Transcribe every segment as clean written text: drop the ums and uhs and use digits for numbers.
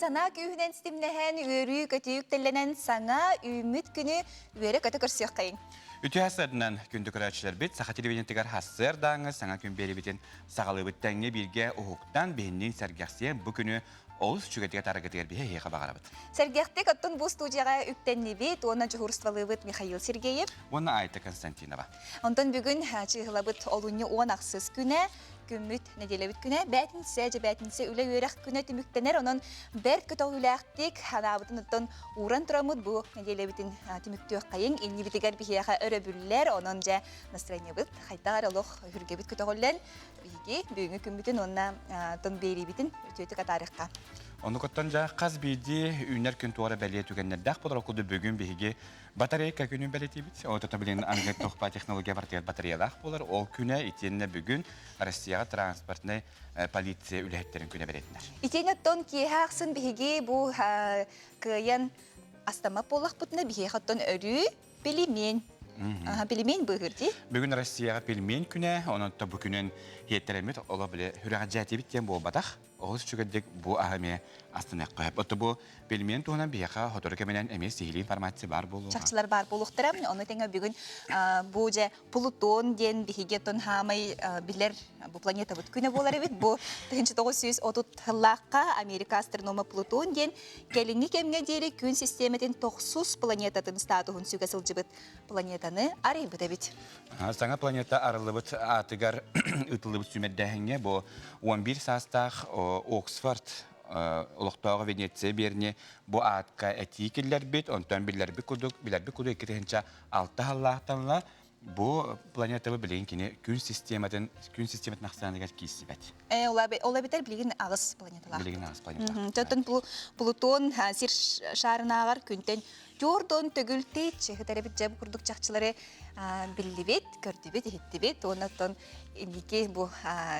санаа күүһүнэн ситимнэһэн, үөрүү-көтүү үктэллэнэн саҥа үүммүт күнү үөрэ-көтө көрсүөххэйиҥ. Үтүө сарынан күндү көрөөччүлэрбит, Саха телевидениетыгар хассыар дааҥы саҥа күн биэрибитин саҕалыыбыт тэҥҥэ бииргэ уһуктан, биһинниин сэргэхсийэн бу күнү олус үчүгэйдик атаараргытыгар биһи эһиэхэ баҕарабыт. Сэргэхтик оттон бу студияҕа үктэннибит уонна дьуһуурстволыыбыт Михаил Сергеев. Уонна Айта Константинова. Онтон бүгүн чыыһылабыт олунньу 10 ахсыс күнэ, күммүт нэдиэлэбит күнэ, бээтинсэ, дьэ бээтинсэ үлэ үөрэх күнэ түмүктэнэр, онон бэрт көтөҕүүлээхтик анаабытын оттон ууран тураммыт бу нэдиэлэбитин түмүктүөххэйиҥ, иннибитигэр биһиэхэ өрөбүллэр, онон дьэ настроениебыт хайдах эрэ олох үһүргэбит көтөҕүллэн, биһиги бүгүҥҥү күммүтүн уонна тон биэриибитин үтүөтүк атаарыахха. Оннукуттан дьэ хас биирдии үүнэр күн туора бэлиэ түгэннэрдээх буолар курдук бүгүн биһиги батарейка күнүн бэлиэтиибит. Отото билин аныгы тохпа технология бартыгар батареялаах буолар. Ол күнэ итиэннэ бүгүн Россияҕа транспортнай полиция үлэһиттэрин күнэ бэлиэтинэр. Итиэннэ оттон киэһэ ахсын биһиги бу кыайан астаммат буоллахпытына биһиэхэ оттон өрүү пельмень. Пельмень быыһыыр дии. Бүгүн Россияҕа пельмень күнэ, онон бу күнүн хиэттэреммит оло били сүрэҕэлдьээтибит диэн буолбатах. Олус үчүгэйдик бу аһы эмиэ астыныахха сөп. Отто бу пельмень туһунан биһиэхэ сотору кэминэн эмиэ сиһилии информация баар буолуоҕа. Чахчылар баар буолуохтара. Ону тэҥэ бүгүн бу дьэ Плутон диэн биһиги оттон хаамай билэр бу планетабыт күнэ буолар эбит. Бу 1930 сыллаахха Америка астронома Плутон диэн кэлиҥҥи кэмҥэ диэри күн систиэмэтин тохсус планетатын статуһун сүгэ сылдьыбыт планетаны арыйбыт эбит. Саҥа планета арыллыбыт аатыгар ыытыллыбыт сүүмэрдээһиҥҥэ бу 11 саастаах Оксфорд олохтооҕо Венеция Берни бу аатка этии киллэрбит, онтон биллэрбит курдук, билэрбит курдук 2006 сыллаахтан бу планетабы билигин кини күн систематын ахсааныгар киирсибэт. Ол эбэтэр билигин аҕыс планеталаах. Билигин аҕыс планеталаах. Оттон Плутон сир шаарынааҕар күнтэн түөрт төгүл тэйиччи сытар эбит дьэ бу курдук чахчылары биллибит, көрдүбүт, иһиттибит. Уонна оттон инники бу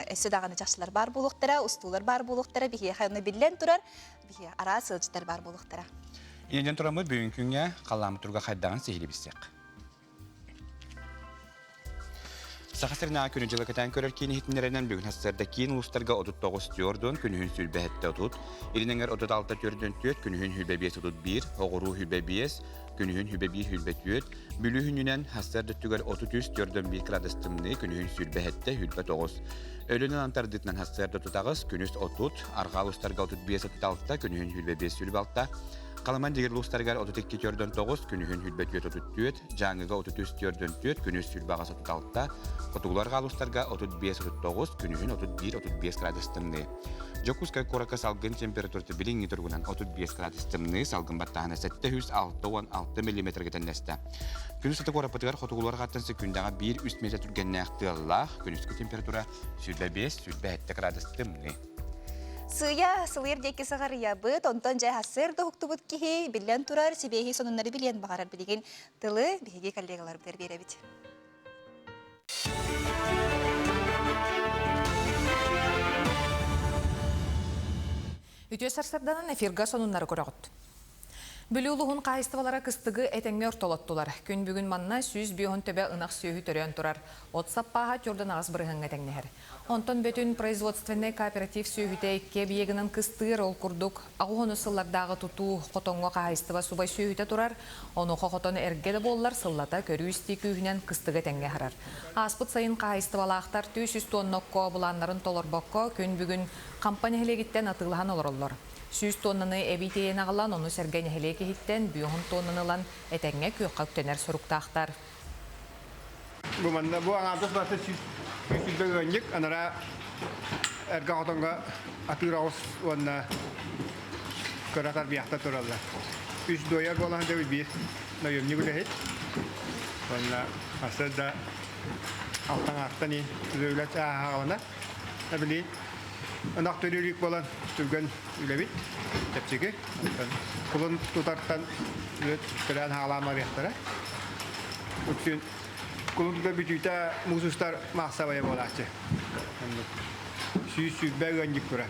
өссө даҕаны чахчылар баар буолуохтара, устуулар баар буолуохтара, биһиэхэ онно биллэн турар, биһиэ араас ыалдьыттар баар буолуохтара. Иннинэн тураммыт бүгүн күҥҥэ халлааммыт туруга хайдаҕын сиһилии билсиэх. Саха сиринээҕи күнү дьылы кэтээн көрөр киин иһитиннэринэн бүгүн сарсыарда киин улуустарга 39 түөрт күнүһүн 27 30, Илин эҥэр 36 4 күнүһүн 25 31, Оҕуруу 25, күнүһүн 21 24, Бүлүү күнүнэн сарсыарда өттүгэр 33 4 градус тымныы, күнүһүн 27 29. Өлүөнэ антардытынан сарсыарда 38, күнүс 30, Арҕаа улуустарга 35 36, күнүһүн 25 26, Халыман дигир улуустарыгар 32 4 күнүһүн 24 34, Дьааҥыга 33 4 күнүс 28 36, Хотугулар улуустарга 35 39, күнүһүн 31 35 градус тымныы. Дьокуускай куоракка салгын температурата билиҥҥи туругунан 35 градус тымныы, салгын баттааһына 766 миллиметргэ тэннэстэ. Күнүс аты куораппытыгар хотугулар хаттан секундаҕа 1-3 метр түргэннээх тыаллаах, күнүскү температура 25-27 градус тымныы. Сыыйа сылыйар диэки саҕарыйабыт, онтон дьэ сарсыарда уһуктубут киһи биллэн турар сибиэһи сонуннары билиэн баҕарар билигин тылы биһиги коллегаларбытыгар биэрэбит. Үтүө сарсыарданан эфирга сонуннары көрөҕүт. Бүлүү улууһун хаһаайыстыбалара кыстыгы этэҥҥэ ортолоттулар. Күн бүгүн манна 105 төбө ынах сүөһү төрөөн турар. От саппааһа 48% тэҥнэһэр. Онтон Бөтүн производственнай кооператив сүөһүтэ икки эбийиэгинэн кыстыыр, ол курдук аҕыс сыллардааҕы тутуу хотоҥҥо хаһаайыстыба субай сүөһүтэ турар, онуоха хотон эргэ да буоллар сыллата көрүү-истии күүһүнэн кыстыгы этэҥҥэ аһарар. Ааспыт сайын хаһаайыстыбалаахтар 300 тонна окко былааннарын толорбокко күн бүгүн Хампа нэһилиэгиттэн атыылаһан олороллор. 100 тоннаны эбии тиэйэн аҕалан, ону сэргэ нэһилиэк иһиттэн 50 тоннаны ылан этэҥҥэ күөххэ үктэнэр соруктаахтар. Бу манна бу аҥаардас барыта 120 ыанньык, анараа эргэ хотоҥҥо атыыр оҕус уонна кыра тарбыйахтар тураллар. Үс дуойар буолан сылдьабыт биир наемник үлэһит. Уонна сарсыарда алтан аартан үлэ ааһаҕалана. Билигин ынах төрүүр буолан түргэн үлэбит чэпчэки. Кулун тутартан төрөөн хаалаан барыахтара. Үксүн кулун тутар бүтүүтэ муус устар маассабайа буолааччы. 120 ыанньык турар.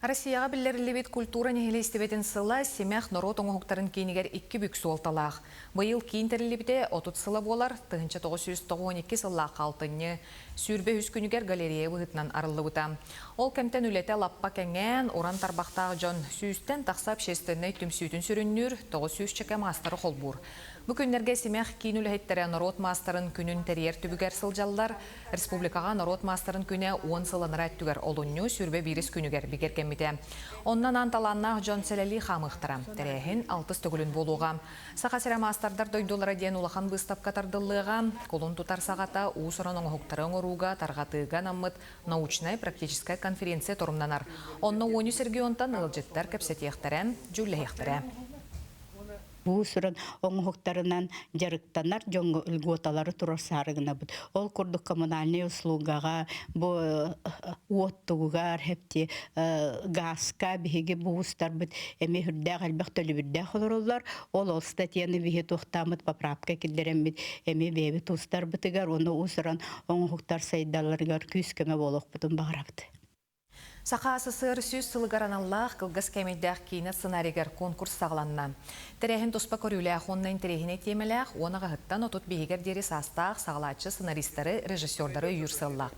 Россияҕа биллэриллибит культура нэһилиэстибэтин сыла Симэх норуот оҥоһуктарын киинигэр икки бүк суолталаах. Быйыл киин тэриллибитэ 30 сыла буолар, 1992 сыллаах алтынньы. 23 күнүгэр галерея быһыытынан арыллыбыта. Ол кэмтэн үлэтэ лаппа кэҥээн, уран тарбахтаах дьон сүүстэн тахса общественнай түмсүүтүн сүрүннүүр, 900 чэкэ маастары холбуур. Бу күннэргэ Симэх киин үлэһиттэрэ норуот маастарын күнүн тэрийэр түбүгэр сылдьаллар. Республикаҕа норуот маастарын күнэ уон сыл анараа өттүгэр олунньу сүүрбэ биирис күнүгэр бигэргэммитэ. Онно анаан талааннаах дьон сэлэлии хаамыахтара. Тэрээһин алтыс төгүлүн буолуоҕа. Саха сирэ маастардар дойдулара диэн улахан быыстапка тардыллыаҕа. Кулун тутар саҕата уус-уран оҥоһуктары оҥорууга, тарҕатыыга анаммыт научнай-практическай конференция торумнанар. Онно уонүс регионтан ыалдьыттар кэпсэтиэхтэрэ, дьүүллэһиэхтэрэ. Уус-уран оҥоһуктарынан дьарыктанар дьоҥҥо льготалары туруорсаары гынабыт. Ол курдук коммунальнай услугаҕа, бу уоттугугар, хэпти газка биһиги бу уустарбыт эмиэ үрдээх элбэх төлөбүрдээх олороллор. Ол ол статьяны биһи туохтааммыт поправка киллэрэммит эмиэ бэйэбит уустарбытыгар уонна уус-уран оҥоһуктар сайдалларыгар күүс-көмө буолуохпутун баҕарабыт. Саха СССР сүүс сылыгар аналлаах кылгас кээмэйдээх киинэ сценарийыгар конкурс саҕаланна. Тэрээһин туспа көрүүлээх уонна интэриэһинэй тиэмэлээх уон аҕаһыттан 35-гэр диэри саастаах саҕалааччы сценаристары, режиссердары өйүүр сыаллаах.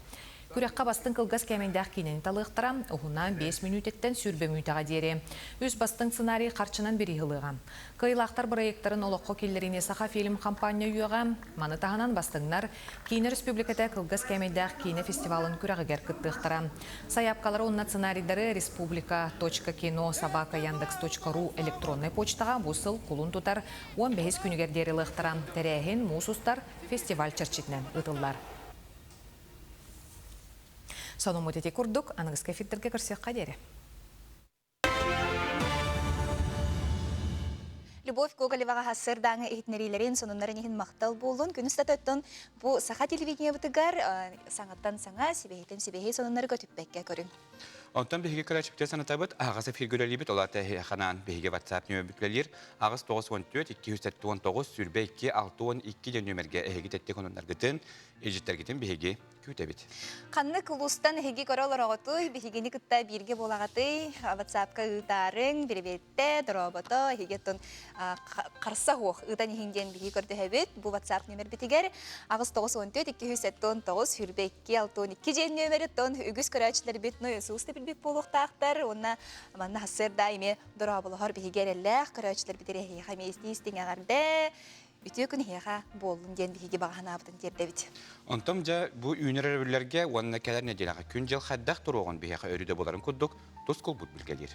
Күрэххэ бастыҥ кылгас кээмэйдээх киинэни талыахтара, уһуна 5 мүнүүтэттэн сүүрбэ мүнүүтэҕэ диэри. Үс бастыҥ сценарий харчынан бирииһи ылыаҕа. Кыайыылаахтар бырайыактарын олоххо киллэриини Сахафильм хампаанньа өйүөҕэ. Маны таһынан бастыҥнар Киинэ Өрөспүүбүлүкэтэ кылгас кээмэйдээх киинэ фестивалын күрэҕигэр кыттыахтара. Сайаапкалары уонна сценарийдары республика.кино собака яндекс.ру электроннай почтаҕа бу сыл кулун тутар 15 күнүгэр диэри ылыахтара. Тэрээһин муус устар фестиваль чэрчитинэн ыытыллар. Сонуммут ити курдук, аныгыскы эфирдэргэ көрсүөххэ диэри. Любовь Гоголеваҕа сарсыардааҥы иһитиннэриилэрин, сонуннарын иһин махтал буоллун. Күнүс тататтан бу саха телевидениебытыгар саҥаттан саҥа, сибэһитин сибэһи сонуннары көтүппэккэ көрүҥ. Онтон биһиги көрөөччүбүтэ санатабыт, аһаҕас эфиргэ үлэлиибит, ол аата ханаан биһиги WhatsApp нөмербүт үлэлиир 8 94 279 22 62 диэн нүөмэргэ эһиги тэттик онуннаргытын, илдьиттэргитин биһиги күүтэбит. Ханнык улуустан эһиги көрө олороҕутуй, биһигини кытта бииргэ буолаҕытый, WhatsApp-ка ыытаарыҥ, бирибиэттэ, дорообото, эһиги оттон харса суох ыытан иһин диэн биһиги көрдөһөбүт. Бу WhatsApp нүөмэрбитигэр 8 94 279 22 62 диэн нүөмэри оттон үгүс көрөөччүлэрбит нойосуус да билбит буолуохтаахтар уонна манна сарсыарда эмиэ дорооболоһор биһиги эрэллээх көрөөччүлэрбит эһиэхэ эмиэ истиҥ эҕэрдэ Үтүө күн эһиэхэ буоллун диэн биһиги баҕа санаабытын тиэрдэбит. Онтон дьэ бу үүнэр өрөбүллэргэ уонна кэлэр нэдиэлэҕэ күн-дьыл хайдах туруоҕун биһиэхэ өрүү да буоларын курдук тус кулбут билгэлиир.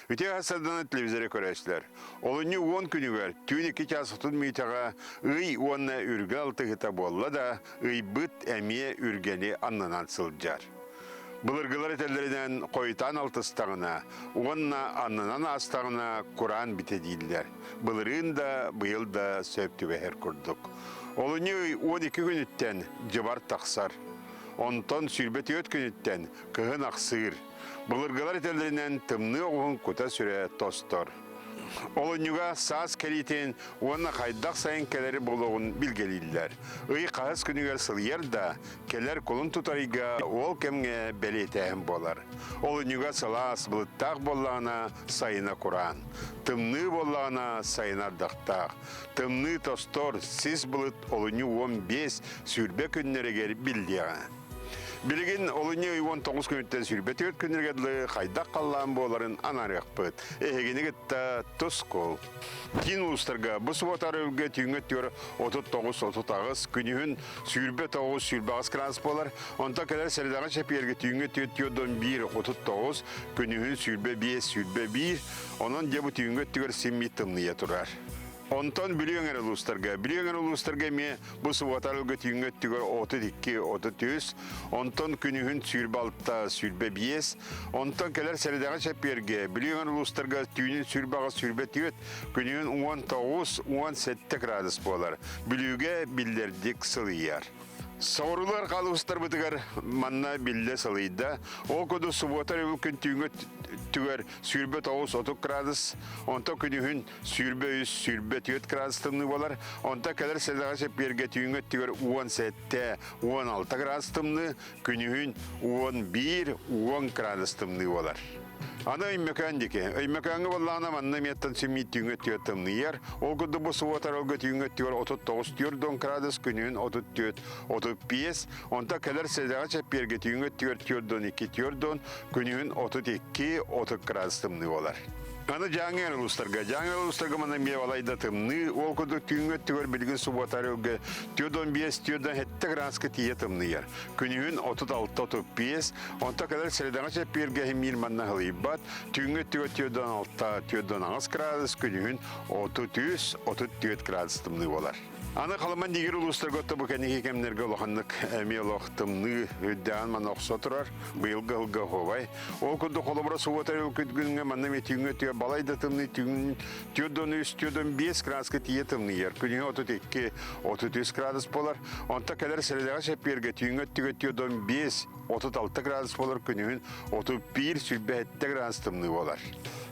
Үтүө сарсыарданы телевизоры көрөөччүлэр. Олунньу уон күнүгэр түүн икки чаас отут мүнүүтэҕэ ый уонна үргэ алтыһыта буолла да, ыйбыт эмиэ үргэни аннынан сылдьар. Былыргылар этэллэринэн хойутаан алтыстаҕына уонна аннынан аастаҕына кураан битэ дииллэр. Былырыын да, быйыл да сөп түбэһэр курдук. Олунньу ый 12 күнүттэн дьыбар тахсар. Онтон 24 күнүттэн кыһын ахсыыр. Былыргылар этэллэринэн тымныы оҕуһун кута-сүрэ тостор. Олунньуга саас кэлиитин уонна хайдах сайын кэлэри буолуоҕун билгэлииллэр. Ый хаһыс күнүгэр сылыйар да, кэлэр кулун тутар ыйга ол кэмҥэ бэлиэтээһин буолар. Олунньуга сылаас, былыттаах буоллаҕына сайына кураан. Тымныы буоллаҕына сайына ардахтаах. Тымныы тостор, сис былыт олунньу 15 сүүрбэ күннэригэр биллиэҕэ. Билигин олунньу ый 19 күнүттэн 24 күнүгэр дылы хайдах халлаан буоларын анаарыахпыт. Эһигини кытта тускул. Киин улуустарга бу суббота өрөбүлгэ түүҥҥү өттүгэр 39-38, күнүһүн 29-28 градус буолар. Онтон кэлэр сэрэдэҕэ чэпиэргэ түүҥҥү өттүгэр 41-39, күнүһүн 25-21. Онон дьэ бу түүҥҥү өттүгэр син тымныйа турар. Онтон Бүлүү эҥэр улуустарга, Бүлүү эҥэр улуустарга эмиэ бу субуота арылгы түүҥҥү өттүгэр 32, 33, онтон күнүһүн 26, 25, онтон кэлэр сэрэдэҕэ чэппиэргэ Бүлүү эҥэр улуустарга түүнүн 28, 24, күнүһүн 19, 17 градус буолар. Бүлүүгэ биллэрдик сылыйар. Соҕуруулар хаалыбыстарбытыгар манна биллэ сылыйда. Ол курдук субуота өрөбүл күн түүҥҥү өттүгэр 29-30 градус, онтон күнүһүн 23, 24 градус тымныы буолар. Онтон кэлэр сэдэҕэ чэппиэргэ түүҥҥү өттүгэр 17, 16 градус тымныы, күнүһүн 11, 10 градус тымныы буолар. Аны Өймөкөөн диэки. Өймөкөөҥҥө буоллаҕына манна эмиэттэн симмиит түүҥҥэ өттүгэр тымныйар. Ол курдук бу субуотарылга түүҥҥэ өттүгэр 39 түөрт градус, күнүһүн 34 35, онтон кэлэр сэдэҕэ чэппиэргэ түүҥҥэ өттүгэр 42 4 күнүһүн 32 30 градус тымныы буолар. Аны Дьааҥы улуустарга. Дьааҥы улуустарга манна эмиэ балайда тымныы. Ол курдук түүҥҥү өттүгэр билигин субуотарылга 45-47 градуска тиийэ тымныйар. Күнүһүн 36-35, онто кэлэр сэрэдэҕэ чэппиэргэ иһимиир манна ыһылыйбат. Түүҥҥү өттүгэр 46-48 градус, күнүһүн 33-34 градус тымныы буолар. Аны Халыман дигир улуустарга отто бу кэнники кэмнэргэ улаханнык эмиэ олох тымныы үрдээн манна охсо турар. Быйылгы ыһылга оһуобай. Ол курдук холобура субуота күнгө манна эмиэ түүҥҥү өттүгэр балай да тымныы түүн 43 45 градуска тиийэ тымныйар. Күнүһү 32 33 градус буолар. Онто кэлэр сэрэдэҕэ чэппиэргэ түүҥҥү өттүгэр 45 36 градус буолар күнүһүн 31 27 градус тымныы буолар.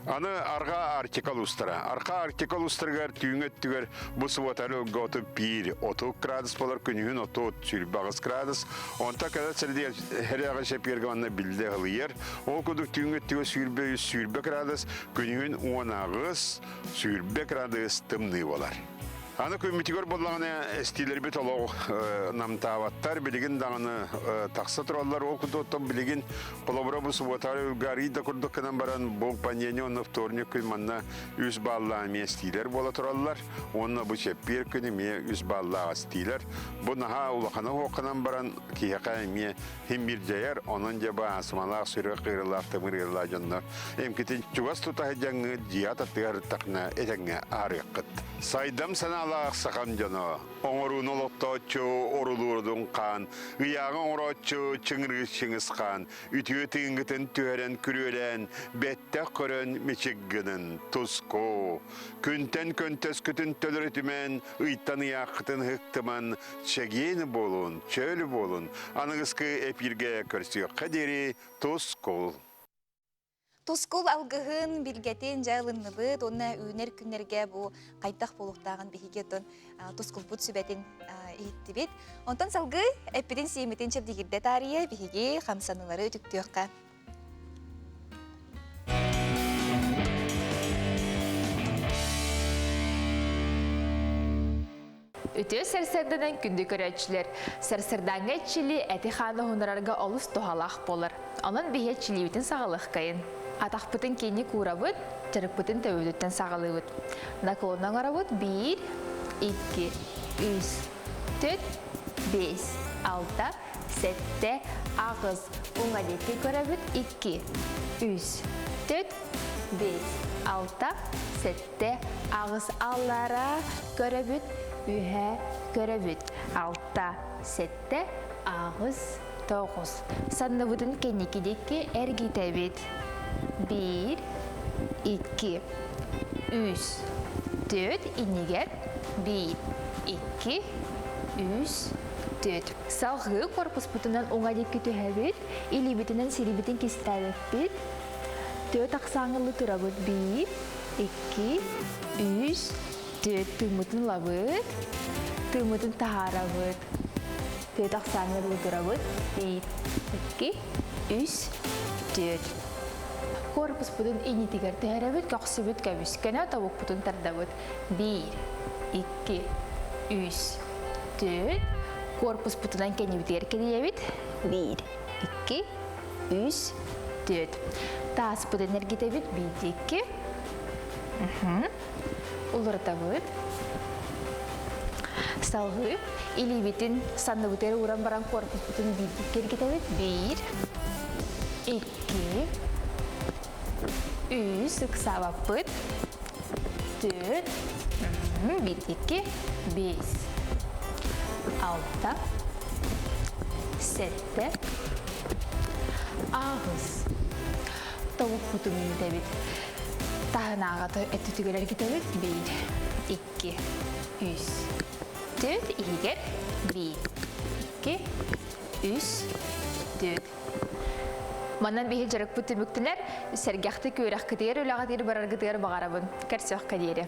Аны Арҕаа Арктика улуустара. Арҕаа Арктика улуустарыгар түүҥҥү өттүгэр бу субуотары ылга 31 30 градус буолар күнүһүн 30 28 градус. Онто кэлэр сэрдиэҕэ чэппиэргэ манна биллэ ыһылыйар. Ол курдук түүҥҥү өттүгэр 23 20 градус, күнүһүн 18 20 градус тымныы буолар. Аны күммүтүгэр буоллаҕына эстиилэрбит олох намтаабаттар, билигин даҕаны тахса тураллар. Ол курдук билигин холобура бу субуотаары ылга да курдук гынан баран бу понедельник уонна вторник күн манна үс баллаах эмиэ эстиилэр буола тураллар. Уонна бу чэппиэр күн эмиэ үс баллаах эстиилэр. Бу наһаа улахана уохханан баран киһиэхэ эмиэ хим биир дьайар. Онон дьэ бу аасмалаах, сүрэх ыарыылаах, тымыр ыарыылаах дьоннор эмкитин чугас тута сылдьаҥҥыт дьиэ таттыгар тахна этэҥҥэ аарыаххыт. Сайдам санаалаах сахам дьоно, оҥорууну олохтооччу орулуурдун хаан, ыйааҕы оҥорооччу чыҥырыыс чыҥыс хаан, үтүө тыыҥҥытын түһэрэн күрүөлээн, бэттэх көрөн мичик гынын, туску. Күнтэн көнтөскүтүн төлөрүтүмэн, ыйтан ыйааххытын ыһыктыман, чэгиэн буолун, чөл буолун, аныгыскы эпииргэ көрсүөххэ диэри тускул. Тускул алгыһын, билгэтин дьэ ылынныбыт уонна үүнэр күннэргэ бу хайдах буолуохтааҕын биһиги оттон тускулбут сүбэтин иһиттибит. Онтон салгыы эппитин-сиэммитин чэбдигирдэ таарыйа биһиги хамсаныылары үтүктүөххэ. Үтүө сарсыарданан күндү көрөөччүлэр, сарсыардааҥҥы иччили эти-хааны уһунарарга олус туһалаах буолар. Онон биһи иччилиибитин саҕалыаххайын. Атахпытын киинник уурабыт, дьарыкпытын төбөбүтүттэн саҕалыыбыт. Наклон оҥоробут биир, икки, үс, түөрт, биэс, алта, сэттэ, аҕыс. Уҥа диэки көрөбүт икки, үс, түөрт, биэс, алта, сэттэ. Тэ аҕыс аллара көрөбүт, үһэ көрөбүт. Алта, сэттэ, аҕыс, тоҕус. Санныбытын кэнники диэки эргитэбит. Биир, икки, үс, түөрт иннигэр биир, икки, үс, түөрт. Салгыы корпуспутунан уҥа диэки түһэбит, илиибитинэн сирибитин кистээбэппит. Түөрт ахсааҥҥылыы турабыт. Биир, икки, үс, түөрт. Тыыммытын ылабыт. Тыыммытын таһаарабыт. Түөрт ахсааҥҥылыы турабыт. Биир, икки, үс, түөрт. Корпуспутун иннитигэр түһэрэбит, көхсүбүт көмүскэнэ, тобукпутун тардабыт. Биир, икки, үс, түөрт. Корпуспутунан кэннибитигэр кирийэбит. Биир, икки, үс, түөрт. Тааспытын эргитэбит биир, икки. Уларытабыт. Салгыы илиибитин санныбытыгар ууран баран корпуспутун биирдик эргитэбит. Биир, икки, үс, ыксаабаппыт. Түөрт, биир, икки, биэс, алта, сэттэ, Аҕыс. Тобукпутун үүтэбит. Таһынааҕы өттүтүгэр эргитэбит. Биир, икки, үс, түөрт. Иһигэр биир, икки, үс, түөрт. Манан биһи дьарыкпыт түмүктэнэр. Сэргэхтик үөрэхкитигэр, үлэҕитигэр бараргытыгар баҕарабын. Көрсүөххэ диэри.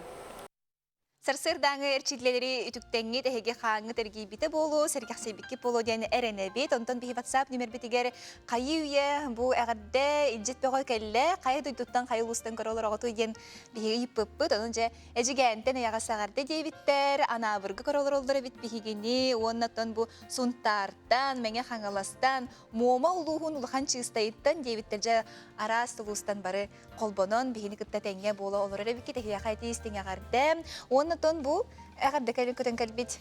Сарсыардааҥы эрчиллэлэри үтүктэҥҥит эһиги хааҥҥыт эргийбитэ буолуо, сэргэхсийбиккит буолуо диэн эрэнэбит. Онтон биһи WhatsApp нүмербитигэр хайыы-үйэ бу эҕэрдэ илдьит бөҕө кэллэ, хайа дойдуттан, хайа улуустан көрө олороҕутуй диэн биһиги ыйыппыппыт. Онон дьэ Эдьигээнтэн эйэҕэс эҕэрдэ диэбиттэр, Анаабырга көрө олороллор эбит биһигини уонна оттон бу Сунтаартан, Мэҥэ Хаҥаластан, Муома улууһун Улахан Чыыстайыттан диэбиттэр дьэ араас улуустан бары холбонон биһини кытта тэҥҥэ буола олорор эбиккит эһиэхэ этии истиҥ эҕэрдэ уонна тон бу эҕэрдэ кэлин көтөн кэлбит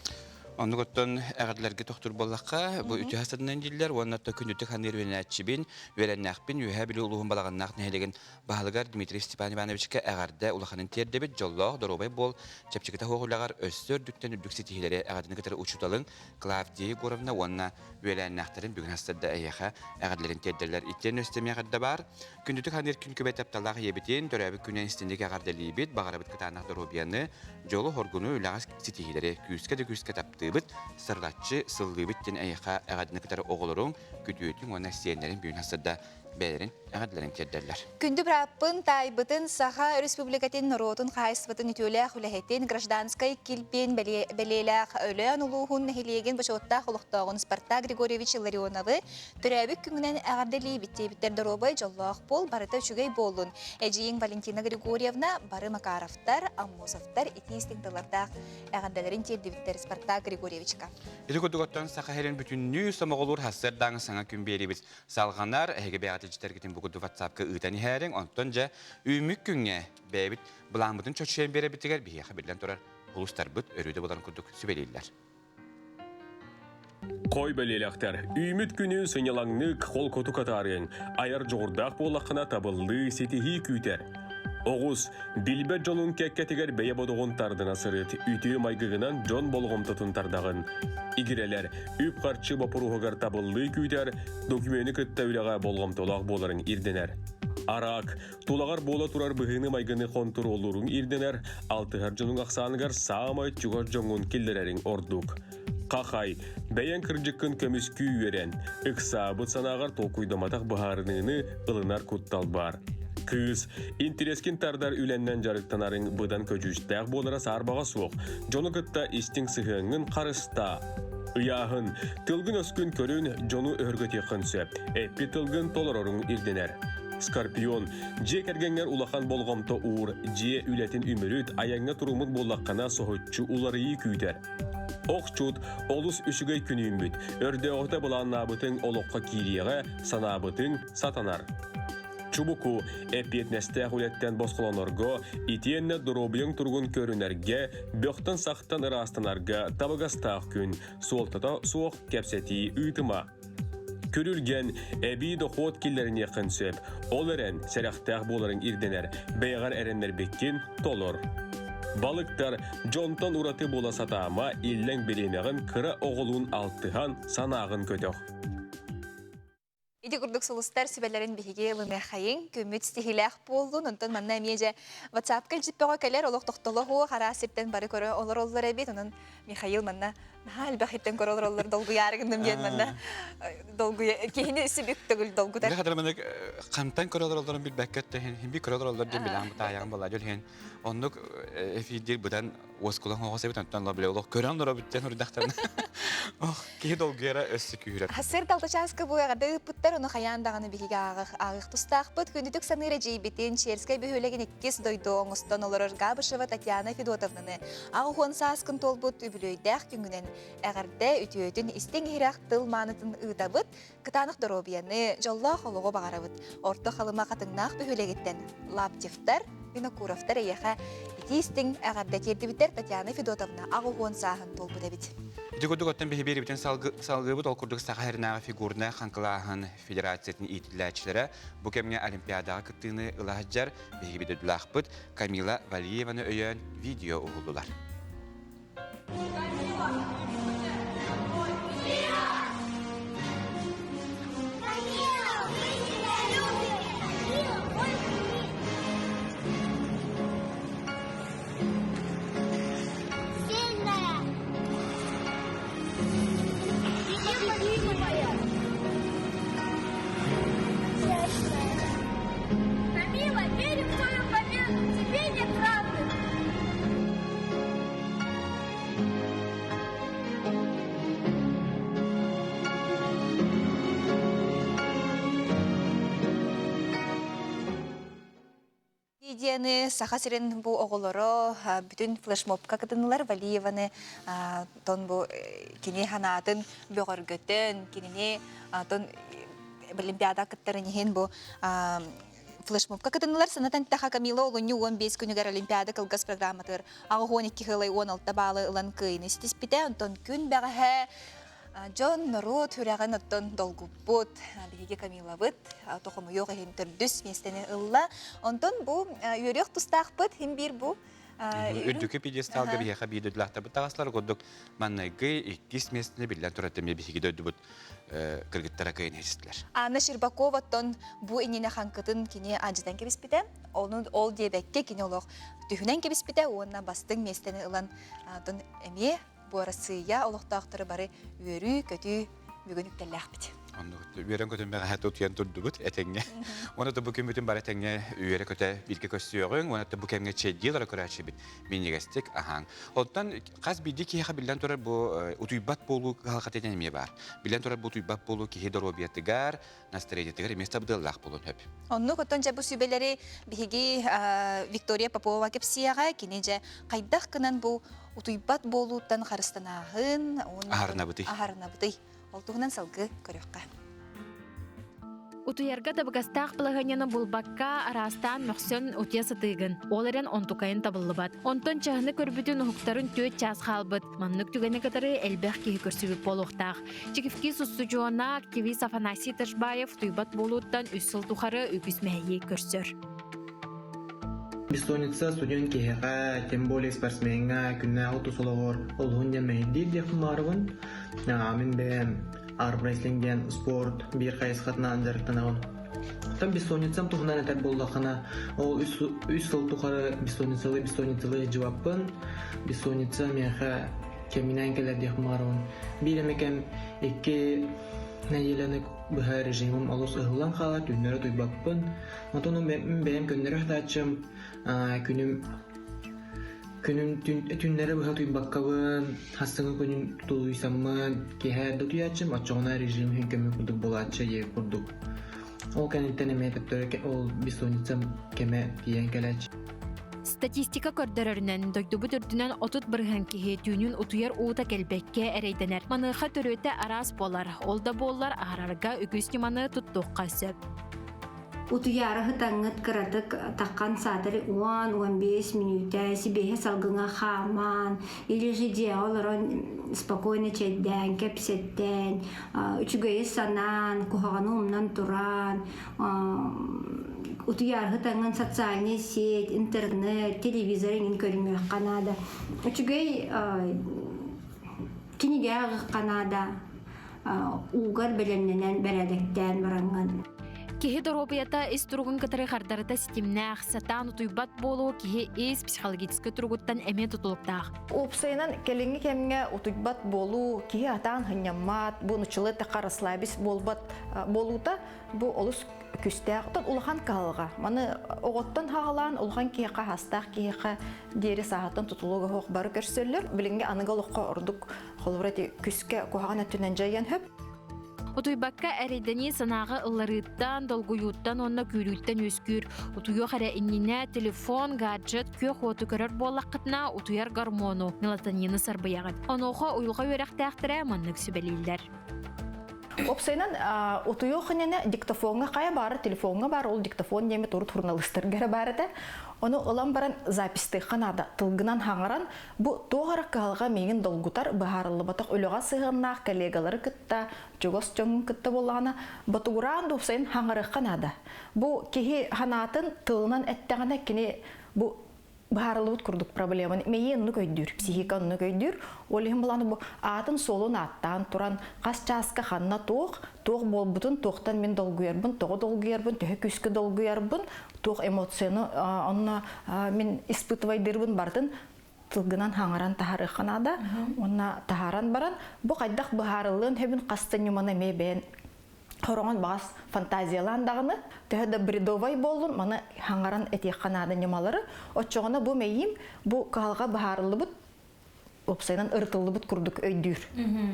Оннук оттон эҕэрдэлэргэ тохтуур буоллахха, бу үтүө сатынан дииллэр уонна то күнүтүк ханыыр үөрэнээччибин, үөрэннээхпин Үөһээ Бүлүү улууһун Балаҕаннаах нэһилиэгин баһылыгар Дмитрий Степан Ивановичка эҕэрдэ улаханын тиэрдэбит, дьоллоох, доруобай буол, чэпчэкитэ суох үлэҕэр өссө үрдүктэн үрдүк ситиһиилэри эҕэрдэни кытары учууталыҥ Клавдия Егоровна уонна үөлээннээхтэрин бүгүн астарда эйиэхэ эҕэрдэлэрин тиэрдэллэр. Итиэн өстөмиэ эҕэрдэ баар. Күндүтүк саныыр күн күбэй тапталлаах ийэбитин, төрөөбүт күнүн истиҥник эҕэрдэлиибит, баҕарабыт кытаанах доруобуйаны, дьолу-хоргуну, үлэҕэ ситиһиилэри күүскэ да күүскэ таптыыбыт, сырылаччы сыллыыбыт диэн эйиэхэ эҕэрдэни кытары оҕолоруҥ, күтүөтүҥ уонна сиэннэриҥ бүгүн сырда бэйэлэрин эҕэрдэлэрин тиэрдэллэр. Күндү бырааппын, таайбытын, Саха Өрөспүүбүлүкэтин норуотун хаһаайыстыбатын үтүөлээх үлэһитин, гражданскай килбиэн бэлиэлээх Өлөөн улууһун нэһилиэгин бочуоттаах олохтооҕун Спартак Григорьевич Илларионовы Төрөөбүт күҥүнэн эҕэрдэлиибит диэбиттэр доруобай, дьоллоох буол, барыта үчүгэй буоллун. Эдьиийиҥ Валентина Григорьевна, бары Макаровтар, Аммосовтар итии истиҥ тыллардаах эҕэрдэлэрин тиэрдибиттэр Спартак Григорьевичка. Ити курдук оттон Саха сирин бүтүннүү сомоҕолуур сарсыардааҥы саҥа күн биэриибит салҕанар. Эһиги бэйэҕит илдьитэргитин бу курдук WhatsApp-ка ыытан иһээриҥ. Онтон дьэ үүммүт күҥҥэ бэйэбит былааммытын чочуйан биэрэбитигэр биһиэхэ биллэн турар улуустарбыт өрүү да буоларын курдук сүбэлииллэр. Хой бэлиэлэхтэр, үүмүт күнү сынньалаҥнык холкутук атаарыаҥ, айар дьоҕурдаах буоллаххына табыллыы, ситиһии күүтэр. Оҕус, билбэт дьонун кэккэтигэр бэйэ бодоҕун тардына сырыт, үтүө майгыгынан дьон болҕомтотун тардаҕын. Игирэлэр, үп-харчы боппуруоһугар табыллыы күүтэр, докумены кытта үлэҕэ болҕомтолоох буоларыҥ ирдэнэр. Араак, Тулаҕар буола турар быһыыны-майгыны хонтуруоллууруҥ ирдэнэр, алтыһар дьонуҥ ахсааныгар саамай чугас дьоҥҥун киллэрэриҥ ордук. Хахай, бэйэҥ кырдьыккын көмүскүү үөрэн, ыксаабыт санааҕар толкуйдамматах быһаарыныыны ылынар куттал баар. Кыыс, интэриэскин тардар үлэннэн дьарыктанарыҥ быдан көдьүүстээх буолара саарбаҕа суох. Дьону кытта истиҥ сыһыаҥҥын харыстаа. Ыйааһын, тылгын-өскүн көрүн, дьону өһүргэтиэххин сөп. Эппит тылгын толороруҥ ирдэнэр. Скорпион, дьиэ кэргэҥҥэр улахан болҕомто уур, дьиэ үлэтин үмүрүт, айаҥҥа туруммут буоллаххына соһуччу уларыйыы күүтэр. Охчут, олус үчүгэй күн үүммүт. Өрдөөҕүтэ былааннаабытыҥ олоххо киириэҕэ, санаабытыҥ сатанар. Чубуку, эппиэтинэстээх үлэттэн босхолонорго, итиэннэ доруобуйаҥ туругун көрүнэргэ, бөхтөн-сахтан ыраастанарга табыгастаах күн, суолтата суох кэпсэтии ыытыма. Күрүлгэн, эбии дохуот киллэриниэххин сөп. Ол эрэн, сэрэхтээх буоларыҥ ирдэнэр, бэйэҕэр эрэннэрбиккин толор. Балыктар, дьонтон ураты буола сатаама, иллэҥ бириэмэҕин кыра оҕолуун алтыһан, санааҕын көтөх. Ити курдук сулустар сүбэлэрин биһиги ылыныаххайыҥ, күммүт ситиһиилээх буоллун. Онтон манна эмиэ дьэ WhatsApp-ка илдьиппэҕэ кэлэр олох тохтоло суох араас сиртэн бары көрө олороллор эбит. Онон Михаил манна наһаа элбэх иттэн көрө олороллор долгуйаары гынным диэн манна долгуйа киһини сүбүк төгүл долгутар. Били хатыламанык хантан көрө олороллорун билбэккэ хин би көрө олороллор диэн билаан бутаайаҕын буолла дьол иһин оннук эфирдир быдан уоскулаҥ оҕос эбит онтон били олох көрөн олоробуттан урдахтарына ох киһи долгуйара өссө күүһүрэр. Сыр далта чааска бу эҕэрдэ ыыппыттар ону хайаан даҕаны биһиги ааҕых тустаахпыт күндүтүк саныыр эдьиийбитин Черскэй бөһүөлэгин иккис дойду оҥостон олорор Габышева Татьяна Федотовнаны 80 сааскын туолбут үбүлүөйдээх күҥҥүнэн эҕэрдэ үтүөтүн истиҥ-иһирэх тыл маанытын ыытабыт, кытаанах доруобуйаны, дьоллоох олоҕу баҕарабыт. Орто Халыма Хатыҥнаах бөһүөлэгиттэн Лаптевтар, Винокуровтар эйиэхэ итии-истиҥ эҕэрдэ тиэрдибиттэр Татьяна Федотовна 80 сааһын туолбут эбит. Ити курдук оттон биһи биэрибитин салгыыбыт ол курдук Саха сиринээҕи фигурнай хаҥкылааһын федерациятын иитиллээччилэрэ бу кэмҥэ Олимпиадаҕа кыттыыны ыла сылдьар биһиги дойдулаахпыт Камила Валиеваны өйөөн видео уһуллулар. Камила, верим в твою победу! Тебе нет равных! Видеоны Саха сирин бу оҕолоро бүтүн флешмобка кытыннылар. Валиеваны тон бу кини ханаатын бөҕөргөтөн, кинини тон Олимпиада кыттарын иһин бу флешмобка кытыннылар. Санатан таха Камила олунньу 15 күнүгэр Олимпиада кылгас программатыгар 82 хылай 16 баалы ылан кыайыны ситиспитэ. Онтон күн бэҕэһээ Дьон, норуот сүрэҕин оттон долгуппут. Биһиги Камилабыт тохомуйуох иһин төрдүс миэстэни ылла. Онтон бу үөрүөх тустаахпыт хим биир бу Үрдүкү пьедесталга биһиэхэ биир дойдулаахтарбыт таҕыстылар курдук манныгы иккис миэстэни биллэн турар эмиэ биһиги дойдубут кыргыттара кыайан иһистилэр. Анна Щербаковаттан бу иннинэ хаҥкытын кини алдьатан кэбиспитэ. Ону ол диэбэккэ кини олох түһүнэн кэбиспитэ уонна бастыҥ миэстэни ылан эмиэ Бу Арассыыйа олохтоохторо бары үөрүү-көтүү бүгүн үктэллээхпит. Оннук үөрэн-көтөн бэҕэһээ утуйан турдубут этэҥҥэ. Уонна бу күммүтүн бары этэҥҥэ үөрэ-көтө бииргэ көрсүөҕүҥ. Уонна бу кэмҥэ чэйдии олоро көрөөччүбүт минньигэстик аһааҥ. Оттон хас биирдии киһиэхэ биллэн турар бу утуйбат буолуу кыһалҕата диэн эмиэ баар. Биллэн турар бу утуйбат буолуу киһи доруобуйатыгар, настроениетыгар эмиэ сабыдыаллаах буолуон сөп. Оннук оттон дьэ бу сүбэлэри биһиги Виктория Попова кэпсиэҕэ. Кини дьэ хайдах гынан бу утуйбат буолууттан харыстанааһын аһарынабытый. Аһарынабытый. Ол туһунан салгыы көрүөххэ. Утуйарга табыгастаах балаһыанньаны булбакка, араастаан мөхсөн утуйа сатыыгын. Ол эрэн онтукайын табыллыбат. Онтон чаһыны көрбүтүн уһуктарын түөрт чаас хаалбыт. Маннык түгэни кытары элбэх киһи көрсүбүт буолуохтаах. Чикивки устудьуона активист Афанасий Ташбаев туйбат буолууттан үс сыл тухары үгүс мэһэйи көрсөр. Бессонница студент киһиэхэ, тем более спортсмеҥҥа күннээҕи тус олоҕор олуһун диэн мэһэйдиир диэхпин баҕарабын. Мин бэйэм армрестлинг диэн спорт биир хайысхатынан дьарыктанабын. Оттон бессонницам туһунан этэр буоллаххына, ол үс сыл тухары бессонницалыы бессонницалыы сылдьыбаппын. Бессонница миэхэ кэминэн кэлэр диэхпин баҕарабын. Биир эмэ кэм икки нэдиэлэни быһа режимим олус ыһыллан хаалар, түүннэри утуйбаппын. Онтон бэйэм көннөрү сатааччым күнүм күнүм түүннэри быһа утуйбаккабын, хастыҥы күнүм тулуйсаммын, киэһэ да утуйааччым, оччоҕуна режим иһин көмө курдук буолааччы диye курдук. Ол кэнниттэн эмиэ төттөрү ол бессонницам кэмэ тиийэн кэлээччи. Статистика көрдөрөрүнэн, дойдубут үрдүнэн 30% киһи түүнүн утуйар уута кэлбэккэ эрэйдэнэр. Маныаха төрүөтэ араас буолар. Ол да буоллар аһарарга үгүс ньыманы туттуохха сөп. Утуйаары сытаҥҥыт кыратык таххан саатар 10-15 мүнүүтэ сибиэһэ салгыҥа хааман, или же дьиэҕэ олорон спокойно чэйдээн, кэпсэттээн, үчүгэйи санаан, куһаҕаны умнан туран, утуйаары сытаҥҥын социальнай сеть, интернет, телевизор иҥин көрүҥүөххэ наада. Үчүгэй кинигэ ааҕыахха наада. Уугар бэлэмнэнэн бэрээдэктээн бараҥҥын. Киһи доруобуйата ис туругун кытары хардарыта ситимнээх, сатаан утуйбат буолуу киһи ис психологическай туругуттан эмиэ тутулуктаах. Уопсайынан кэлиҥҥи кэмҥэ утуйбат буолуу, киһи атаан сынньаммат, бу нуччалыы эттэххэ расслабись буолбат буолуута бу олус күстээх. Оттон улахан кыһалҕа. Маны оҕоттон хаҕалаан улахан киһиэхэ, аһастаах киһиэхэ диэри сааһыттан тутулуга суох бары көрсөллөр. Билиҥҥи аныгы олоххо ордук холобура ити күскэ куһаҕан өттүнэн дьайыан сөп. Утуйбакка эрэйдэнии санааҕа ылларыыттан, долгуйууттан уонна күүрүүттэн үөскүүр. Утуйуох эрэ иннинэ телефон, гаджет, күөх уоту көрөр буоллаххытына, утуйар гормону, мелатонины сарбыйаҕыт. Онуоха уйулҕа үөрэхтээхтэрэ маннык сүбэлииллэр. Уопсайынан утуйуох иннинэ диктофоҥҥа хайа баара телефоҥҥа баар ол диктофон диэммит урут журналистарга эрэ баар этэ. Ону ылан баран записьтыахха наада. Тылгынан хаҥаран бу туох эрэ кыһалҕа миигин долгутар, быһаарыллыбатах үлэҕэ сыһыаннаах коллегалары кытта, чугас дьоҥҥун кытта буоллаҕына, ботугураан да уопсайын хаҥарыахха наада. Бу киһи санаатын тылынан эттэҕинэ кини бу быһаарыллыбыт курдук проблеманы мэйии оннук өйдүүр, психика оннук өйдүүр. Ол иһин булан бу аатын суолун ааттаан туран хас чааска ханна туох, туох буолбутун, туохтан мин долгуйарбын, тоҕо долгуйарбын, төһө күүскэ долгуйарбын, туох эмоцияны онно мин испытывайдыырбын барытын тылгынан хаҥаран таһаарыахха наада. Уонна таһааран баран бу хайдах быһаарыллыан сөбүн хас да ньыманы эмиэ бэйэн хороҕон баҕас фантазиялаан даҕаны төһө да бредовай буоллун маны хаҥаран этиэххэ наада ньымалары оччоҕуна бу мэйиим бу кыһалҕа быһаарыллыбыт уопсайынан ырытыллыбыт курдук өйдүүр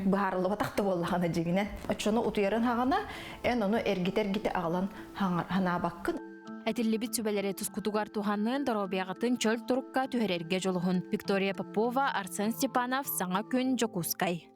быһаарыллыбатах да буоллаҕына дьиҥинэн оччону утуйарын хаҕана эн ону эргитэ эргитэ аҕалан ханаабаккын. Этиллибит сүбэлэри тускутугар туһанныын доруобуйаҕытын чөл турукка түһэрэргэ дьулуһун. Виктория Попова, Арсен Степанов, Саҥа күн, Дьокуускай.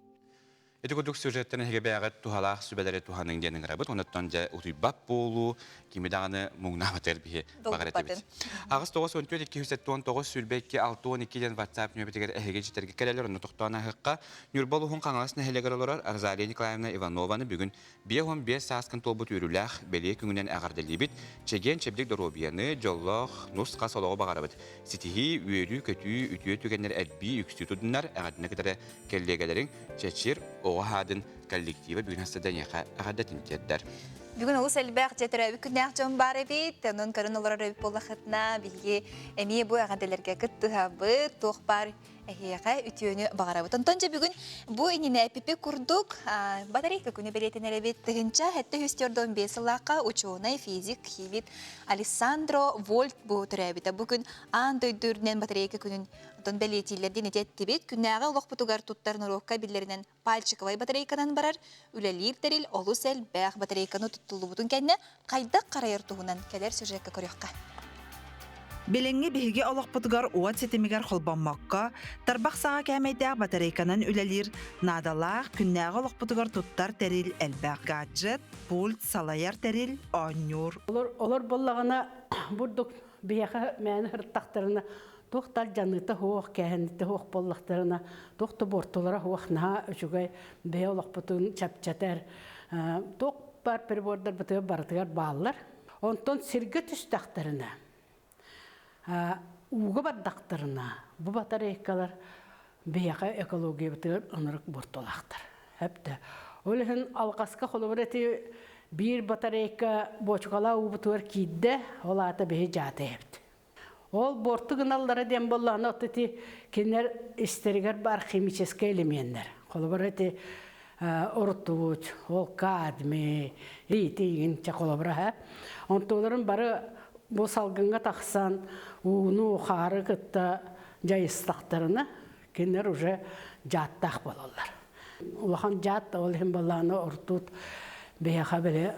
Ити курдук сюжеттэн эһиги бэйэҕит туһалаах сүбэлэри туһаныҥ диэн ыҥырабыт. Онуттан дьэ утуйбат буолуу, кими даҕаны муҥнаабатар биһи баҕар этибит. 8 94 279 22 62 диэн WhatsApp нөмеригэр эһиги дьитэргэ кэлэлэр, онно тохтоон аһыахха. Ньурба улууһун Хаҥалас нэһилиэгэр олорор Розалия Николаевна Иванованы бүгүн 55 сааскын туолбут үөрүүлээх бэлиэ күҥүнэн эҕэрдэлиибит. Чэгиэн-чэбдик доруобуйаны, дьоллоох, нус-хас олоҕу баҕарабыт. Ситиһии, үөрүү-көтүү, үтүө түгэннэр элбии үксүү тудуннар, эҕэрдэнэ кытары кэллиэгэлэриҥ Чэчир оҕо хаадын коллектива бүгүн хаста да эйиэхэ эҕэрдэтин тиэрдэр. Бүгүн олус элбэх дьэ төрөөбүт күннээх дьон баар эбит. Онон көрөн олорор эбит буоллахытына, биһиги эмиэ бу эҕэрдэлэргэ кыттыһабыт, туох баар эһиэхэ үтүөнү баҕарабыт. Онтон дьэ бүгүн бу иннинэ эпипи курдук батарейка күнү бэлиэтэнэр эбит. 1745 сыллаахха учуонай, физик, химик Алессандро Вольт бу төрөөбүтэ. Бу күн аан дойду үрдүнэн батарейка күнүн Оттон бэлиэтииллэр диэн ити эттибит. Күннээҕи олохпутугар туттар норуокка биллэринэн пальчиковай батарейканан барар, үлэлиир тэрил олус элбэх батарейканы туттуллубутун кэннэ хайдах харайар туһунан кэлэр сюжекка көрүөххэ. Билиҥҥи биһиги олохпутугар уот ситимигэр холбоммокко, тарбах саҕа кээмэйдээх батарейканан үлэлиир наадалаах, күннээҕи олохпутугар туттар тэрил элбэх. Гаджет, пульт, салайар тэрил, оонньуур. Олор, олор буоллаҕына бурдук биһиэхэ мээнэ сырыттахтарына туох да алдьаныыта суох, кээһэниитэ суох буоллахтарына, туох да буортулара суох наһаа үчүгэй бэйэ олохпутун чэпчэтэр. Туох баар прибордарбытыгар барытыгар бааллар. Онтон сиргэ түстэхтэринэ, ууга бардахтарына, бу батарейкалар биһиэхэ экологиябытыгар ынырык буортулаахтар. Эптэ. Ол иһин алҕаска холобур эти биир батарейка буочукалаа уубутугар киирдэ, ол аата биһи дьаата эбит. Ол буорту гыналлара диэн буоллаҕына, от ити кинилэр истэригэр баар химическэй элеменнэр. Холобур ити ртуть, ол кадмий, итиигин чэ холобура һэ. Онтуларын бары бу салгыҥҥа тахсан ууну, хаары кытта дьайыстахтарына, кинилэр уже дьааттаах буолаллар. Улахан дьаат ол иһин буоллаҕына ртуть биһиэхэ били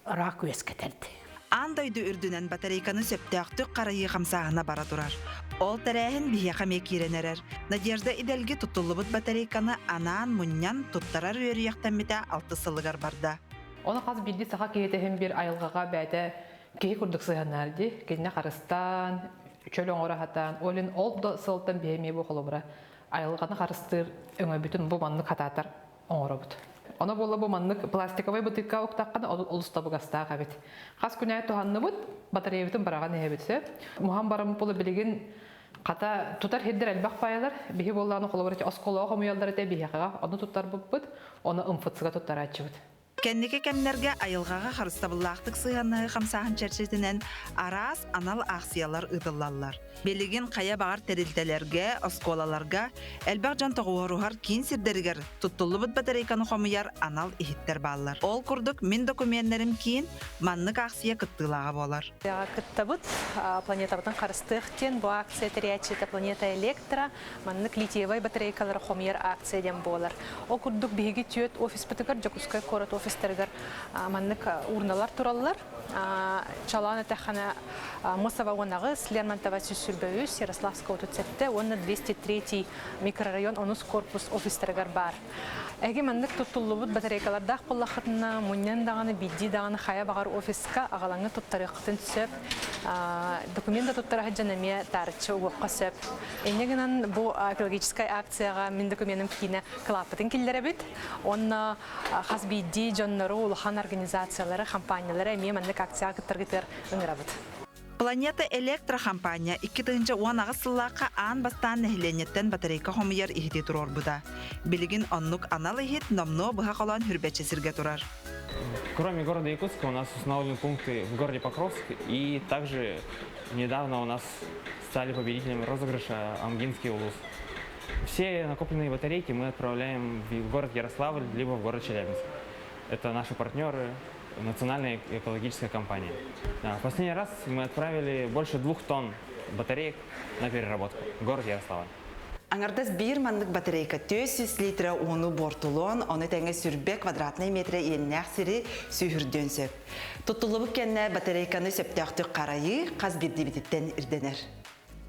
рак үөскэтэрди. Аан дойду үрдүнэн батарейканы сөптөөхтүк харайыы хамсааһына бара турар. Ол тэрээһин биһиэхэ эмиэ киирэн эрэр. Надежда Идэлги туттуллубут батарейканы анаан мунньан туттарар үөрүйэхтэммитэ алтыс сылыгар барда. Оны хас биирдии саха киһитэ иһин биир айылҕаҕа бэйэтэ киһи курдук сыһыаннаар дии. Кинини харыстаан, чөл оҥоро сатаан, ол иһин ол да сылтан биһи эмиэ бу холобура айылҕаны харыстыыр өҥөбүтүн бу маннык хатаатар оҥоробут. Оно буолла бу маннык пластиковай бытыыкка уктаххына олус табыгастаах эбит. Хас күнэ туһанныбыт, батареябытын быраҕан иһэбит сөп. Муһан бараммыт буола билигин хата тутар хирдер элбэх паялар. Биһи буоллааны холобур эти осколоох хомуйаллар этэ биһиэхэҕэ ону туттарбыппыт, ону МФЦ-га туттарааччыбыт. Кэнники кэмнэргэ айылҕаҕа харыстабыллаахтык сыһыаннаһыы хамсааһын чэрчитинэн араас анал аахсыйалар ыытыллаллар. Билигин хайа баҕар тэрилтэлэргэ, оскуолаларга элбэх дьон тоҕуоруһар киин сирдэригэр туттуллубут батарейканы хомуйар анал иһиттэр бааллар. Ол курдук мин докумуоннарым киин маннык аахсыйа кыттыылааҕа буолар. Кыттабыт планетабытын харыстыах диэн бу акция тэрийээччитэ Планета Электро маннык литиевай батарейкалары хомуйар акция диэн буолар. Ол курдук биһиги түөрт офиспытыгар Дьокуускай куорат офистарыгар маннык урналар тураллар. Чалаан этэххинэ Мосова 18, Лермонтова 123, Ярославского 37 уонна 203 микрорайон онус корпус офистарыгар баар. Эги маннык туттуллубут батарейкалардаах буоллаххытына, мунньан даҕаны, биирдии даҕаны хайа баҕар офиска аҕалаҥҥа туттарыаххытын сөп. Документ да туттара сылдьан эмиэ таарыччы угуохха сөп. Инньэ гынан бу экологическай акцияҕа мин докуменым киинэ кылааппытын киллэрэбит. Уонна хас биирдии дьоннору, улахан организациялары, хампаанньалары эмиэ маннык акцияҕа кыттаргытыгар ыҥырабыт. Планета Электро хампаанньа 2018 сыллаахха аан бастаан нэһилиэнньэттэн батарейка хомуйар иһити туруорбута. Билигин оннук анал иһит номнуо быһа холоон хүрбэччи сиргэ турар. Кроме города Якутска у нас установлены пункты в городе Покровск и также недавно у нас стали победителями розыгрыша Амгинский улус. Все накопленные батарейки мы отправляем в город Ярославль либо в город Челябинск. Это наши партнеры, национальная экологическая компания. В последний раз мы отправили больше 2 тонн батареек на переработку в город Ярославль. Аҥардас биир маннык батарейка 400 литра ууну буортулуон, ону тэҥэ сүрбэ квадратнай метрэ иэннээх сири сүүһүрдүөн сөп. Туттуллубут кэннэ батарейканы сөптөөхтүк харайыы хас биирдиибититтэн ирдэнэр.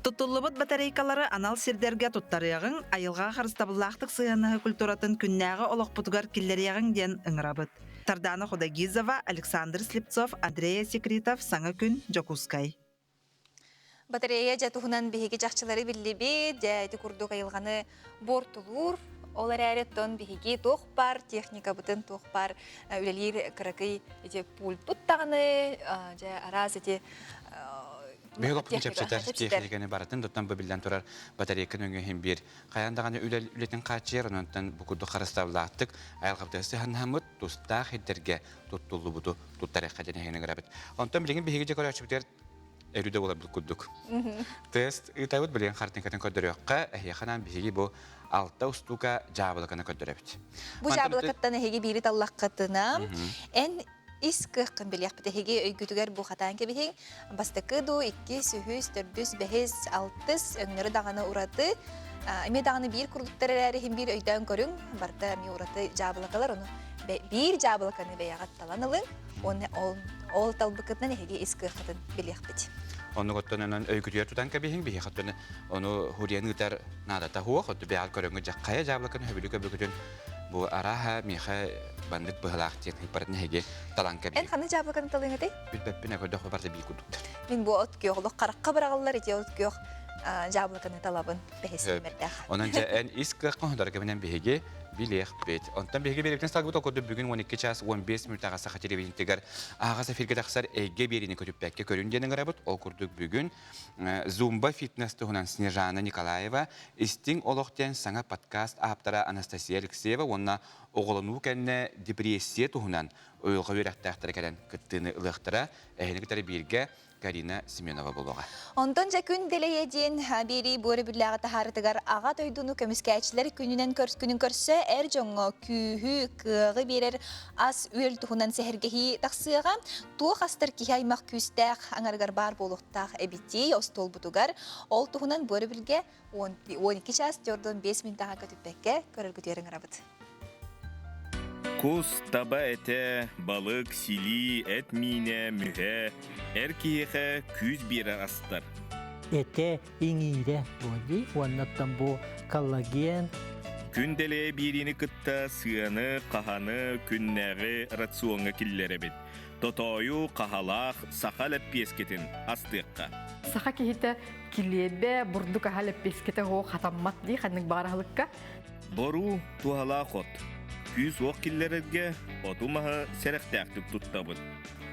Туттуллубут батарейкалары анал сирдэргэ туттарыаҕыҥ, айылҕаҕа харыстабыллаахтык сыһыаннаһыы культуратын күннээҕи олохпутугар киллэриэҕиҥ диэн ыҥырабыт. Сардаана Худогизова, Александр Слепцов, Андрей Секритов, Саҥа күн, Дьокуускай. Батарея дьэ туһунан биһиги чахчылары биллибит, дьэ ити курдук айылҕаны буортулуур. Ол эрээри оттон биһиги туох баар техникабытын, туох баар үлэлиир кыракый ити пульпут даҕаны, дьэ араас ити Биһиги олохпутун чэпчэтэр техниканы барытын туттан бу биллэн турар батарейка нөҥүө иһин биир хайаан даҕаны үлэтин хааччыйар, онон бу курдук харыстабылаахтык айылҕабытыгар сыһаннаһаммыт тустаах ирдэргэ туттуллубуту туттарыахха диэн эһигини ыҥырабыт. Онтон билигин биһиги дьэ көрөөччүбүтүгэр өрүү да буоларбыт курдук. Тест ыытабыт, билигин хартыынкатын көрдөрүөххэ, эһиэхэ анаан биһиги бу алта устуука дьаабылыканы көрдөрөбүт. Бу дьаабылыкаттан эһиги биири таллаххытына, эн ис кыаххын билиэхпит. Эһиги өйгүтүгэр бу хатаан кэбиһиҥ. Бастакы дуу, иккис, үһүс, төрдүс, бэһис, алтыс өҥнөрү даҕаны ураты. Эмиэ даҕаны биир курдуктар эрээри иһин биир өйдөөн көрүҥ. Барыта эмиэ ураты дьаабылыкалар. Ону биир дьаабылыканы бэйэҕит талан ылыҥ. Уонна ол, ол талбыккытынан эһиги ис кыаххытын билиэхпит. Оннук оттон онон өйгүтүгэр тутан кэбиһиҥ, биһиэхэ оттон ону хуриан ыытар наадата суох. Оттон бэйэҕит көрөҥҥүт дьаххайа дьаабылыканы хөбүлү көбүкүтүн бу арааһа миэхэ баннык быһылаах диэн ыыппарын эһиги талан кэбиһиҥ. Эн ханнык дьаабылыканы талыаҥ этэй? Билбэппин, көрдөх барыта биир курдуктар. Мин бу от күөх олох харахха быраҕыллар ити от күөх дьаабылыканы талабын бэһис Онон дьэ эн ис кыаххын хоторо кэминэн биһиги билиэхпит. Онтон биһиги биэриибитин салгыбыт ол курдук бүгүн 12 час 15 мүнүүтэҕэ саха телевидениетигэр аһаҕас эфиргэ тахсар эйгэ биэриини көтүппэккэ көрүн диэн ыҥырабыт. Ол курдук бүгүн Зумба фитнес туһунан Снежана Николаева, Истиҥ олох диэн саҥа подкаст ааптара Анастасия Алексеева уонна оҕолонуу кэннэ депрессия туһунан уйулҕа үөрэхтээхтэрэ кэлэн кыттыыны ылыахтара. Эһини кытары бииргэ Карина Семенова буолуоҕа. Онтон дьэ күн дэлэйэ диэн биэрии бу өрөбүллээҕи таһаарытыгар аҕа дойдуну көмүскээччилэр күнүнэн күнүн көрсө эр дьоҥҥо күүһү, кыаҕы биэрэр ас-үөл туһунан сэһэргэһии тахсыаҕа. Туох астар киһи аймах күүстээх аҥарыгар баар буолуохтаах эбитий остуолбутугар. Ол туһунан бу өрөбүлгэ 12 час 45 минутаҕа көтүппэккэ көрөргүтүгэр ыҥырабыт. Кус, таба этэ, балык, силии, эт миинэ, мүһэ, эр киһиэхэ күүс биэрэр астар. Этэ иҥиирэ буолли уоннаттан бу коллаген. Күн дэлэйэ биэриини кытта сыаны, хаһаны күннээҕи рациоҥҥа киллэрэбит. Тотоойу, хаһалаах, саха лэппиэскэтин астыахха. Саха киһитэ килиэбэ, бурдук аһа лэппиэскэтэ оһох хатаммат дии ханнык баҕар аһылыкка. Боруу туһалаах от. Күүс-уох киллэрэргэ оту-маһы сэрэхтээхтик туттабыт.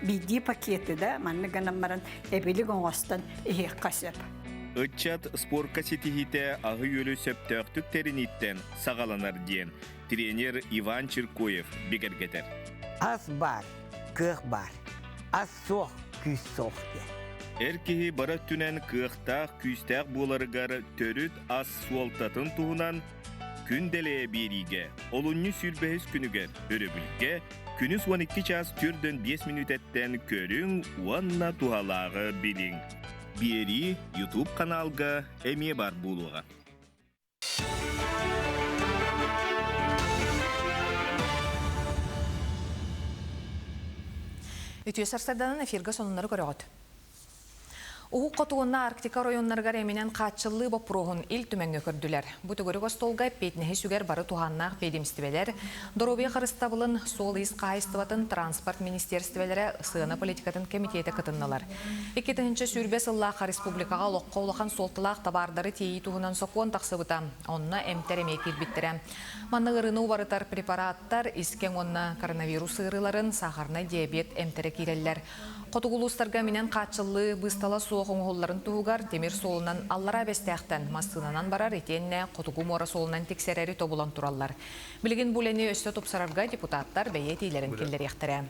Биирдии пакеты да маннык гынан баран эбилик оҥостон иһиэххэ сөп. Ыччат спорка ситиһиитэ аһы-үөлү сөптөөхтүк тэринииттэн саҕаланар диэн тренер Иван Чиркоев бигэргэтэр. Ас баар, кыах баар. Ас суох, күүс суох диэн. Эр киһи бары өттүнэн кыахтаах, күүстээх буоларыгар төрүт ас суолтатын туһунан Күн дэлэйэ биэриигэ олунньу сүүрбэһис күнүгэр өрөбүлгэ күнүс 12 чаас 45 мүнүүтэттэн көрүҥ уонна туһалааҕы билиҥ. Биэрии YouTube каналга эмиэ баар буолуоҕа. Үтүө сарсарданан эфиргэ сонуннары көрөҕүт. Уһук Хоту уонна Арктика оройуоннарыгар эминэн хааччыллыы боппуруоһун Ил Түмэҥҥэ көрдүлэр. Бу төгүрүк остуолга эппиэтинэһи сүгэр бары туһааннаах биэдэмистибэлэр, доруобуйа харыстабылын, суол-иис хаһаайыстыбатын, транспорт министиэристибэлэрэ, сыана политикатын кэмитиэтэ кытыннылар. 2020 сыллаахха республикаҕа олоххо улахан суолталаах табаардары тиэйии туһунан сокуон тахсыбыта. Онно эмтэр эмиэ киирбиттэрэ. Манна ыарыыны убарытар препараттар, искэҥ уонна коронавирус ыарыыларын, сахарнай диабет эмтэрэ киирэллэр. Хотугу улуустарга минэн хааччыллыы быыстала суох оҥоһулларын туһугар тимир суолунан Аллараа Бэстээхтэн массыынанан барар итиэннэ Хотугу муора суолунан тиксэрэри тобулан тураллар. Билигин бу үлэни өссө тупсарарга депутаттар бэйэ этиилэрин киллэриэхтэрэ.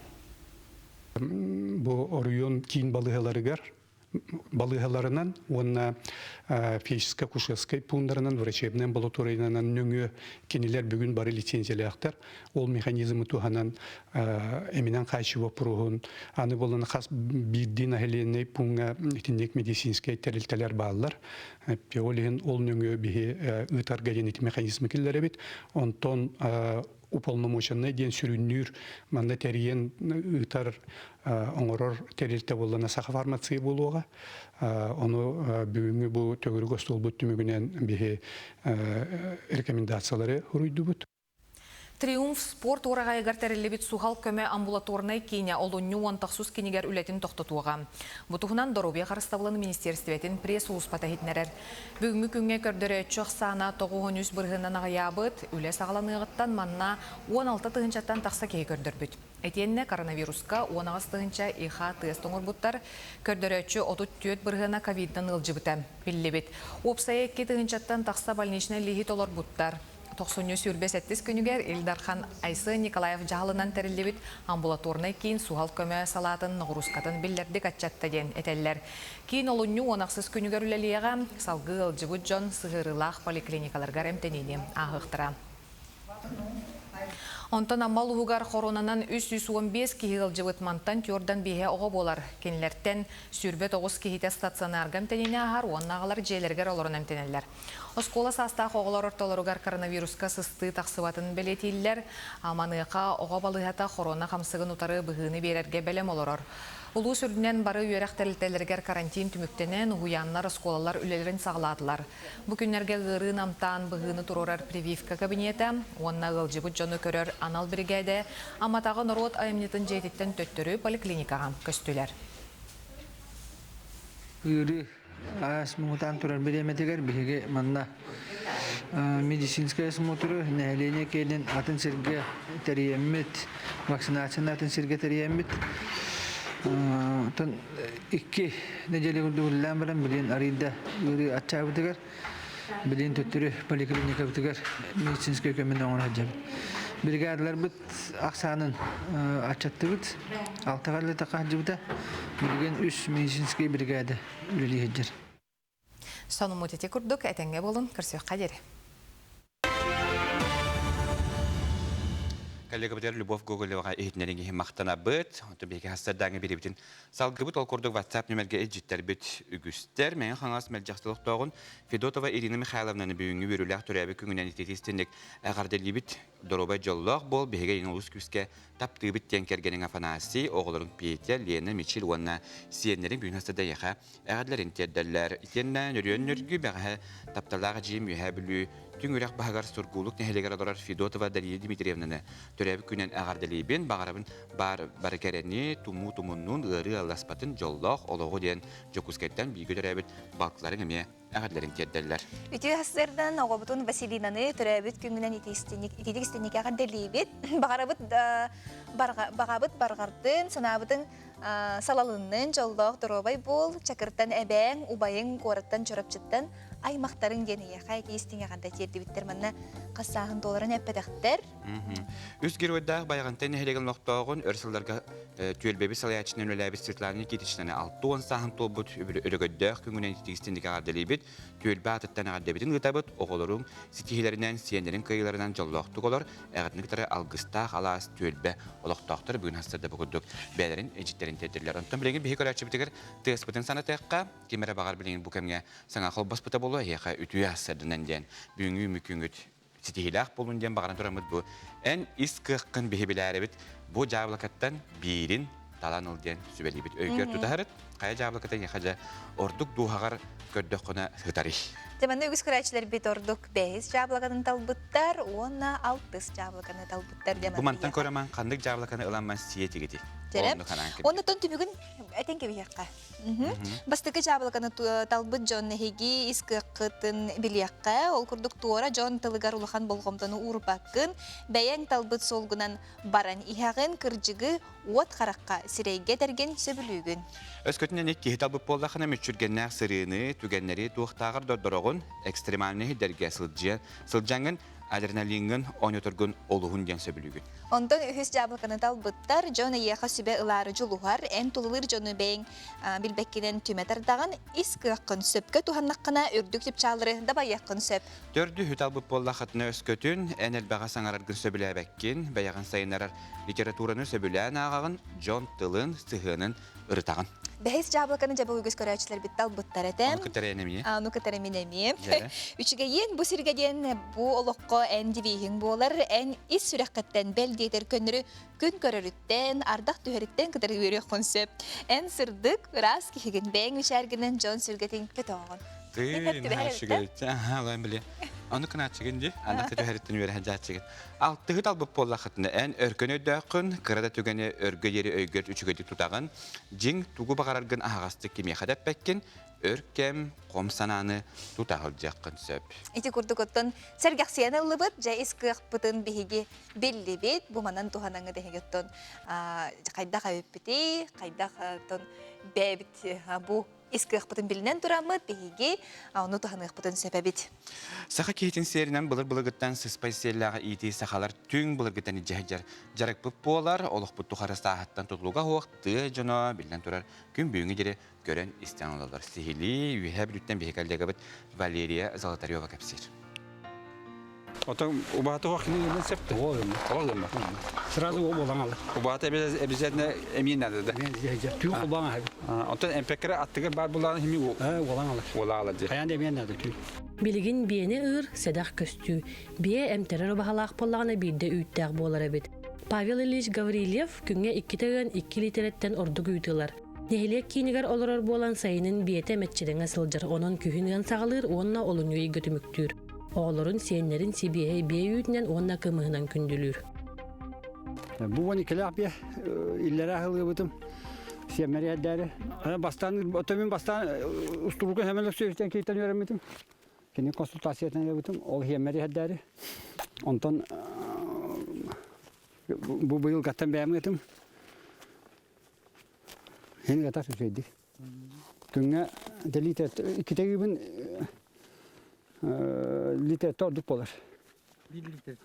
Бу оройуон киин балыыһаларыгар балыыһаларынан уонна фельдшерско-акушерскай пууннарынан, врачебнай амбулаториянан нөҥүө кинилэр бүгүн бары лицензиялаахтар. Ол механизмы туһанан эминэн хааччыы боппуруоһун аны буолан хас биирдии населенный пууҥҥа итинник медицинскэй тэрилтэлэр бааллар. Ол иһин ол нөҥүө биһи ыытарга диэн ити механизмы киллэрэбит. Онтон уполномоченный диэн сүрүннүүр манна тэрийэн ыытар оҥорор тэрилтэ буоллана Саха фармация буолуоҕа. Ону бүгүҥҥү бу төгүрүк остуолбут түмүгүнэн биһи рекомендациялары уруйдубут. Триумф спорт уораҕайыгар тэриллибит суһал көмө амбулаторнай киинэ олунньу уон тахсыс кинигэр үлэтин тохтотуоҕа. Бу туһунан Доруобуйа харыстабылын министиэристибэтин пресс-сулууспата иһитиннэрэр. Бүгүҥҥү күҥҥэ көрдөрөөччү ахсаана 93 бырыһыанынан аҕыйаабыт, үлэ саҕаланыаҕыттан манна 16 тыһыынчаттан тахса киһи көрдөрбүт. Итиэннэ коронавируска 18 тыһыынча ИХ тест оҥорбуттар, көрдөрөөччү 34 бырыһыана ковидтан ыалдьыбыта биллибит. Уопсайа 2 тыһыынчаттан тахса больничнай лииһи толорбуттар. Тохсунньу 27 күнүгэр Ил Дархан Айсен Николаев дьаһалынан тэриллибит амбулаторнай киин суһал көмө салаатын ноҕуруускатын биллэрдик аччатта диэн этэллэр. Киин олунньу уон ахсыс күнүгэр үлэлиэҕэ, салгыы ыалдьыбыт дьон сыһыарыылаах поликлиникаларыгар эмтэниини ааһыахтара. Онтон Амма улууһугар хоруонанан 315 киһи ыалдьыбыт, мантан түөртэн биэһэ оҕо буолар. Кинилэртэн 29 киһитэ стационарга эмтэниини ааһар уонна аҕалар дьиэлэригэр олорон эмтэнэллэр. Оскуола саастаах оҕолор ортолоругар коронавируска сыстыы тахсыбатын бэлиэтииллэр. Маныаха оҕо балыыһата хоруона хамсыгын утары быһыыны биэрэргэ бэлэм олорор. Улуус үрдүнэн бары үөрэх тэрилтэлэригэр карантин түмүктэнэн, уһуйааннар, оскуолалар үлэлэрин саҕалаатылар. Бу күннэргэ ыарыы намтаан быһыыны туруорар прививка кабинета уонна ыалдьыбыт дьону көрөр анал биригээдэ Амматааҕы норуот айымньытын дьиэтиттэн төттөрү поликлиникаҕа көстүлэр. Ыарыы аас муҥутаан турар бириэмэтигэр биһиги манна медицинскэй осмотру нэһилиэнньэ киэнин атын сиргэ тэрийэммит, вакцинацияны атын сиргэ тэрийэммит. Оттон икки нэдиэлэ курдук үлэлээн баран билигин арыйда ыарыы аччаабытыгар билигин төттөрү поликлиникабытыгар медицинскэй көмөнү оҥоро сылдьабыт. Бригадаларбыт ахсаанын аччаттыбыт. Алтаҕа эллэтэ сылдьыбыта. Билигин үс медицинскэй бригада үлэлии сылдьар. Сонуммут ити курдук этэҥҥэ буолун, көрсүөххэ диэри. Коллегабытыгар Любовь Гоголеваҕа иһитиннэриҥ иһин махтанабыт. Онтон биһиги хастардааҥҥы биэрэбитин Салгыбыт ол курдук WhatsApp нүмергэ илдьиттэрбит үгүстэр. Мэҥэ Хаҥалас мэлдьэхси олохтооҕун Федотова Ирина Михайловнаны бүгүҥҥү үөрүүлээх төрөөбүт күҥүнэн ититистинник эҕэрдэлиибит. Доруобай дьоллоох буол, биһиги эйигин олус күүскэ таптыыбыт диэн кэргэниҥ Афанасий, оҕолоруҥ Петя, Лена, Мичил уонна сиэннэриҥ бүгүн хастарда эйиэхэ эҕэрдэлэрин тиэрдэллэр. Итиэннэ нөрүөн нөргү бэҕэһээ тапталлаах эдьиийим Үөһээ Бүлүү Түҥ үрэх баһыгар Сургуулук нэһилиэгэр олорор Федотова Дария Дмитриевнаны төрөөбүт күнүн эҕэрдэлиибин, баҕарабын баар бары кэрэни, тумуу тумуннуун, ыарыы алласпатын, дьоллоох олоҕу диэн Дьокуускайтан бииргэ төрөөбүт балтыларыҥ эмиэ эҕэрдэлэрин тиэрдэллэр. Үтүө сарсыардан оҕобутун Василинаны төрөөбүт күҥҥүнэн итиитик истинник эҕэрдэлиибит. Баҕарабыт баҕабыт барҕардын, санаабытын салалыннын, дьоллоох доруобай буол, Чакыртан эбээҥ, убайыҥ, куораттан Чурапчыттан аймахтарыҥ диэн эйиэхэ итии истиҥ эҕэрдэ тиэрдибиттэр. Манна хас сааһын туоларын эппэтэхтэр. Үс геройдаах Байаҕантай нэһилиэгин олохтооҕун өр сылларга түөлбэбит салайааччынан үлэлээбит Светлана Никитичнаны 60 сааһын туолбут өрөгөйдөөх күҥүнэн итиистинник эҕэрдэлиибит. Түөлбэ аатыттан эҕэрдэбитин ыытабыт. Оҕолоруҥ ситиһиилэринэн, сиэннэриҥ кыайыыларынан дьоллоохтук олор. Эҕэрдэни кытары алгыстаах алаас түөлбэ олохтоохтор бүгүн хастарда бу курдук бэйэлэрин эдьиттэрин тиэрдэллэр. Онтон билигин биһи көрөөччүбүтүгэр тыаспытын санатыахха, ким эрэ баҕар билигин бу кэмҥэ саҥа холбоспута буолуо, эһиэхэ үтүө сарсыарданан диэн бүгүҥҥү мүкүҥүт ситиһиилээх буолун диэн баҕаран тураммыт бу эн ис кыаххын биһи билээрэбит бу дьаабылакаттан биирин талан ыл диэн сүбэлиибит өйгөр тутаһарыт хайа дьаабылаката эйиэхэ дьэ ордук дууһаҕар көрдөххүнэ сытарый Дьэ манна үгүс көрөөччүлэрбит ордук бэһис дьаабылакатын талбыттар уонна алтыс дьаабылаканы талбыттар диэн Бу мантан көрөмөн ханнык дьаабылаканы ыламман сиэ тигити. Дьэрэ. Оннуттан түмүгүн этэн кэбиһиэххэ. Бастакы дьаабылыканы талбыт дьон эһиги ис кыаххытын билиэххэ, ол курдук туора дьон тылыгар улахан болҕомтону уурбаккын, бэйэҥ талбыт суолгунан баран иһэҕин, кырдьыгы уот харахха сирэйгэ этэргин сөбүлүүгүн. Өскөтүнэн киһи талбыт буоллахына мүччүргэннээх сырыыны, түгэннэри туохтааҕар дордороҕун, экстремальнай сирдэргэ сылдьыан, сылдьаҥҥын. Адреналиҥҥын оонньоторгун олуһун диэн сөбүлүүгүн. Онтон үһүс дьаабылыканы талбыттар, дьон эйиэхэ сүбэ ылаары дьулуһар, эн тулалыыр дьону бэйэҥ билбэккинэн түмэ тардаҕын, ис кыаххын сөпкө туһаннаххына үрдүк чыпчааллары дабайыаххын сөп. Төрдү талбыт буоллаххытына өскөтүн, эн элбэҕи саҥараргын сөбүлээбэккин, бэйэҕин сайыннарар литератураны сөбүлээн ааҕаҕын, дьон тылын, сыһыанын ырытаҕын. Бэһис дьаабылыканы дьэ бу үгүс көрөөччүлэрбит талбыттар этэ. Ону кытары эн эмиэ. Ону кытары мин эмиэ. Үчүгэйиэн бу сиргэ диэн бу олоххо эн девиһиҥ буолар, эн ис сүрэххиттэн бэл диэтэр көннөрү күн көрөрүттэн, ардах түһэриттэн кытары үөрүөххүн сөп. Эн сырдык, ыраас киһигин, бэйэҥ мичээргинэн дьон сүргэтин көтөҕөҕүн. Тыын, наһаа Аха, олоон били. Ону кынааччыгын дии, ардах түһэриттэн үөрэ сылдьааччыгын. Алтыһы талбыт буоллаххытына, эн өркөн өйдөөххүн, кыра да түгэни өргө диэри өйгөр үчүгэйдик тутаҕын, дьиҥ тугу баҕараргын аһаҕастык кимиэхэ да эппэккин, өр кэм хом санааны тута сылдьыаххын сөп. Ити курдук оттон сэргэхсийэн ыллыбыт, дьэ ис кыахпытын биһиги биллибит, бу манан туһанаҥыт эһиги оттон хайдах эбиппитий, хайдах оттон бэйэбит бу ис кыахпытын билинэн тураммыт биһиги ону туһаныахпытын сөп эбит. Саха киһитин сиэринэн былыр-былыргыттан сыспай сиэллээҕи иитии сахалар түҥ былыргыттан илдьэ дьарыкпыт буолар, олохпут тухары сааһыттан тутулуга суох тыа дьоно биллэн турар күн бүгүҥҥү диэри көрөн-истэн олороллор. Сиһилии Үөһээ Бүлүүттэн биһиги коллегабыт Валерия Золотарева кэпсиир. Отон убаата хуах кини гынан септе. Ол Сразу ол болан алар. Убаата обязательно эмиэ надо да. Түү кулбан аһы. Онтон эмпеккere аттыгар бар булаан хими Уолан алар. Уола алар же. Хайан да эмиэ надо түү. Билигин биэни ыыр сэдэх көстүү. Биэ эмтэрэр убаһалаах буоллаҕына биирдэ үүттээх буолар эбит. Павел Ильич Гаврильев күҥҥэ иккитэ ыан икки лиитэрэттэн ордук үүт ылар. Нэһилиэк киинигэр олорор буолан сайынын биэтэ мэччирэҥэ сылдьар, онон күһүн ыан саҕалыыр уонна олунньу ыйга түмүктүүр. Оҕолорун, сиэннэрин сибиэһэй биэ үүтүнэн уонна кымыһынан күндүлүүр. Бу уон иккилээх биэ иллэрээ сылгыбытым сиэммэри эрдээри. Бастаан, оттон мин бастаан устуруука Сэмэн Өксөевичтэн кииртэн үөрэммитим. Кини консультациятын ылбытым, ол сиэммэри эрдээри. Онтон бу быйылгаттан бэйэм ыытым. Һин гатар үчүгэйдик. Күҥҥэ литр иккитэ ыыбын литрette ордук буолар.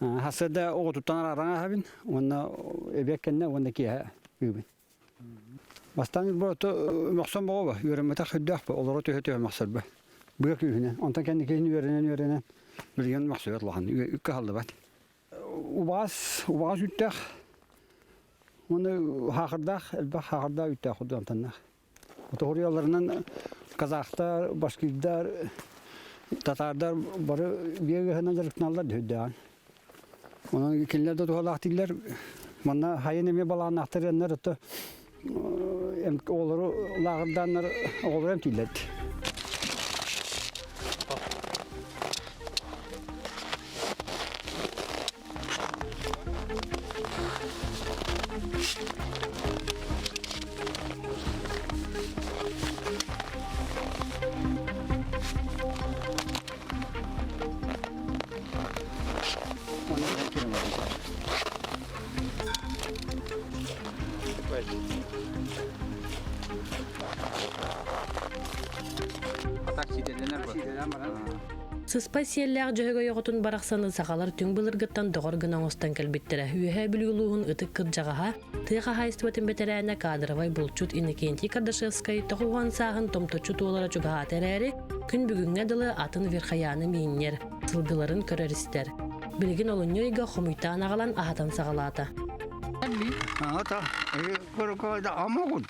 Хасыда оҕотуттан арараҥ аһабын уонна эбиэт кэннэ уонна киэһэ ыыбын. Бастаан бу мөхсөн боҕо үөрэммэтэх сүрдээх бу олоро түһэ-түһэ мөхсөрбө. Быа күүһүнэн. Онтон кэнники үөрэнэн-үөрэнэн билигин мөхсүбэт улахан кыһаллыбат. Убаҕас, убаҕас үүттээх уонна хаахырдаах, элбэх хаахырдаах үүттээх курдук амтаннаах. Тоһуруйаларынан казахтар, башкирдар, татаардар бары биэ ыаһынан дьарыктаналлар дүһүрдээҕин. Онон кинилэр да туһалаах дииллэр. Манна хайын эмиэ балааннаахтар ыаннар ото оҕолору лааҕырдааннар оҕолору эмтииллэр. Сыспай сиэллээх Дьөһөгөй оҕотун барахсаны сахалар түҥ былыргыттан доҕор гына оҥостон кэлбиттэрэ. Үөһээ Бүлүү улууһун ытык кырдьаҕаһа, тыа хаһаайыстыбатын бэтэрээнэ кадровай булчут Иннокентий Кардашевскай 90 сааһын томточчу туолара чугаһаата эрээри, күн бүгүҥҥэ дылы атын Верхояны миинньэр, сылгыларын көрөр-истэр. Билигин олунньу ыйга хомуйтаан аҕалан аһатан саҕалаата. Ата, амогут.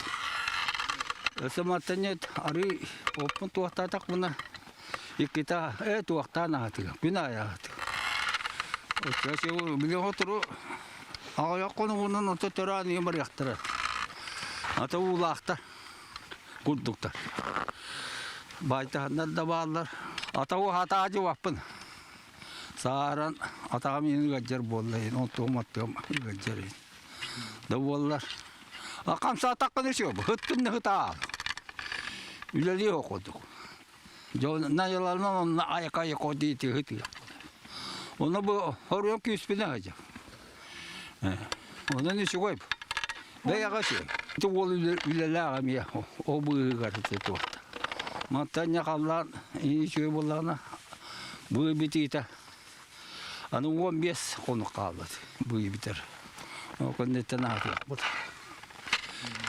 Сыматтанет ары оппун туохтаатахпына иккита э туохтаан аһатыга күн аайы аһатыга. Оччо билигин отору аҕыйах хонугунан ото төрөөн ийэ барыахтара. Ата уулаахтар курдуктар. Баайтаһаннар да бааллар. Ата уһатаа дьыбаппын. Сааран атаҕым иһин ыалдьар буолла иһин, онтугум аттыгым ыалдьар иһин. Да буоллар, хамсаатаххына үчүгэй, ыттын да ытаал. Үлэлиэх курдук. Дьон найыларынан онно айака-айака дии тыһы Ону бу хоруйан күүспүнэ сылдьар. Онон үчүгэй. Бэйэҕэ үчүгэй. Ити уол үлэлээх эмиэ ол быыһыгар ити туохта. Мантан ньахаллаан үчүгэй буоллаҕына быы битиитэ. Аны 15 хонук хаалбыт быйы бүтэр. Ол кэнниттэн аһатыахпыт.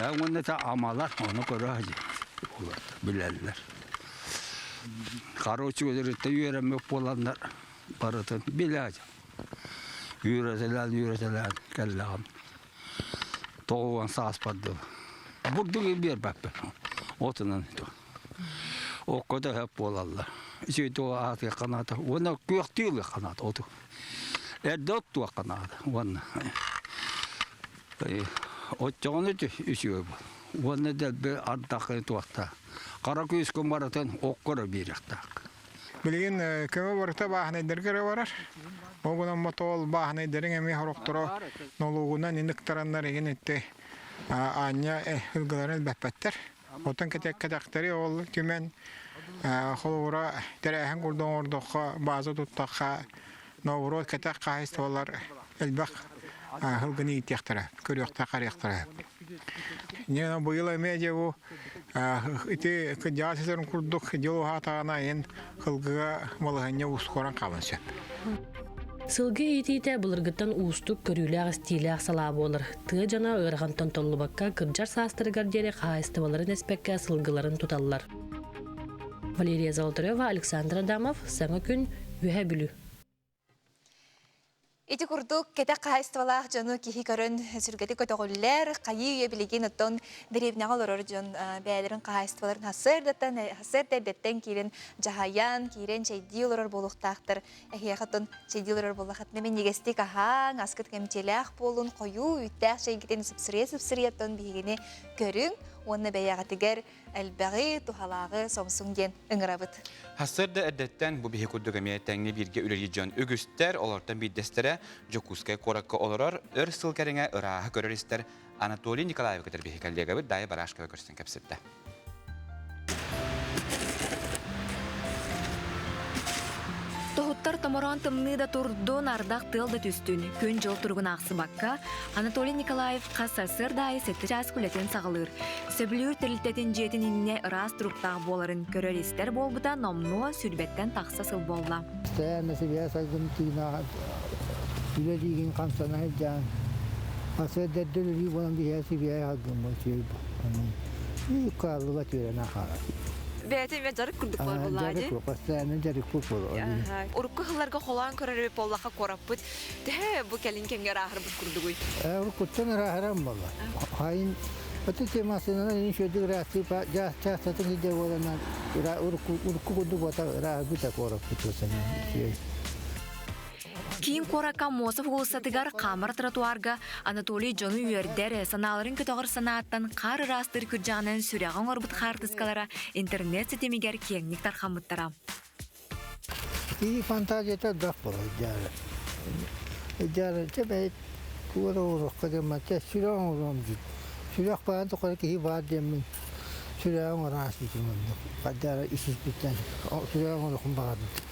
Уонна та амалар ону көрө билэллэр. Короче, өлөрүттэ үөрэммит буоланнар барытын билээт. Үөрэтэлээн үөрэтэлээн кэллэҕим. 90 сааспар дылы. Бурдук биэрбэппин. Отунан Окко да сөп буолаллар. Үчүгэй туох аатыахха наада. Уонна күөхтүү ылыахха наада оту. Эрдэ оттуохха наада. Уонна оччоҕуна үчүгэй буол. Уонна дэлби ардаххын туохта. Хара күүскүн барытын окко эрэ биэриэхтээх. Билигин көмө барыта бааһынайдарга эрэ барар. Ол гынан мотоол бааһынайдарыҥ эмиэ сорохторо нолуогунан иныктараннар игин итти аанньа ылгыларын элбэппэттэр. Оттон кэтэхтэри ол түмэн холобура тэрээһин курдук оҥордоххо, бааза туттахха, наоборот кэтэх хаһаайыстыбалар элбэх сылгыны иитиэхтэрэ, көрүөхтэрэ-харыахтара. Не быйыл эмиэ дьэ бу ити кырдьаҕас сытарын курдук дьыл уһаатаҕына айан сылгыга балаһыанньа уустугуран хаалан сөп. Сылгы иитиитэ былыргыттан уустук көрүүлээх-истиилээх салаа буолар. Тыа дьоно ыарахантан толлубакка, кырдьар саастарыгар диэри хаһаайыстыбаларын эспэккэ сылгыларын туталлар. Валерия Золотарева, Александр Адамов, Саҥа күн, Үөһээ Бүлүү. Ити курдук кэтэх хаһаайыстыбалаах дьону киһи көрөн сүргэтэ көтөҕүллэр, хайыы үйэ билигин оттон дэриэбинэҕэ олорор дьон бэйэлэрин хаһаайыстыбаларын сарсыардаттан сарсыарда эрдэттэн киирэн дьаһайан, киирэн чэйдии олорор буолуохтаахтар. Эһиэхэ оттон чэйдии олорор буоллаххытына минньигэстик аһааҥ, аскыт кэмчиэлээх буолун, хойуу үүттээх чэйгитин сыпсырыйа-сыпсырыйа оттон биһигини көрүҥ уонна бэйэҕитигэр элбэҕи, туһалааҕы сомсуҥ диэн ыҥырабыт. Сарсыарда эрдэттэн бу биһи курдук эмиэ тэҥҥэ бииргэ үлэлиир дьон үгүстэр, олортон биирдэстэрэ Дьокуускай куоракка олорор, өр сыл кэриҥэ ырааһы көрөр-истэр Анатолий Николаевы кытары биһи коллегабыт Дайа Барашкова көрсөн кэпсэттэ. Тоһуттар томороон тымныы да турдун, ардах тыал да түстүн. Күн-дьыл туругун аахсыбакка, Анатолий Николаев хас сарсыарда аайы сэттэ чаас үлэтин саҕалыыр. Сөбүлүүр тэрилтэтин дьиэтин иннинэ ыраас туруктаах буоларын көрөр-истэр буолбута номнуо сүүрбэттэн тахса сыл буолла. Постоянно себя сайдым тыына үлэлиигин хамсана сылдьан сарсыарда үлэлии буолан биһиэхэ сибиэһэй халгыммыт үчүгэй хааллыбат үөрэнэ хаалар. Бэйэтэ эмиэ дьарык курдук буолар буоллаҕа дии. Дьарык постоянно дьарык буолар. Урукку сылларга холоон көрөр эбит буоллахха куораппыт Төһө бу кэлин кэмҥэ ырааһырбыт курдугуй? Уруккуттан ырааһыран буолла. Хайын аты темасынан ини шөдүк ыраастыы чаастатын сидэ буоланан урукку курдук бота ырааһырбыта куораппыт үчүгэй. Киин куоракка Мосов уулуссатыгар хаамар тротуарга Анатолий дьону үөрдэр, санааларын көтөҕөр санааттан хаар ыраастыыр күрдьэҕинэн сүрэҕи оҥорбут хаартыскалара интернет ситимигэр киэҥник тархаммыттара. Киһи фантазията элбэх буолар дьаары. Дьаары чэ бэйт куора оҥоруохха диэн чэ сүрэх оҥоруом диир. Сүрэх баарын тухары киһи баар диэммин сүрэҕи оҥорон ааспытым оннук. Дьаары ис-испиттэн сүрэҕи оҥоруохпун баҕарбытым.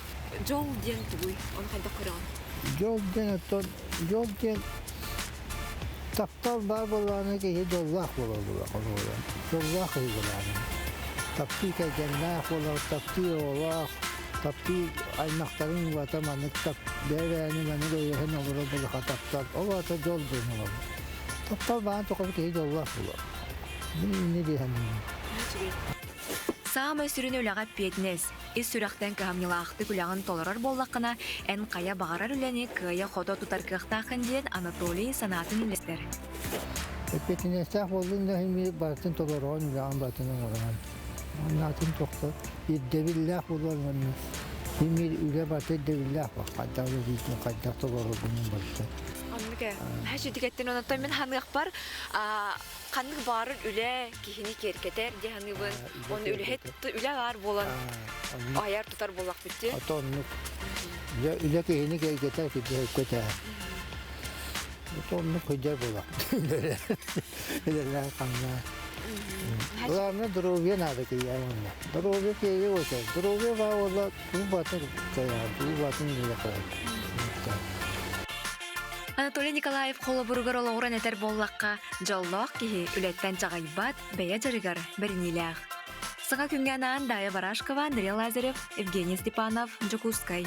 Дьол диэн тугуй? Ону хайдах көрөҕүн? Дьол диэн оттон дьол диэн таптал баар буоллаҕына киһи дьоллоох буолар буолар. Дьоллоох киһи буолаҕын. Таптыы кэргэннээх буолар, таптыы оҕолоох, таптыы аймахтарын уота маннык тап бэйэ-бэйэни маннык өйөһөн олорор буоллаха таптал. Ол аата дьол диэн олорор. Таптал баан тухары киһи дьоллоох буолар. Мин инньэ дии саныыбын. Саамай сүрүн үлэҕэ эппиэтинэс. Ис сүрэхтэн кыһамньылаахтык үлэҕин толорор буоллаххына, эн хайа баҕарар үлэни кыайа-хото тутар кыахтааххын диэн Анатолий санаатын үллэстэр. Эппиэтинэстээх буоллун да иһин барытын толороҕун, үлэҕин барытын оҥороҕун. Оннаатын тохто ирдэбиллээх буолуон уонна син үлэ барыта ирдэбиллээх буол. Хайдах үлэлииргин, хайдах толороргун барыта. Оннук ээ. Сүтүкэттэн онтон мин ханыахпар ханнык баарыр үлэ киһини киэркэтэр дии саныыбын. Оны үлэһит үлэ баар буолан айар тутар буоллахпыт дии. Ото оннук. Үлэ киһини киэргэтэр, киэргэтэр. Ото оннук сылдьар буоллахпыт. Үлэлээн хамнаан. Главное здоровье надо киһи онно. Здоровье киһи очень. Здоровье баар буолла, туу батын кыайар, туу батын үлэ кыайар. Анатолий Николаев холобуругар олоҕуран этэр буоллахха, дьоллоох киһи үлэттэн чаҕыйбат, бэйэ дьарыгар бэриниилээх. Саҥа күҥҥэ анаан Дая Барашкова, Андрей Лазарев, Евгений Степанов, Дьокуускай.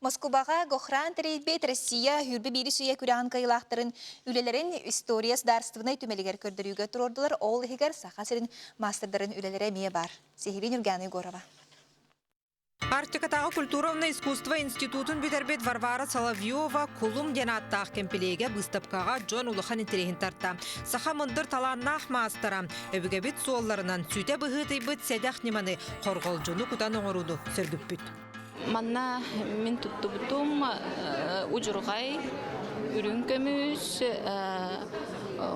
Москубаҕа Гохран тэрийбит Россия хүрбэ биири сүүйэ күрэҕин кыайыылаахтарын үлэлэрин история судаарыстыбаннай түмэлигэр көрдөрүүгэ туруордулар. Ол иһигэр Саха сирин маастардарын үлэлэрэ эмиэ баар. Сиһилии Нюргана Егорова. Арктикатааҕы культура уонна искусство институтун бүтэрбит Варвара Соловьева «Кулум» диэн ааттаах кэмпилиэгэ быыстапкаҕа дьон улахан интэриэһин тарта. Саха мындыр талааннаах маастара өбүгэбит суолларынан сүтэ быһыытыйбыт сэдэх ньыманы хорҕолдьуну кутан оҥорууну сөргүппүт. Манна мин туттубутум удьурҕай, үрүҥ көмүс,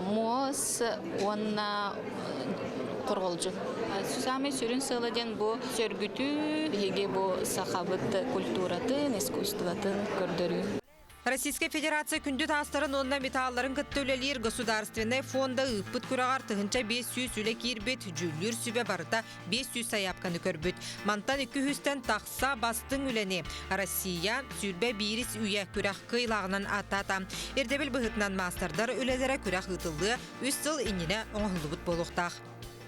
муос уонна хорҕолдьу. Саамай сүрүн сыала диэн бу сөргүтүү, биһиги бу сахабыт культуратын, искусствотын көрдөрүү. Российскай Федерация күндү таастарын уонна металларын кытта үлэлиир Государственнай фонда ыыппыт күрэҕэр 1500 үлэ киирбит, дьүүллүүр сүбэ барыта 500 сайаапканы көрбүт. Мантан 200-тэн тахса бастыҥ үлэни Россия 21 үйэ күрэх кыайыылааҕынан ааттаата. Ирдэбил быһыытынан маастардар үлэлэрэ күрэх ыытыллыа үс сыл иннинэ оҥоһуллубут буолуохтаах.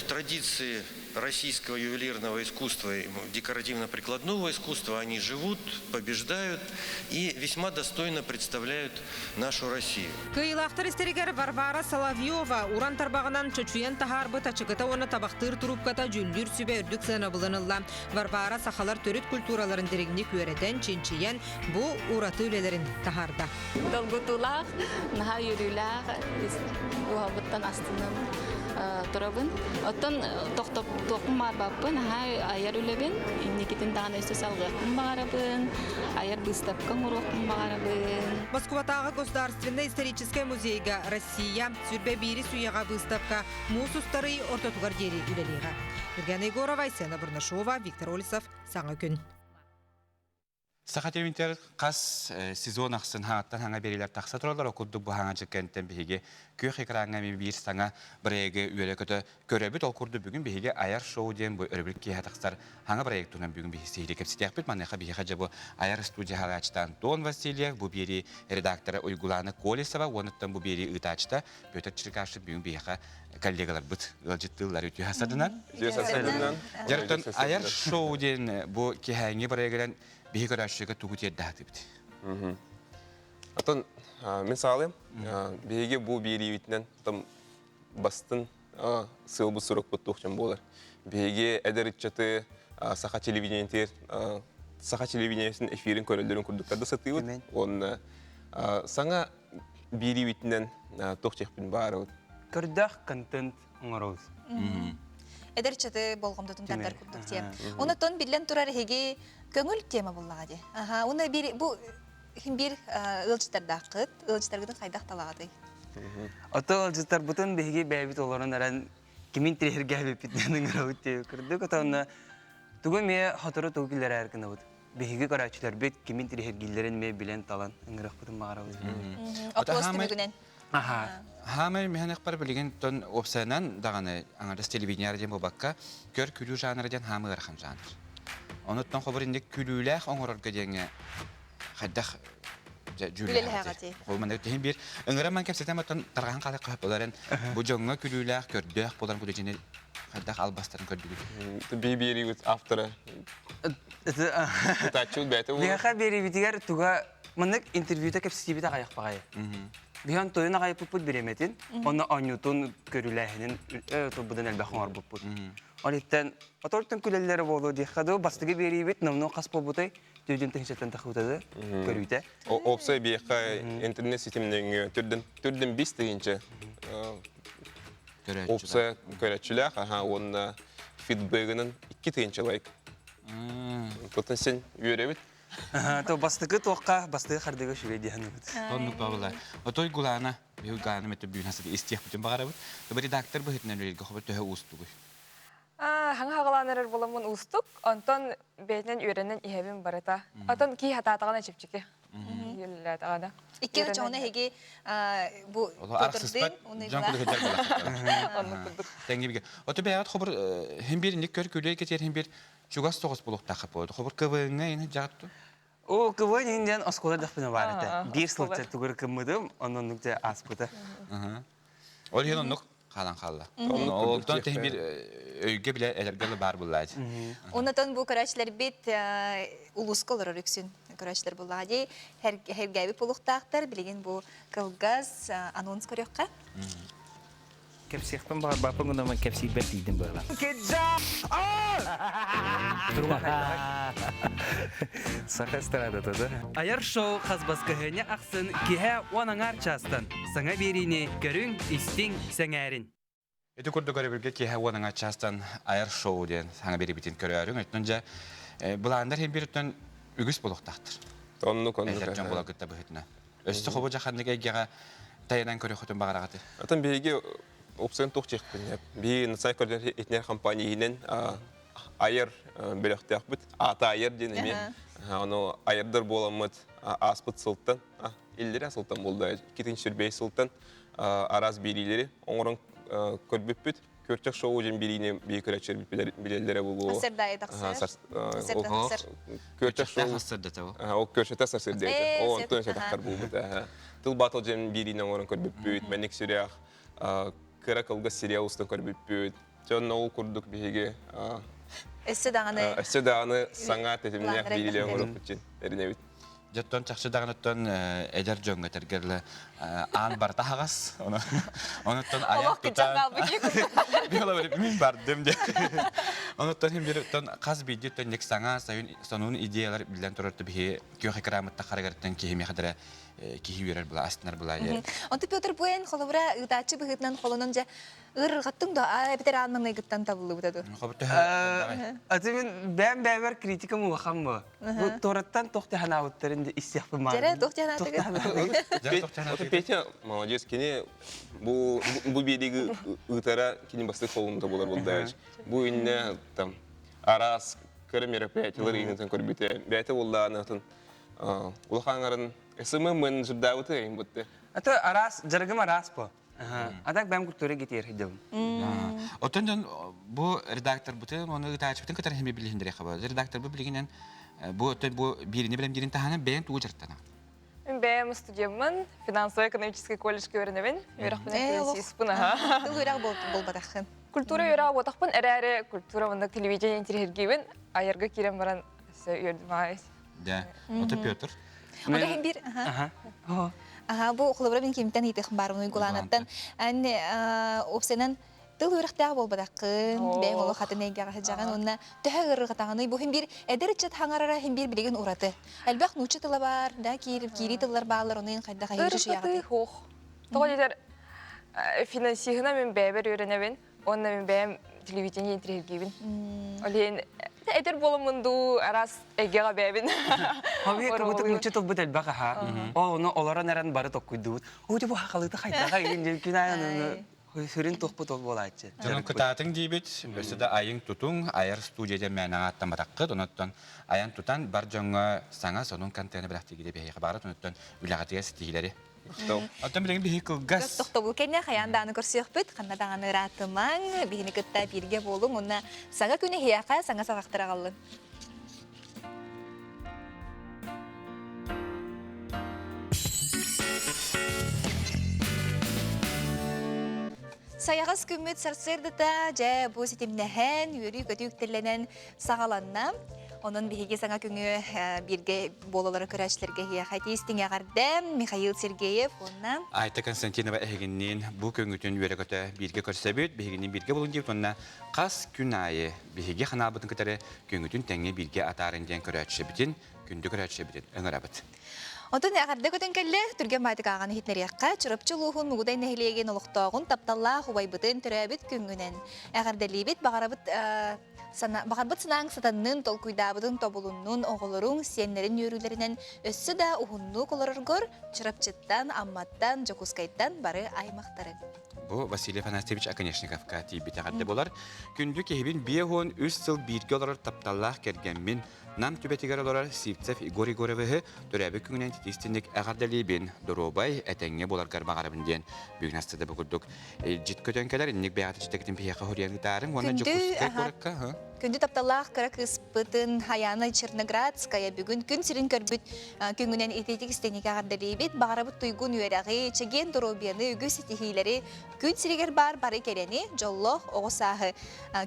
Традиции российского ювелирного искусства и декоративно-прикладного искусства, они живут, побеждают и весьма достойно представляют нашу Россию. Кыайыылаахтар истэригэр Варвара Соловьева уран тарбаҕынан чочуйан таһаарбыт ачыкыта уонна табахтыыр трубката дьүүллүүр сүбэ үрдүк сыанабылын ылла. Варвара сахалар төрүт культураларын дириҥник үөрэтэн, чинчийэн бу ураты үлэлэрин таһаарда. Долгутуулаах, наһаа үөрүүлээх, уһабыттан астынан турабын. Оттон тохтоптуохпун баарбаппын, наһаа айар үлэбин, инникитин даҕаны өссө салгыахпын баҕарабын, айар быыстапка оҥоруохпун баҕарабын. Москватааҕы Государственнай историческай музейга Россия сүрбэ биирис үйэҕэ быыстапка муус устарый ортотугар диэри үлэлиэҕэ. Евгения Егорова, Айсена Бурнашова, Виктор Олесов, Саҥа күн. Саха телевидениетигэр хас сезон ахсын хаҥаттан хаҥа биэриилэр тахса тураллар. Ол курдук бу хаҥа дьыккэнтэн биһиги күөх экраҥҥа эмиэ биир саҥа проегы үөрэ-көтө көрөбүт. Ол курдук бүгүн биһиги Айар шоу диэн бу өрөбүл киэһэ тахсар хаҥа проект туһунан бүгүн биһиги сиһилии кэпсэтиэхпит. Маныаха биһиэхэ дьэ бу Айар студия салайааччыта Антон Васильев, бу биэрии редактора Уйгулаана Колесова, уонуттан бу биэрии ыытааччыта Петр Черкашин бүгүн биһиэхэ коллегаларбыт ыалдьыттыыллар үтүө садынан. Үтүө садынан. Дьарыктан айар шоу диэн бу киһээҥҥи проегынан биһи көрөөччүгэ тугу тиэрдэхтибит? Атын мин саалым биһиги бу биэриибитинэн там бастын сыалбыт сурукпут туохчан буолар. Биһиги эдэр ыччаты саха телевидениетигэр саха телевидениетин эфирин көрөллөрүн курдуктарда сатыыбыт. Уонна саҥа биириибитинэн туох диэхпин баарыбыт. Көрдөөх контент оҥоробут. Эдэр чаты болҕомтотун тардар курдук тиэ. Онотон биллэн турар эһиги көҥүл тема буллаҕа дии. Аха, уна бир бу бир ыалдьыттардааххыт, ыалдьыттаргытын хайдах талаҕытый? Ото ыалдьыттарбытын биһиги бэйэбит олорон эрэн кимин тириһиргээбиппитинэн ыҥырабыт диye кырдык отонно тугу эмиэ хотору тугу киллэрээр гынабыт. Биһиги көрөөччүлэрбит кимин тириһиргииллэрин эмиэ билэн талан ыҥырыахпытын баҕарабыт. Опрос түмүгүнэн. Аха. Хаамай миһэнэхпэр билигин тон уопсайынан даҕаны аҥардас телевидение диэн буолбакка көр күлүү жанра диэн хаамы ыарахан жанр. Онуттан хобур инник күлүүлээх оҥорорго диэҥҥэ хайдах дьүүллэһэҕитий? Ол тиһин биир ыҥыран ман кэпсэтэн оттон тарҕаһан хаалар хаһып болар бу дьоҥҥо күлүүлээх көрдөөх болар кудучини хайдах албастарын көрдүгүт? Би биэриибит автора Ытааччыбыт бэйэтэ буолар. Биһиэхэ биэриибитигэр туга маннык интервьюта кэпсэтиибит аҕайах баҕайы. Биһиэн тойон аҕайыппыппыт бириэмэтин, онно оонньуутун, көрүлээһинин турбутун элбэх оҥорбуппут. Ол иттэн отортон күлэллэрэ буолуо диэххэ дуу, бастакы биэриибит номнуо хас буолбутай? Түүдүн тыһыынчаттан тахыбытады көрүүтэ. Опсай биэххэ интернет ситимнэҥҥэ түрдэн түрдэн бис тыһыынча опсай көрөөччүлээх аха уонна фидбэгынан 2 тыһыынча лайк. Тотон сен үөрэбит. То бастакы туохха бастакы хардыга үчүгэй диэханыбыт. Оннук бабыла. Отой гулаана биһи гааны мөтө бүүн хасыды истиэхпитин баҕарабыт. Редактор быһытынан үлэлгэ хобо төһө уустугуй? Хаҥа хаҕалаан эрэр буоламмын уустук, онтон бэйэтинэн үөрэнэн иһэбин барыта. Отон кии хатаатаҕына чэпчэки. Үлэлээтэҕинэ. Икки очоҕуна эһиги бу Арахсыспат дьон кулуһуйдар Оннук курдук. Тэҥҥибигэ. Ото бэйэҕит хобур хин бир инник көр күлүөй кетер хин бир чугас соҕус булуктаахха буолду. Хобур КВН-ҥа ини дьаҕатту. О, КВН иһин диэн оскуола дахпына баар этэ. Биир сылча тугур кыммыдым, оннук дьэ ааспыта. Ол иһин оннук. Халан халла. Онтон теһин бир өйгө биле элерге бар буллаачы. Онотон бу көрөөчүлэрбит улууска олорор үксүн көрөөчүлэр буллаҕа дии. Хергээбит булуктаахтар билигин бу кылгас анонс көрүөххэ. Кэпсиэхпин баҕарбаппын гынан кэпсиирбэр тиийдим быһыылаах. Саха эстрадата да? Айар шоу хас баскыһыанньа ахсын киһэ уон аҥаар чаастан саҥа биэриини көрүҥ, истиҥ, сэҥээрин. Ити курдук өрөбүлгэ киэһэ уон аҥаар чаастан айар шоу диэн саҥа биэрибитин көрөөрүҥ. Өттүн дьэ былааннар иһин биир үгүс буолуохтаахтар. Оннук оннук. Эдэр дьон була кытта быһыытынан. Өссө хобу дьаханнык эйгэҕэ тайанан көрөхөтүн баҕараҕаты. Атын биһиги опцион туох диэхпин биһиги национальный координатор итинэр компания иһинэн айар бөлөхтөөхпүт аата айар диэн эмиэ ону айардар буоламмыт ааспыт сылтан иллэрэ сылтан буолла 2005 сылтан араас биэриилэри оҥорон көрбүппүт Күөрчэх шоу диэн биэриини биһи көрөөччүлэр билэллэрэ буолуо. Сарсыарда тахсар. Сарсыарда Күөрчэх шоу. Ол күөрчэтэ сарсыарда этэ. Ол онтон тахсар буолбут. Тыл батл диэн биэриини оҥорон көрбүппүт. Мэник сүрэх кыра кылгас сериал устан көрбүппүт. Дьон ол курдук биһиги Өссө даҕаны өссө даҕаны саҥа тэтимнээх биэриилэри оҥоруохпут диэн эрэнэбит. Дьоттон чахчы даҕаныттан эдэр дьоҥҥо этэргерле аан барыта аһаҕас. Онуттан айан тутан мин бардым де. Онуттан хим бириттан хас биирдиттэн ник саҥа сайын сонун идеялар биллэн турар биһи күөх экраммыт тахарыгартан киһи миэхэ киһи үөрэр була астынар була. Онту Петр Буэн холобура ыытааччы быһыытынан холонон дьэ Ырырҕаттыҥ да эбэтэр аан маҥнайгыттан табыллыбыта ду? Аты мин бэйэм бэйэбэр критикам улахан бу. Бу туораттан туох ханаабыттарын истиэхпин баар. Дьэрэ туох ханаатыгыт? Петя молодец, кини бу бу биэриги ыытара кини бастык холунта булар булдач. Бу инне там араас кыра мероприятиялар ыйынытын көрбүтэ. Бэйэтэ буллаанатын улахан арын СММ менеджердаабыты ыйын бутты. Аты араас жарыгым араас бу. А так бэм культура гитер хидым. Оттон дьон бу редактор бутын, оны ытаачыбытын кытары хеми билиһиндире хаба. Редактор бу билигинен бу оттон бу биирини билем дирин таһынан бэйэн тугу дьарыктана. Мин бэйэм студеммын, финансово-экономический колледжка үөрэнэбин. Үөрэхпинэн финансистпын аха. Тыл үөрэх болбатаххын. Культура үөрэҕэ буотахпын эрээри культура уонна телевидение интириэһиргиибин. Айарга киирэн баран өссө үөрдүм аҕай. Да. Ото Петр. Ото иһин бир. Аха, бу холобура мин кимтэн ыйытыах баарым Уйгулаанаттан. Ан опсанан тыл үөрэхтээх буолбатаххын, бэйэҥ олох атын эйгэҕэ сылдьаҕын уонна төһө ыарырҕатаҕыный бу иһин биир эдэр ыччат хаҥарара иһин биир билигин ураты. Элбэх нуучча тыла баар, да киирии тыллар бааллар, ону хайдах эһиги Ыарырҕатыы суох. Тоҕо диэтэр финансиһына мин бэйэбэр үөрэнэбин. Уонна мин бэйэм телевидение интириэһиргиибин. Ол иһин эдэр буоламмын дуу, араас эйгэҕэ бэйэбин. Хобби кыбытык нучча тылбыт элбэх аха. Ол ону олорон эрэн бары токкуйдубут. Оо, бу хахалыыта хайдаҕа игин диэн күн аайы ону сүрүн туохпут ол буолааччы. Дьонун кытаатыҥ диибит, өссө да айыҥ тутуҥ, айар студия диэн мээнэҕэ аттамматаххыт, онуттан айан тутан бар дьоҥҥо саҥа сонун контены бэлэхтиигит биһиэхэ баара, онуттан үлэҕитигэр ситиһиилэри. Оттон билигин биһи кылгас. Тохтобул кэннэ хайаан даҕаны көрсүөхпүт, ханна даҕаны ыраатымаҥ, биһини кытта бииргэ буолуҥ уонна саҥа күн эһиэхэ саҥа саҕахтар аҕаллын. Сайаҕас күммүт сарсыардата дьэ бу ситимнэһэн, үөрүү-көтүү үктэллэнэн саҕаланна. Онон биһиги саҥа күҥү бииргэ буолалары көрөөччүлэргэ эһиэхэ тиистиҥ эҕэрдэ Михаил Сергеев уонна Айта Константинова эһигинниин бу күҥҥүтүн үөрэ-көтө бииргэ көрсөбүт, биһигинниин бииргэ булун диэбит уонна хас күн аайы биһиги ханаабытын кытары күҥҥүтүн тэҥҥэ бииргэ атаарын диэн көрөөччүбүтүн, күндү көрөөччүбүтүн ыҥырабыт. Онтон эҕэрдэ көтөн кэллэ, түргэн баайтык ааҕан иһитинэриэххэ, Чурапчы улууһун Мугудай нэһилиэгин олохтооҕун тапталлаах убайбытын төрөөбүт күҥҥүнэн эҕэрдэлиибит, баҕарабыт Баҕарбыт санааҥ сатаннын, толкуйдаабытыҥ тобулуннун, оҕолоруҥ, сиэннэрин үөрүүлэринэн өссө да уһуннук олороргор Чурапчыттан, Амматтан, Дьокуускайтан бары аймахтарыҥ. Бу Василий Афанасьевич Оконешниковка тиийбит эҕэрдэ буолар. Күндү киһибин 53 сыл бииргэ олорор тапталлаах кэргэммин. Нам түбэтигэр олорор Сивцев Егор Егоровиһы төрөөбүт күҥүнэн итиистинник эҕэрдэлиибин, доруобай, этэҥҥэ буоларгар баҕарабын диэн бүгүн астыда бу курдук илдьит көтөн кэлэр инник бэйэҕит ичтэкитин биһиэхэ хоруйан ыытаарыҥ уонна Дьокуускай куоракка Күндү тапталлаах кыра кыыспытын Аяна Черноградская бүгүн күн сирин көрбүт күҥүнэн итиитик истиҥник эҕэрдэлиибит. Баҕарабыт туйгун үөрэҕи, чэгиэн доруобуйаны, үгүс ситиһиилэри, күн сиригэр баар бары кэрэни, дьоллоох оҕо сааһы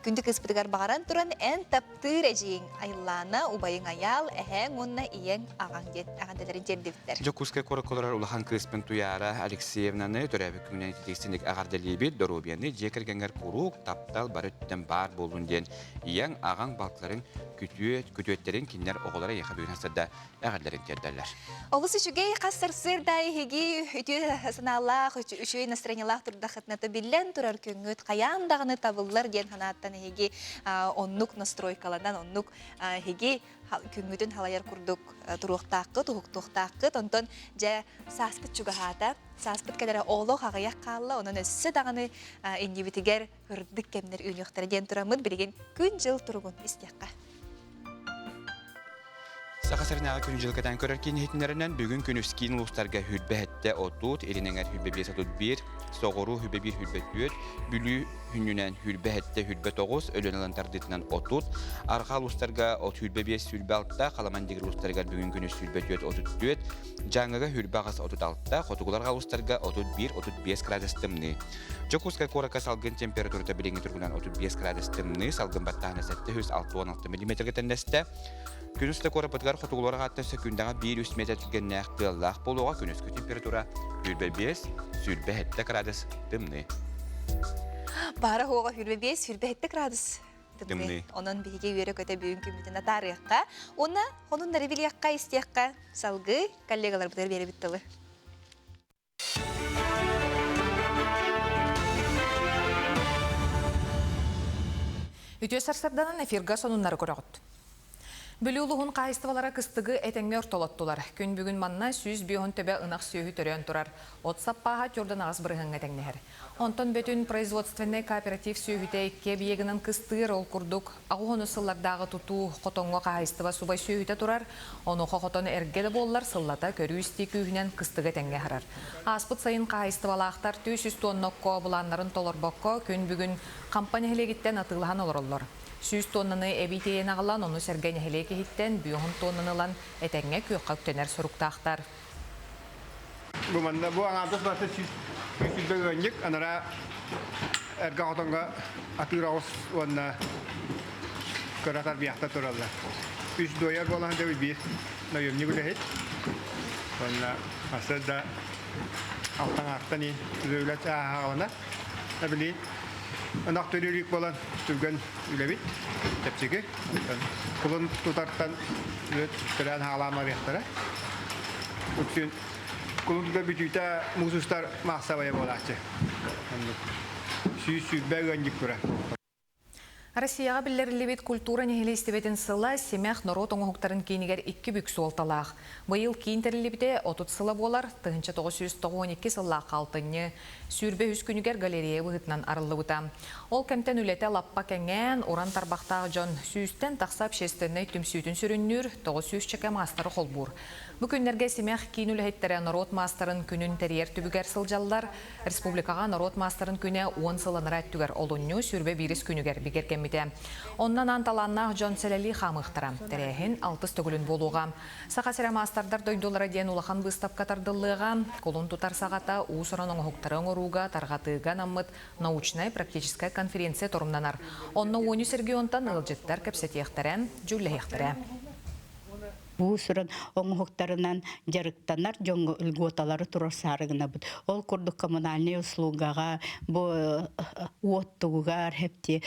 күндү кыыспытыгар баҕаран туран эн таптыыр эдьиийиҥ Айыллаана, убайыҥ Айаал, эһээҥ уонна ийэҥ аҕаҥ диэн эҕэрдэлэрин тиэрдибиттэр. Дьокуускай куоракка олорор улахан кыыспын Туйаара Алексеевнаны төрөөбүт күҥүнэн итиитик эҕэрдэлиибит, доруобуйаны дьиэ кэргэҥҥэр куруук таптал бары өттүнэн баар буоллун диэн ийэҥ, аҕаҥ, балтыларыҥ күтүөт, күтүөттэрин кинилэр оҕолоро эйиэхэ бүгүн сырда эҕэрдэлэрин тиэрдэллэр. Олус үчүгэй хас сарсыарда эһиги үтүө санаалаах, үчүгэй настроениелаах турдаххытына биллэн турар күҥҥүт хайаан даҕаны табыллар диэн санааттан эһиги оннук настройкаланан, оннук эһиги күҥҥүтүн халайар курдук туруохтааххыт, уһуктуохтааххыт. Онтон дьэ сааспыт чугаһаата, сааспыт кэлэрэ олох аҕыйах хаалла, онон өссө даҕаны иннибитигэр ырдык кэмнэр үүнүөхтэрэ диэн тураммыт билигин күн-дьыл туругун истиэххэ. Саха сиринээҕи күн-дьыл кэтээн көрөр киин иһитиннэринэн бүгүн күнүс киин улуустарга хүрбэ сэттэ отут, Илин эҥэр хүрбэ биэс отут биир, соҕуруу хүрбэ биир хүрбэ түөрт, Бүлүү хүннүнэн хүрбэ сэттэ хүрбэ тоҕус, Өлүөнэ ылан тардыытынан отут, арҕаа улуустарга от хүрбэ биэс сүрбэ алта, Халаман дигир улуустарыгар бүгүн күнүс сүрбэ түөрт отут түөрт, Дьааҥыга хүрбэ аҕыс отут алта, хотугулар улуустарга отут биир отут биэс градус тымныы. Дьокуускай куоракка салгын температурата билиҥҥи туругунан 35 градус тымныы, салгын баттааһына 766 миллиметргэ тэннэстэ. Күнүс да куораппытыгар хотугулар аҕаттан сөкүүндэҕэ 1-3 метр түргэннээх тыаллаах буолуоҕа. Күнүскү температура 25, 27 градус тымныы. Баара хуоҕа 25, 27 градус тымныы. Онон биһиги үөрэ-көтө бүгүн күммүтүн атаарыахха уонна хонуннары билиэххэ, истиэххэ салгыы коллегаларбытыгар биэрэбит тылы. Үтүө сарсарданан эфирга сонуннары көрөҕүт. Бүлүү улуһун хаһайыстыбалара кыстыгы этэҥҥэ ортолоттулар. Күн бүгүн манна 150 төбө ынах сүөһү төрөөн турар. От саппааһа төрдөн аҕыс бырыһыаҥҥа тэҥнэһэр. Онтон бөтүн производственнай кооператив сүөһүтэ икки эбийиэгинэн кыстыыр, ол курдук аҕыс сыллардааҕы тутуу хотоҥҥо хаһаайыстыба субай сүөһүтэ турар, онуоха хотон эргэ да буоллар сыллата көрүү-истии күүһүнэн кыстыга тэҥҥэ аһарар. Ааспыт сайын хаһаайыстыбалаахтар 300 туонна окко былааннарын толорбокко күн бүгүн Хампа нэһилиэгиттэн атыылаһан олороллор. 100 туоннаны эбии тиэйэн аҕалан, ону сэргэ нэһилиэк иһиттэн 50 туоннаны ылан этэҥҥэ күөххэ үктэнэр соруктаахтар. Бу манна бу аҥаардас барыта сүүс сүүрбэ ыанньык, анараа эргэ хотоҥҥо атыыр оҕус уонна кыра тарбыйахтар тураллар. Үс дуойар буолан дьэ биир наемник үлэһит. Уонна асы да алтан аартан иин үлэ ааһаҕына билин ынах төрүүрүк буолан түргэн үлэбит чэпчэки. Кулун тутартан үөт төрөөн хаалаан барыахтара. Үксүн кулун тутар бүтүүтэ муус устар маассабайа буолааччы. Сүүс сүүрбэ ыанньык турар. Россияҕа биллэриллибит культура нэһилиэстибэтин сыла Симэх норуот оҥоһуктарын киинигэр икки бүк суолталаах. Быйыл киин тэриллибитэ 30 сыла буолар, 1992 сыллаахха алтынньы 23 күнүгэр галерея быһыытынан арыллыбыта. Ол кэмтэн үлэтэ лаппа кэҥээн, уран тарбахтаах дьон сүүстэн тахса общественнай түмсүүтүн сүрүннүүр, 900 чэкэ маастары холбуур. Бу күннэргэ Симэх киин үлэһиттэрэ норуот маастарын күнүн тэрийэр түбүгэр сылдьаллар. Республикаҕа норуот маастарын күнэ уон сыл анараа өттүгэр олунньу сүүрбэ биирис күнүгэр бигэргэммитэ. Онно анаан талааннаах дьон сэлэлии хаамыахтара. Тэрээһин алтыс төгүлүн буолуоҕа. Саха сирэ маастардар дойдулара диэн улахан быыстапка тардыллыаҕа. Кулун тутар саҕата уус-уран оҥоһуктары оҥорууга, тарҕатыыга анаммыт научнай-практическай конференция торумнанар. Онно уонүс регионтан ыалдьыттар кэпсэтиэхтэрэ, дьүүллэһиэхтэрэ. Уус-уран оҥоһуктарынан дьарыктанар дьоҥҥо льготалары туруорсаары гынабыт. Ол курдук коммунальнай услугаҕа, бу уоттугугар, хэпти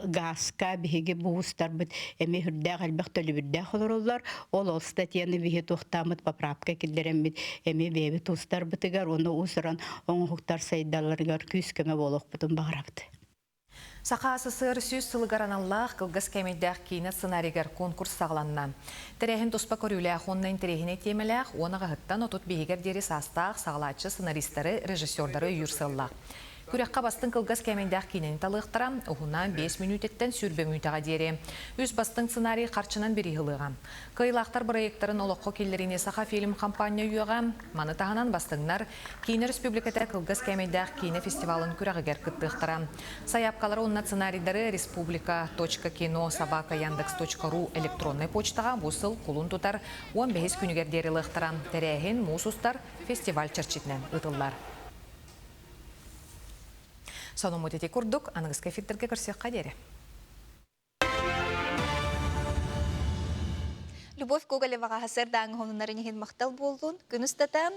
газка биһиги буустарбыт эмиэ үрдээх элбэх төлөбүрдээх олороллор. Ол ол статьяны биһи туохтааммыт поправка киллэрэммит эмиэ бэйэбит уустарбытыгар уонна уус-уран оҥоһуктар сайдалларыгар күүс-көмө буолуохпутун баҕарабыт. Саха СССР сүүс сылыгар аналлаах кылгас кээмэйдээх киинэ сценарийыгар конкурс саҕаланна. Тэрээһин туспа көрүүлээх уонна интэриэһинэй тиэмэлээх уон аҕаһыттан отут биэһигэр диэри саастаах саҕалааччы сценаристары, режиссердары өйүүр сыаллаах. Күрэххэ бастыҥ кылгас кээмэйдээх киинэни талыахтара, уһуна 5 мүнүүтэттэн 20 мүнүүтэҕэ диэри. Үс бастыҥ сценарий харчынан бирииһи ылыаҕа. Кыайыылаахтар бырайыактарын олоххо киллэриини Сахафильм хампаанньа өйүөҕэ. Маны таһынан бастыҥнар Киинэ Өрөспүүбүлүкэтэ кылгас кээмэйдээх киинэ фестивалын күрэҕигэр кыттыахтара. Сайаапкалары уонна сценарийдары республика.кино собака яндекс.ру электроннай почтаҕа бу сыл кулун тутар 15 күнүгэр диэри ылыахтара. Тэрээһин муус устар фестиваль чэрчитинэн ыытыллар. Сонуммут ити курдук, аныгыскы эфирдэргэ көрсүөххэ диэри. Любовь Гоголеваҕа сардааҥы хонуннарын иһин махтал буоллун. Күн устата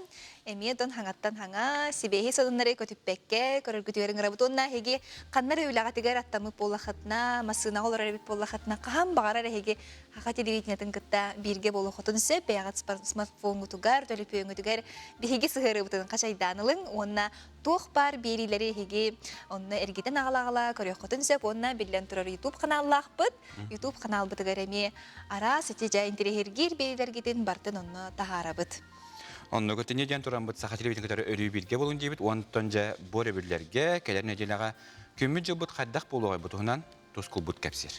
эмиэ дон хаҥаттан хаҥа, сибиэһи сонуннары көтүппэккэ, көрөргүтүгэр ыҥырабыт уонна эһиги ханна эрэ үлэҕитигэр аттаммыт буоллаххытына, массыынаҕа олорор эбит буоллаххытына, хаһан баҕарар эһиги Саха телевидениетын кытта бииргэ буолуоххутун сөп, бэйэҕит смартфоҥҥутугар, төлөпүөҥҥүтүгэр биһиги сыһыарыыбытын хачайдаан ылыҥ уонна туох баар биэриилэри эһиги онно эргитэн аҕала-аҕала көрүөххүтүн сөп уонна биллэн турар YouTube ханааллаахпыт. YouTube ханаалбытыгар эмиэ араас ити дьэ интэриэһиргиир биэриилэргитин бартын онно таһаарабыт. Онно көтүнү диэн тураммыт Саха телевидениетин кытары өрүү бииргэ буолун диэбит. Онтон дьэ бу өрөбүллэргэ кэлэр нэдиэлэҕэ күммүт-дьылбыт хайдах буолуоҕай бу туһунан тускулбут кэпсиир.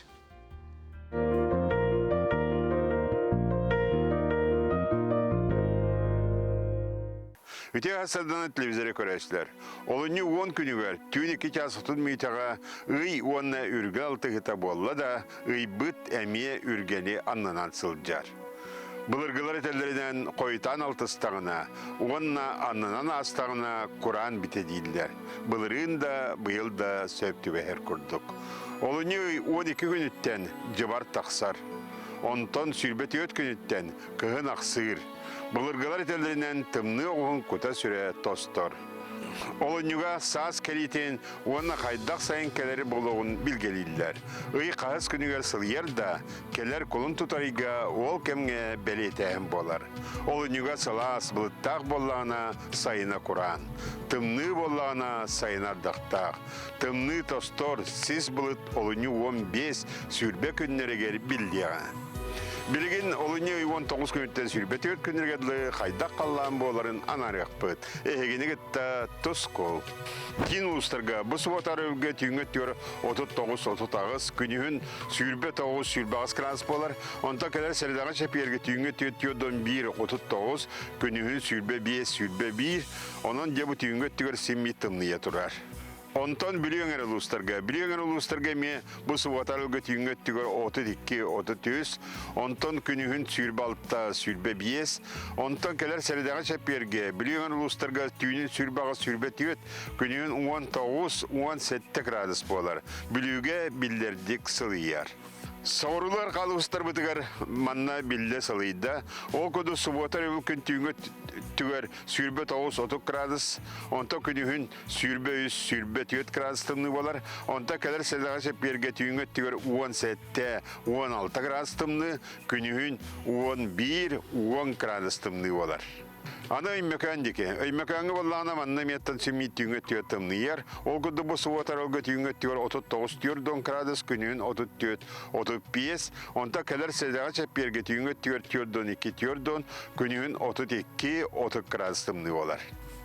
Үтүө сарсыарданы телевизоры көрөөччүлэр. Олунньу 10 күнүгэр түүн 2 чаас 30 мүнүүтэҕэ ый уонна үргэл алтыһыта буолла да, ыйбыт эмиэ үргэни аннынан сылдьар. Былыргылар этэллэринэн хойутаан алтыстаҕына уонна аннынан аастаҕына кураан битэ дииллэр. Былырыын да, быйыл да сөп түбэһэр курдук. Олунньу ый 12 күнүттэн дьыбар тахсар. Онтон 24 күнүттэн кыһын ахсыыр. Былыргылар этэллэринэн тымныы оҕуһун кута-сүрэ тостор. Олунньуга саас кэлиитин уонна хайдах сайын кэлэри буолуоҕун билгэлииллэр. Ый хаһыс күнүгэр сылыйар да, кэлэр кулун тутар ыйга ол кэмҥэ бэлиэтээһин буолар. Олунньуга сылаас, былыттаах буоллаҕына сайына кураан. Тымныы буоллаҕына сайына ардахтаах. Тымныы тостор, сис былыт олунньу 15 сүүрбэ күннэригэр биллиэҕэ. Билигин олунньу ый 19 күнүттэн 24 күннэргэ дылы хайдах халлаан буоларын анаарыахпыт. Эһигини кытта тускул. Киин улуустарга бу суббота өрөбүлгэ түүҥҥү өттүгэр 39-38, күнүһүн 29-28 градус буолар. Онтон кэлэр сэрэдэҕэ чэпиэргэ түүҥҥү 4-1 39, күнүһүн 25-21, онон дьэ бу түүҥҥү өттүгэр син тымныйа турар. Онтон Бүлүү эҥэр улуустарга, Бүлүү эҥэр улуустарга эмиэ бу субуота арылга түүҥҥү өттүгэр 32, 33, онтон күнүһүн 26, 25, онтон кэлэр сэрэдэҕэ чэппиэргэ Бүлүү эҥэр улуустарга түүнүн 28, 24, күнүһүн 19, 17 градус буолар. Бүлүүгэ биллэрдик сылыйар. Соҕуруулар хаалыбыстарбытыгар манна биллэ сылыйда. Ол курдук субуота өрөбүл күн түүҥҥү түгэр 29-30 градус, онтон күнүһүн 23-24 градус тымныы буолар. Онтон кэлэр сэлэҕэ чэппиэргэ түүҥҥү өттүгэр 17-16 градус тымныы, күнүһүн 11-10 градус тымныы буолар. Аны Өймөкөөн диэки. Өймөкөөҥҥө буоллаҕына манна эмиэттэн симмиит түүҥҥү өттүгэр тымныйар. Ол курдук бу субуота аралга түүҥҥү өттүгэр 39 4 градус, күнүһүн 34 35, онтон кэлэр сэдэҕэ чэппиэргэ түүҥҥү өттүгэр 42 4 күнүһүн 32 30 градус тымныы буолар.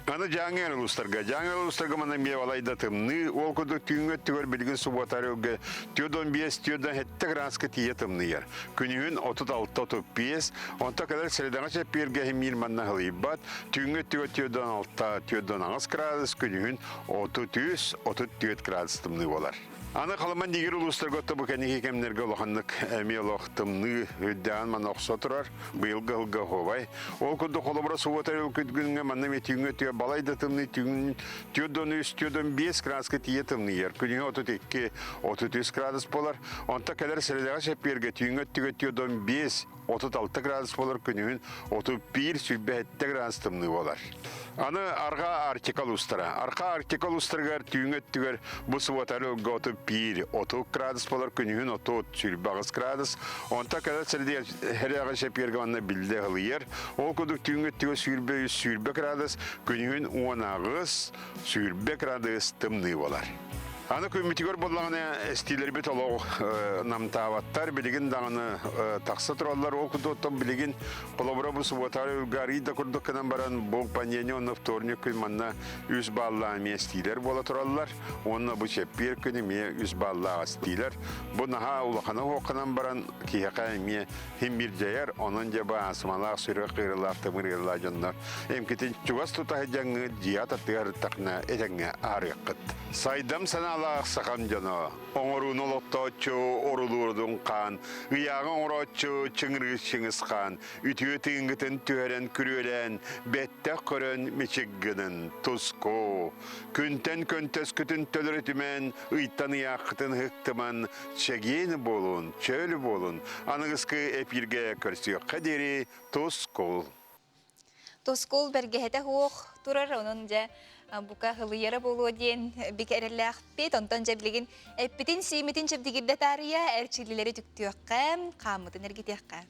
Аны Дьааҥы эр улуустарга. Дьааҥы эр улуустарга манна эмиэ балайда тымныы. Ол курдук түүҥҥү өттүгэр билигин субуота арылга 45 47 градуска тиийэ тымныйар. Күнүһүн 36-35, онто кэлэр сэрэдэҕэ чэппиэргэ иһимиир манна ыһылыйбат. Түүҥҥү өттүгэр 46-48 градус, күнүһүн 33-34 градус тымныы буолар. Аны Халыман дигир улуустарга отто бу кэнники кэмнэргэ улаханнык эмиэ олох тымныы үрдээн манна охсо турар. Быйылгы ыһылга оһуобай. Ол курдук холобура субуота күнгүҥҥэ манна эмиэ түүҥҥү өттүгэр балай да тымныы түүн 4-3, 4-5 градуска тиийэ тымныйар. Күнүһүн 32, 33 градус буолар. Онто кэлэр сэрэдэҕэ чэппиэргэ түүҥҥү өттүгэр 4-5, 36 градус буолар күнүһүн 31 27 градус тымныы буолар. Аны Арҕаа Арктика улуустара. Арҕаа Арктика улуустарыгар түүҥҥү өттүгэр бу субуотары ылга 31 30 градус буолар күнүһүн 30 28 градус. Онтон кэлэр сэрээҕи чэпиэргэ манна биллэ ыһылыйар. Ол курдук түүҥҥү өттүгэр 23 20 градус, күнүһүн 18 20 градус тымныы буолар. Аны күммүтүгэр буоллаҕына эстиилэрбит олох намтаабаттар, билигин даҕаны тахса тураллар. Ол курдук оттон билигин холобура бу субуотаары ылга да курдук гынан баран бу понедельник уонна вторник күн манна үс бааллаах эмиэ эстиилэр буола тураллар. Уонна бу чэппиэр күн эмиэ үс бааллаах эстиилэр. Бу наһаа улахана уохханан баран киһиэхэ эмиэ Хим биир дьайар, онон дьэ баасымалаах сүрэх ыарыылаах тымыр ыарыылаах дьоннор эмкитин чугас тута сылдьаҥҥыт дьиэ ататыгар этэҥҥэ аарыаххыт. Сайдам санаалаах сахам дьоно, оҥорууну олохтооччу орулуурдун хаан, ыйааҕы оҥорооччу чыҥырыыс чыҥыс хаан, үтүө тыыҥҥытын түһэрэн күрүөлээн, бэттэх көрөн мичик гынын, туску. Күнтэн көнтөскүтүн төлөрүтүмэн, ыйтан ыйааххытын ыһыктыман, Чэгиэн буолун, чөл буолун, аныгыскы эпииргэ көрсүөххэ диэри тускул. Тускул бэргэһэтэ суох турар, онон дьэ бука ылыйара буолуо диэн бик эрэллээхпит. Онтон дьэ билигин эппитин сиимитин чэбдигирдэ таарыйа, эрчиллилэри түктүөххэ, хааммытын эргитиэххэ.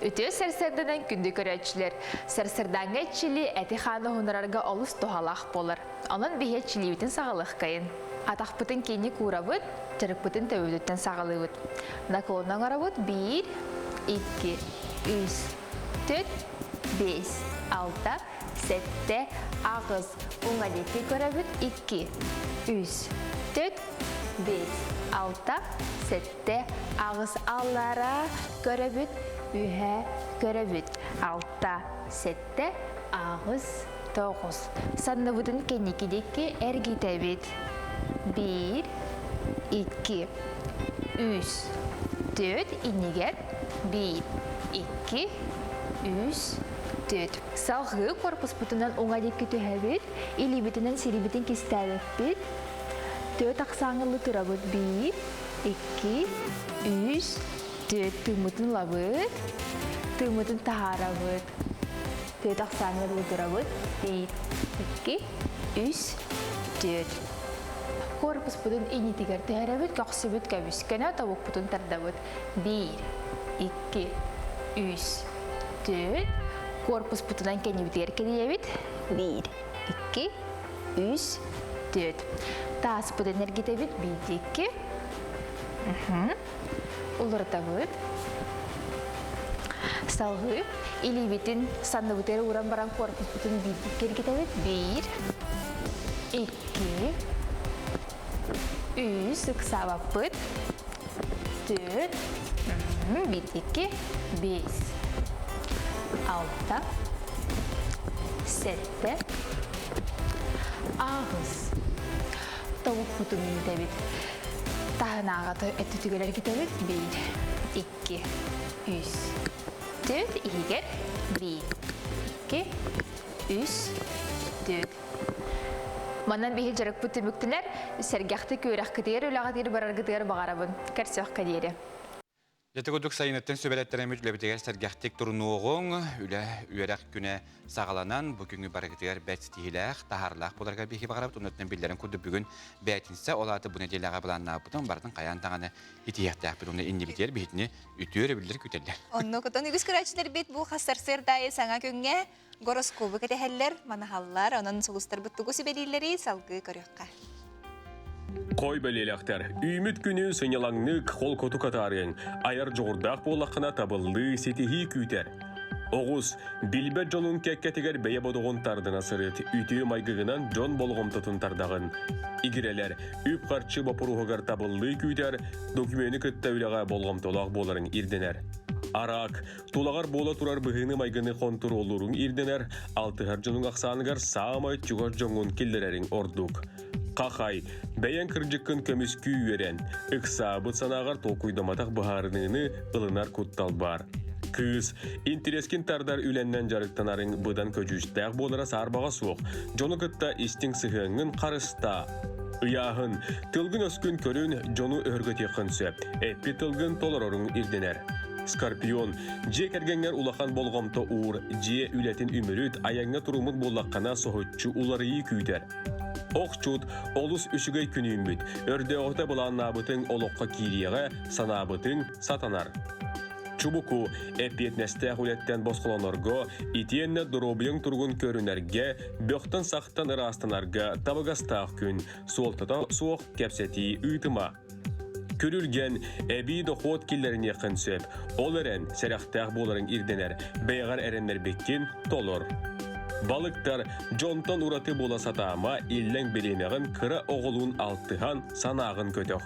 Үтүө сарсыарданан күндү көрөөччүлэр, сарсыардааҥҥы иччили эти-хааны уһунарарга олус туһалаах буолар. Онон биһи иччилиибитин саҕалыаххайын. Атахпытын киинник уурабыт, дьарыкпытын төбөбүтүттэн саҕалыыбыт. Наклон оҥоробут биир, икки, үс, түөрт, биэс, алта, сэттэ, аҕыс, уҥа диэки көрөбүт икки, үс, түөрт, биэс, алта, сэттэ, аҕыс, аллара көрөбүт, үһэ көрөбүт, алта, сэттэ, аҕыс, тоҕус. Санныбытын кэнники диэки эргитэбит. Биир, икки, үс, түөрт, иннигэр биир, икки, үс, түөрт. Салгыы корпуспутунан уҥа диэки түһэбит, илиибитинэн сирибитин кистээбэппит. Түөрт ахсааҥылы турабыт. Биир, икки, үс, түөрт. Тыыммытын ылабыт, тыыммытын таһаарабыт. Түөрт ахсааҥылы турабыт. Биир, икки, үс, түөрт. Корпуспутун инитигэр түһэрэбит, көхсүбүт көбүскэнэ, тобукпутун тардабыт. Биир, икки, үс, түөрт. Корпуспутунан кэннибитигэр кирийэбит. Биир, икки, үс, түөрт. Тааспытын эргитэбит. Биир, икки. Уларытабыт. Салгыы илиибитин санныбытыгар ууран баран корпуспутун биирдик киргитэбит. Биир, икки, үс, ыксаабаппыт. Түөрт, биир, икки, биэс, алта, сэттэ, аҕыс. Тобукпутун үүтэбит. Таһынааҕы өттүтүгэр эргитэбит. Биир, икки, үс, түөрт, иһигэр биир, икки, үс, түөрт. Манан биһи дьарыкпыт түмүктэнэр, сэргэхтик үөрэхкитигэр, үлэҕитигэр бараргытыгар баҕарабын. Көрсүөххэ диэри. Дьэ курдук сайыныттан сүбэлэттэрэммит үлэбитигэр сэргэхтик турунуоҕуҥ, үлэ, үөрэх күнэ саҕаланан, бу күҥҥү барыгытыгар бэрт ситиһиилээх, таһаарыылаах буоларга биһиги баҕарабыт. Оннуттан биллэрин курдук бүгүн бээтинсэ, ол аата бу нэдиэлэҕэ былааннаабыппытын барытын хайаан даҕаны итиһиэхтээхпит. Уонна иннибитигэр биһитини үтүө өрөбүллэр күүтэллэр. Оннукутун үгүс көрөөччүлэрбит бу хас сарсыарда аайы саҥа күҥҥэ гороскобу кэтэһэллэр, манаһаллар, онон сулустарбыт тугу сүбэлииллэрий салгыы көрүөххэ. Кой бэлиэлэхтэр, үүмүт күнү сынньалаҥнык холкутук атаарыаҥ, айар дьоҕурдаах буоллаххына табыллыы, ситиһии күүтэр. Оҕус, билбэт дьонун кэккэтигэр бэйэ бодоҕун тардына сырыт, үтүө майгыгынан дьон болҕомтотун тардаҕын. Игирэлэр, үп-харчы боппуруоһугар табыллыы күүтэр, докумены кытта үлэҕэ болҕомтолоох буоларыҥ ирдэнэр. Араак, Тулаҕар буола турар быһыыны-майгыны хонтуруоллууруҥ ирдэнэр, алтыһар дьонуҥ ахсааныгар саамай чугас дьоҥҥун киллэрэриҥ ордук. Хахай, бэйэҥ кырдьыккын көмүскүү үөрэн, ыксаабыт санааҕар толкуйдамматах быһаарыныыны ылынар куттал баар. Кыыс, интэриэскин тардар үлэннэн дьарыктанарыҥ быдан көдьүүстээх буолара саарбаҕа суох. Дьону кытта истиҥ сыһыаҥҥын харыстаа. Ыйааһын, тылгын-өскүн көрүн, дьону өһүргэтиэххин сөп. Эппит тылгын толороруҥ ирдэнэр. Скорпион, дьиэ кэргэҥҥэр улахан болҕомто уур, дьиэ үлэтин үмүрүт, айаҥҥа туруммут буоллаххына соһуччу уларыйыы күүтэр. Охчут, олус үчүгэй күн үүммүт. Өрдөөҕүтэ былааннаабытыҥ олоххо киириэҕэ, санаабытыҥ сатанар. Чубуку, эппиэтинэстээх үлэттэн босхолонорго, итиэннэ доруобуйаҥ туругун көрүнэргэ, бөхтөн-сахтан ыраастанарга табыгастаах күн, суолтата суох кэпсэтии ыытыма. Күрүлгэн, эбии дохуот киллэриниэххин сөп. Ол эрэн, сэрэхтээх буоларыҥ ирдэнэр, бэйэҕэр эрэннэрбиккин толор. Балыктар, дьонтон ураты буола сатаама, иллэҥ бириэмэҕин кыра оҕолуун алтыһан, санааҕын көтөх.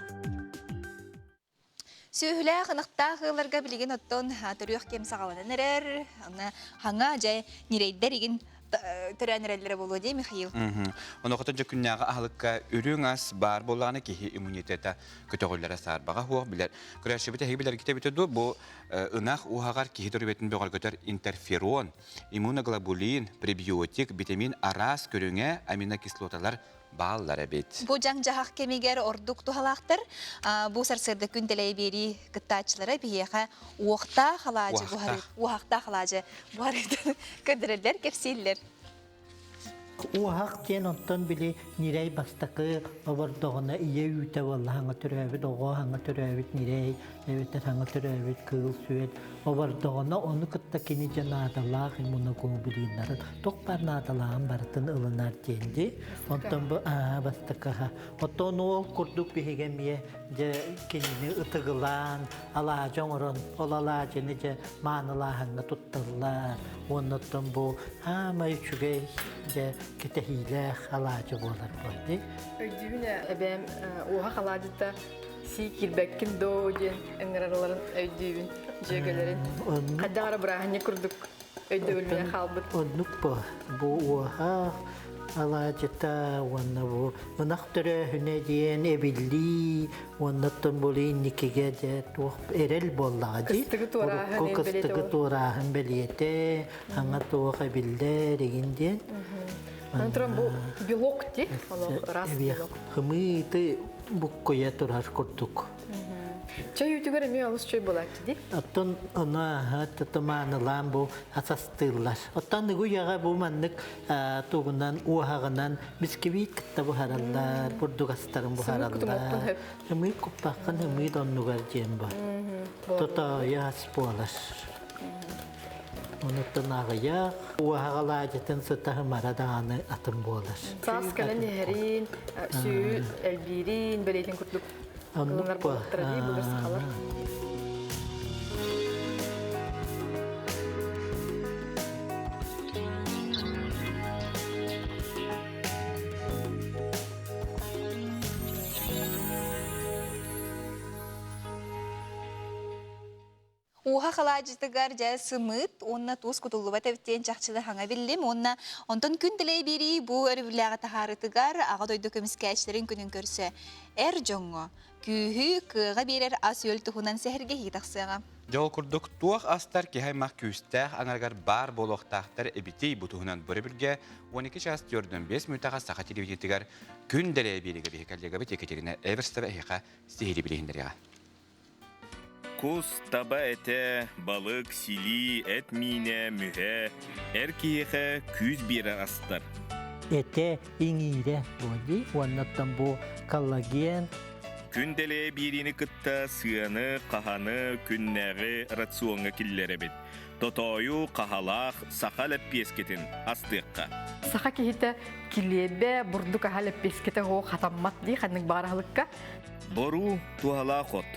Сүөһүлээх, ынахтаах ыалларга билигин оттон төрүөх кэм саҕаланан эрэр. Аны хаҥа дьэ ньирэйдэр игин төрөөн эрэллэрэ буолуо дии Михаил. Онуоха дьэ күннээҕи аһылыкка үрүҥ ас баар буоллаҕына киһи иммунитета көтөҕүллэрэ саарбаҕа суох билэр. Көрөөччүбүт эһиги билэргит эбитэ дуу, бу ынах уоһаҕар киһи төрүбэтин бөҕөргөтөр интерферон, иммуноглобулин, пребиотик, витамин араас көрүҥэ, аминокислоталар бааллар эбит. Бу дьаҥ-дьаһах кэмигэр ордук туһалаахтар. Бу сарсыарда күн дэлэй биэрии кыттааччылара биһиэхэ уохтаах алаадьы буһарыы, уоһахтаах алаадьы буһарыытын көрдөрөллөр, кэпсииллэр. Уоһах диэн онтон били ньирэй бастакы обордоҕуна ийэ үүтэ буолла хаҥа төрөөбүт оҕо хаҥа төрөөбүт ньирэй эбэтэр хаҥа төрөөбүт кыыл-сүөл обордоҕуна ону кытта кини дьэ наадалаах иммуноглобулиннарын туох баар наадалааҕын барытын ылынар диэн дии. Онтон бу бастакыха. Оттон ол курдук биһиги эмиэ дьэ кинини ытыгылаан, алаадьы оҥорон, ол алаадьыны дьэ маанылааһыҥҥа тутталлар. Уонна оттон бу хаамай үчүгэй дьэ кэтэһиилээх алаадьы буолар буолди. Өйдүүбүн эбээм уоһах алаадьыта сии киирбэккин доо диэн ыҥырарыларын өйдүүбүн дьүөгэлэрин. Хайдах эрэ бырааһынньык курдук өйдөбүлүнэн хаалбыт. Оннук бу. Бу уоһах алаадьыта уонна бу ынах төрөөһүнэ диэн эбиллии уонна оттон бу инникигэ дьэ туох эрэл буоллаҕа дии. Кыстыгы туорааһын Урукку кыстыгы туорааһын бэлиэтэ, аҥа туох эбиллэр игин диэн. Аны туран бу белок ди, ыраас белок. Хымыыты буккуйа турар курдук. Чай үүтүгэр эмиэ олус чэй буолааччы дии. Оттон ону тымаанылаан бу асастыыллар. Оттон ыгы үйэҕэ бу маннык тугунан уоһаҕынан бискибиит кытта буһараллар, бурдук астарын буһараллар. Ымыы куппаххын ымыы оннугар диэн бу. Тотоойу ас буолар. Онуттан аҕыйах уоһаҕалаадьытын сыта ымара даҕаны атын буолар. Саас кэлэн иһэрин, сүү элбиирин, бэлиэтин курдук Оннук бу. былыр сахалар. Ууха халаадьытыгар дьэ сымыыт уонна туус кутуллубат эбит диэн чахчыны хаҥа биллим уонна онтон күн дэлэй биэрии бу өрөбүллээҕи таһаарытыгар Аҕа дойду көмүскээччилэрин күнүн көрсө эр дьоҥҥо күүһү, кыаҕа биэрэр ас-үөл туһунан сэһэргэһии тахсыаҕа. Дьэ ол курдук туох астар киһи аймах күүстээх аҥарыгар баар буолуохтаахтар эбитий бу туһунан бөрөбүлгэ 12 час 45 мүнүүтэҕэ саха телевидениетыгар күн дэлэй биэриигэ биһи коллегабыт Екатерина Эверстова эһиэхэ сиһилии билиһиннэриэҕэ. Кус, таба этэ, балык, силии, эт миинэ, мүһэ, эр киһиэхэ күүс биэрэр астар. Этэ иҥиирэ буолли уоннаттан бу коллаген. Күн дэлэйэ биэриини кытта сыаны, хаһаны күннээҕи рациоҥҥа киллэрэбит. Тотоойу, хаһалаах саха лэппиэскэтин астыахха. Саха киһитэ килиэбэ, бурдук аһа лэппиэскэтэ оһох хатаммат дии ханнык баҕар аһылыкка. Боруу туһалаах от.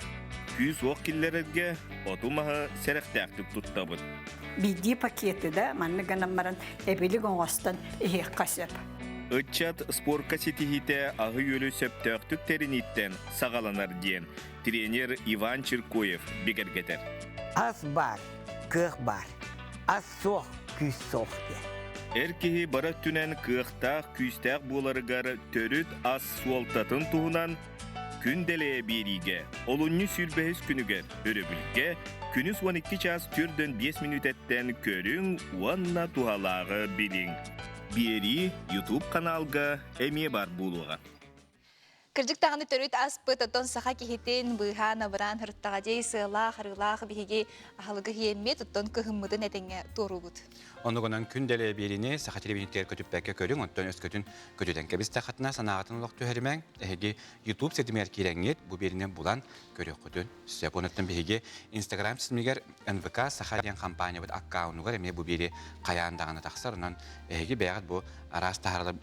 Күүс-уох киллэрэргэ оту-маһы сэрэхтээхтик туттабыт. Биирдии пакеты да маннык гынан баран эбилик оҥостон иһиэххэ сөп. Ыччат спорка ситиһиитэ аһы-үөлү сөптөөхтүк тэринииттэн саҕаланар диэн тренер Иван Чиркоев бигэргэтэр. Ас баар, кыах баар. Ас суох, күүс суох диэн. Эр киһи бары өттүнэн кыахтаах, күүстээх буоларыгар төрүт ас суолтатын туһунан Күн дэлэйэ биэриигэ олунньу сүүрбэһис күнүгэр өрөбүлгэ күнүс 12 чаас 45 мүнүүтэттэн көрүҥ уонна туһалааҕы билиҥ. Биэрии YouTube каналга эмиэ баар буолуоҕа. Кырдьык даҕаны төрүт аспыт, оттон саха киһитин быыһаан абыраан һырыттаҕа дии сыалаах, арыылаах биһиги аһылыгы иһиэммит, оттон кыһыммытын этэҥҥэ туоруубут. Оннугунан күн дэлэ биэриини саха телевидениетигэр көтүппэккэ көрүҥ, оттон өскөтүн көтүтэн кэбистэххитинэ санааҕытын олох түһэримэҥ. Эһиги YouTube ситимигэр киирэҥҥит, бу биэриини булан көрүөххүтүн сөп. Онуттан биһиги Instagram ситимигэр НВК Саха диэн компаниябыт аккаунугар эмиэ бу биэри хайаан даҕаны тахсар. Онон эһиги бэйэҕит бу араас таһааралар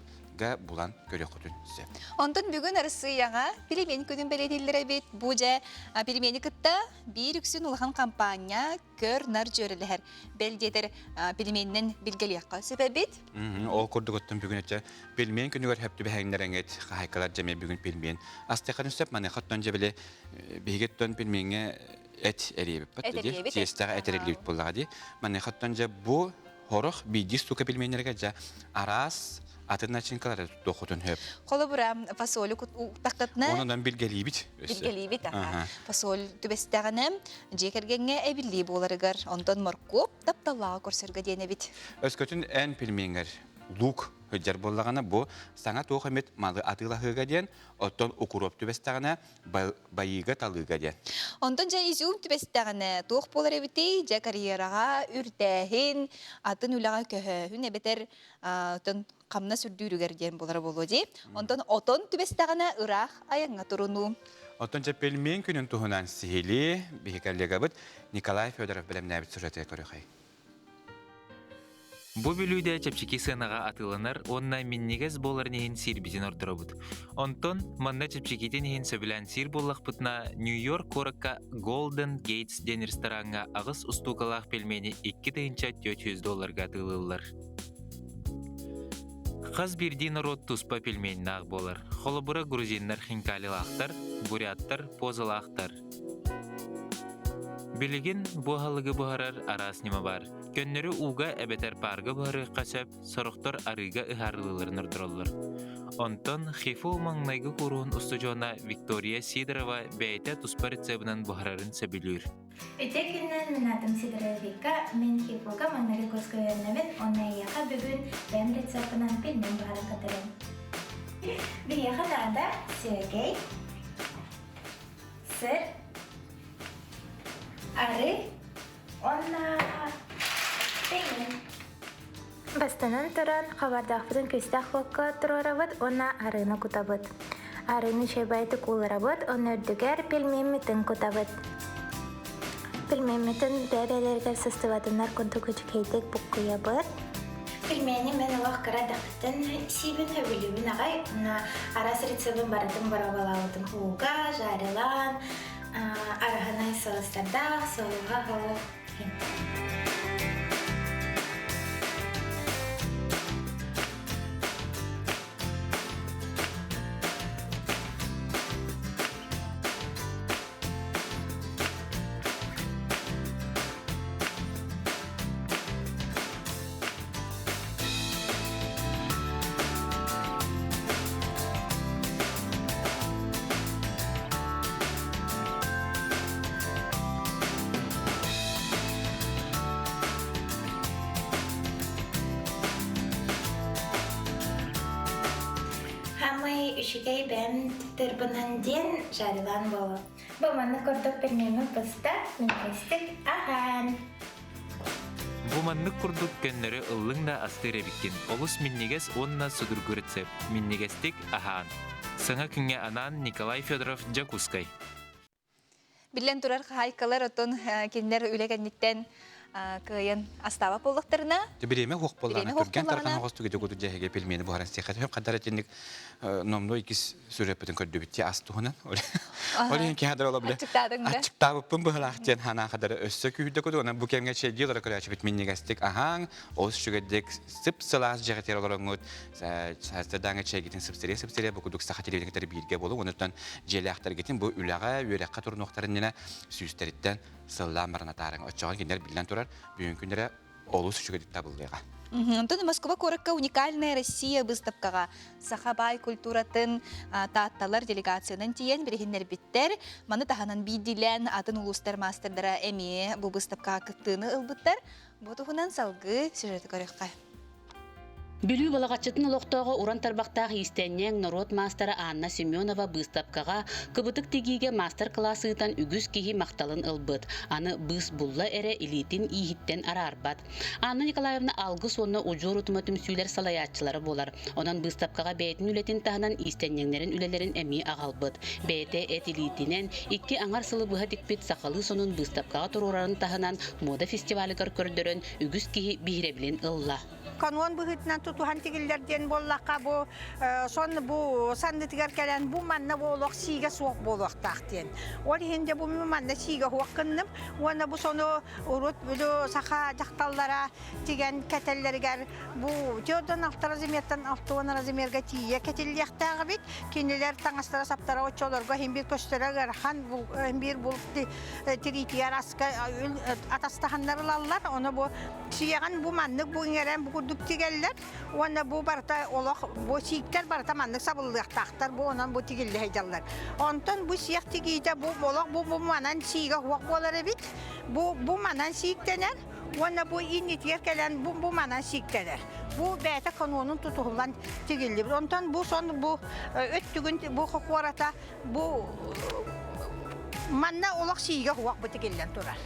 булан көрүөххүтүн сөп. Онтон бүгүн Арассыыйаҕа пельмень күнүн бэлиэтииллэр эбит. Бу дьэ пельмени кытта биир үксүн улахан компания көр-нар дьүөрэлэһэр. Бэл диэтэр пельменинэн билгэлиэххэ сөп эбит. Ол курдук оттон бүгүн өттө пельмень күнүгэр хөп түбэһэҥнэрэҥит хаһайкалар дьэмэ бүгүн пельмень астыаххытын сөп. Маныаха оттон дьэ били биһиги оттон пельмеҥҥэ эт эриэбиппит дии. Тиэстэҕэ эт эриллибит буоллаҕа дии. Маныаха оттон дьэ бу Хорох биирдии штука пельменнэргэ дьэ араас атын начинкалары туттуоххутун сөп. Холобура, фасоль уктахтатына Онон билгэлиибит. Билгэлиибит, аха. Фасоль түбэстэҕинэ дьиэ кэргэҥҥэ эбиллии буоларыгар, онтон моркуоп тапталлааҕы көрсөргө диэн эбит. Өскөтүн эн пельменҥэр лук сылдьар буоллаҕына, бу саҥа туох эмит малы атыылаһыыга диэн, оттон укроп түбэстэҕинэ байыыга-талыыга диэн. Онтон дьэ изюм түбэстэҕинэ туох буолар эбитий? Дьэ карьераҕа үрдээһин, атын үлэҕэ көһөөһүн эбэтэр отон хамнас үрдүүрүгэр диэн буолара буолуо дии. Онтон отон түбэстэҕинэ ыраах айаҥҥа турунуу. Оттон дьэ пельмень күнүн туһунан сиһилии биһи коллегабыт Николай Федоров бэлэмнээбит сюжетыгар көрүөхэй. Бу бүлүүдэ чэпчэки сыанаҕа атыыланар уонна минньигэс буоларын иһин сиирбитин ордоробут. Онтон манна чэпчэкитин иһин сөбүлээн сиир буоллахпытына, Нью-Йорк куоракка Golden Gates диэн рестораҥҥа аҕыс устуукалаах пельмени 2400 долларга атыылыыллар. Хас биирдии норуот туспа пельменнаах буолар. Холобура, грузиннар хинкалилаахтар, буряттар позалаахтар. Билигин бу аһылыгы буһарар араас ньыма баар. Көннөрү ууга эбэтэр паарга буһарыахха сөп, сорохтор арыыга ыһаарылыыларын ордороллор. Онтон ХИФУ маҥнайгы кууруһун устудьуона Виктория Сидорова бэйэтэ туспа рецебынан буһарарын сөбүлүүр. Үтүө күнүнэн мин аатым Сидорова Вика, мин ХИФУга маҥнайгы курска үөрэнэбин уонна эйиэхэ бүгүн бэйэм рецеппынан пельмень буһаран кытарым. Биһиэхэ наада сүөгэй, сыр, арыы уонна пельмень. Бастанан туран, хабардаахпытын күстээх уокка туруорабыт уонна арыыны кутабыт. Арыыны үчүгэйдик ууларабыт, уонна үрдүгэр пельмеммитин кутабыт. Пельмеммитин бэйэ-бэйэлэригэр сыстыбатыннар курдук үчүгэйдик буккуйабыт. Пельмени мен олох кыра эрдэхпиттэн сиибин сөбүлүүбүн аҕай. Уонна араас рецебин барытын боруобалаабытым ууга, жарилаан, араһынай соустардаах, соуһа оһох. Хамай үчүгэй бэм тырбынан диэн жарилаан буолуо. Бу маннык курдук пельмени быста минньигэстик аһаан. Бу маннык курдук көннөрү ыллыҥ да астыыр эбиккин. Олус минньигэс уонна судургу рецепт. Минньигэстик аһаан. Саҥа күҥҥэ анаан Николай Федоров Дьокуускай. Биллэн турар хаһаайкалар оттон кинилэр үлэ кэнниттэн кыайан астаабат буоллахтарына Бириэмэ хуох буоллаҕына түргэн тарҕан оҕос түгүдү куду дьэһигэ пельмени буһаран сиэхэ төһөм хаддар этинник номнуо иккис сүрөппүтүн көрдүбүт ти ас туһунан ол иһин киһи хадара олобуле аччыктаабыппын быһылаах диэн ханаан хадара өссө күүрдэ куду онон бу кэмҥэ чэйдии олоро көрөөчүбүт минньигэстик аһаан олус үчүгэйдик сып сылаас дьэҕитигэр олороҥҥут сарсыардааҥы чэйгитин сыпсырыйа сыпсырыйа бу курдук саха телевидениетигэр бииргэ буолуҥ онуттан дьиэлээхтэргитин бу үлэҕэ үөрэххэ турунуохтарын иннинэ сүүстэриттэн сыллаан баран атаарыҥ. Оччоҕо кинилэр биллэн турар бүгүн күннэрэ олус үчүгэйдик табыллыаҕа. Онтон Москва куоракка «Уникальная Россия» выставкаҕа саха баай культуратын таатталар делегациянан тиийэн билиһиннэрбиттэр. Маны таһынан биирдиилээн атын улуустар маастардара эмиэ бу выставкаҕа кыттыыны ылбыттар. Бу туһунан салгыы сюжеты көрүөххэ. Бүлүү Балаҕаччытын олохтооҕо уран тарбахтаах иистэнньэҥ, норуот маастара Анна Семенова быыстапкаҕа кыбытык тигиигэ маастар-кылаас ыытан үгүс киһи махталын ылбыт. Аны быыс булла эрэ илиитин ииһиттэн араарбат. Анна Николаевна Алгыс уонна Удьуор утума түмсүүлэр салайааччылара буолар. Онон быыстапкаҕа бэйэтин үлэтин таһынан иистэнньэҥнэрин үлэлэрин эмиэ аҕалбыт. Бэйэтэ эт илиитинэн икки аҥар сылы быһа тикпит сахалыы сонун быыстапкаҕа туруорарын таһынан муода фестивалыгар көрдөрөн үгүс киһи биһирэбилин ылла. Канон быһыытынан тутуһан тигиллэр диэн буоллахха бу сон бу саннытыгар кэлэн бу манна бу олох сиигэ суох буолуохтаах диэн. Ол иһин дьэ бу манна сиигэ суох гынным уонна бу сону урут бу саха дьахталлара тигэн кэтэллэригэр бу төрдөн алта размертан 60 размерга тиийэ кэтиллиэхтээх эбит. Кинилэр таҥастара саптара оччолорго иһин биир көстөрө ыарахан биир бул тириитигэр аска атастаһаннар ылаллар. Ону бу Сиэҕин бу маннык бу иҥэрэн бу курдук тигэллэр уонна бу барыта олох бу сииктэр барыта маннык сабыллыахтаахтар бу онон бу тигиллэ сылдьаллар. Онтон бу сиэх тигиитэ бу олох бу бу манан сиигэ суох буолар эбит. Бу бу манан сииктэнэр уонна бу иннитигэр кэлэн бу бу манан сииктэнэр. Бу бэйэтэ канонун тутуһуллан тигиллибит. Онтон бу сон бу өттүгүн бу хокуората Бу манна олох сиигэ суох бу тигиллэн турар.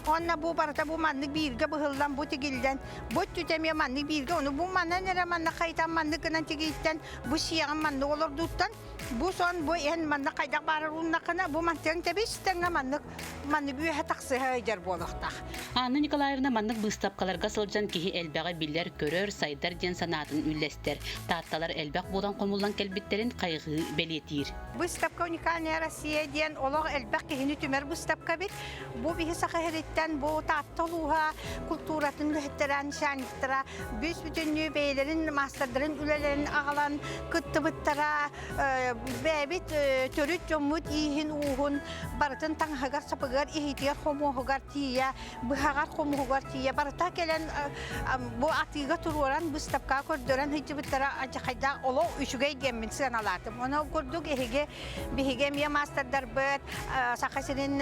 Онно бу барыта бу маннык бииргэ быһыллан бу тигиллэн бу өттүтэ эмиэ маннык бииргэ ону бу манан эрэ манна хайтан маннык гынан тигииттэн бу сиэҕин маннык олордууттан бу сон бу эн манна хайдах баарар ууннаххына бу мантыаҥ тэбис тэҥҥэ маннык маннык үөһэ тахсыһа ыйдьар буолуохтаах. Анна Николаевна маннык быыстапкаларга сылдьан киһи элбэҕи билэр-көрөр, сайдар диэн санаатын үллэстэр. Таатталар элбэх буолан хомуллан кэлбиттэрин хайҕыы бэлиэтиир. Выставка «Уникальная Россия» диэн олох элбэх киһини түмэр выставка эбит. Бу биһи Саха сириттэн бу Таатта улууһа култууратын үлэһиттэрэ, нишаниктара бүс бүтүннүү бэйэлэрин маастардарын үлэлэрин аҕалан кыттыбыттара. Бэйэбит төрүт дьоммут ииһин-ууһун барытын таҥаһыгар-сапыгар, иһитигэр-хомуоһугар тиийэ, быһаҕар-хомуһугар тиийэ барыта кэлэн бу атыыга туруоран быыстапкаҕа көрдөрөн сылдьыбыттара алдьархайдаах олох үчүгэй диэммин сыаналаатым. Ону курдук эһиги биһиги эмиэ маастардарбыт Саха сирин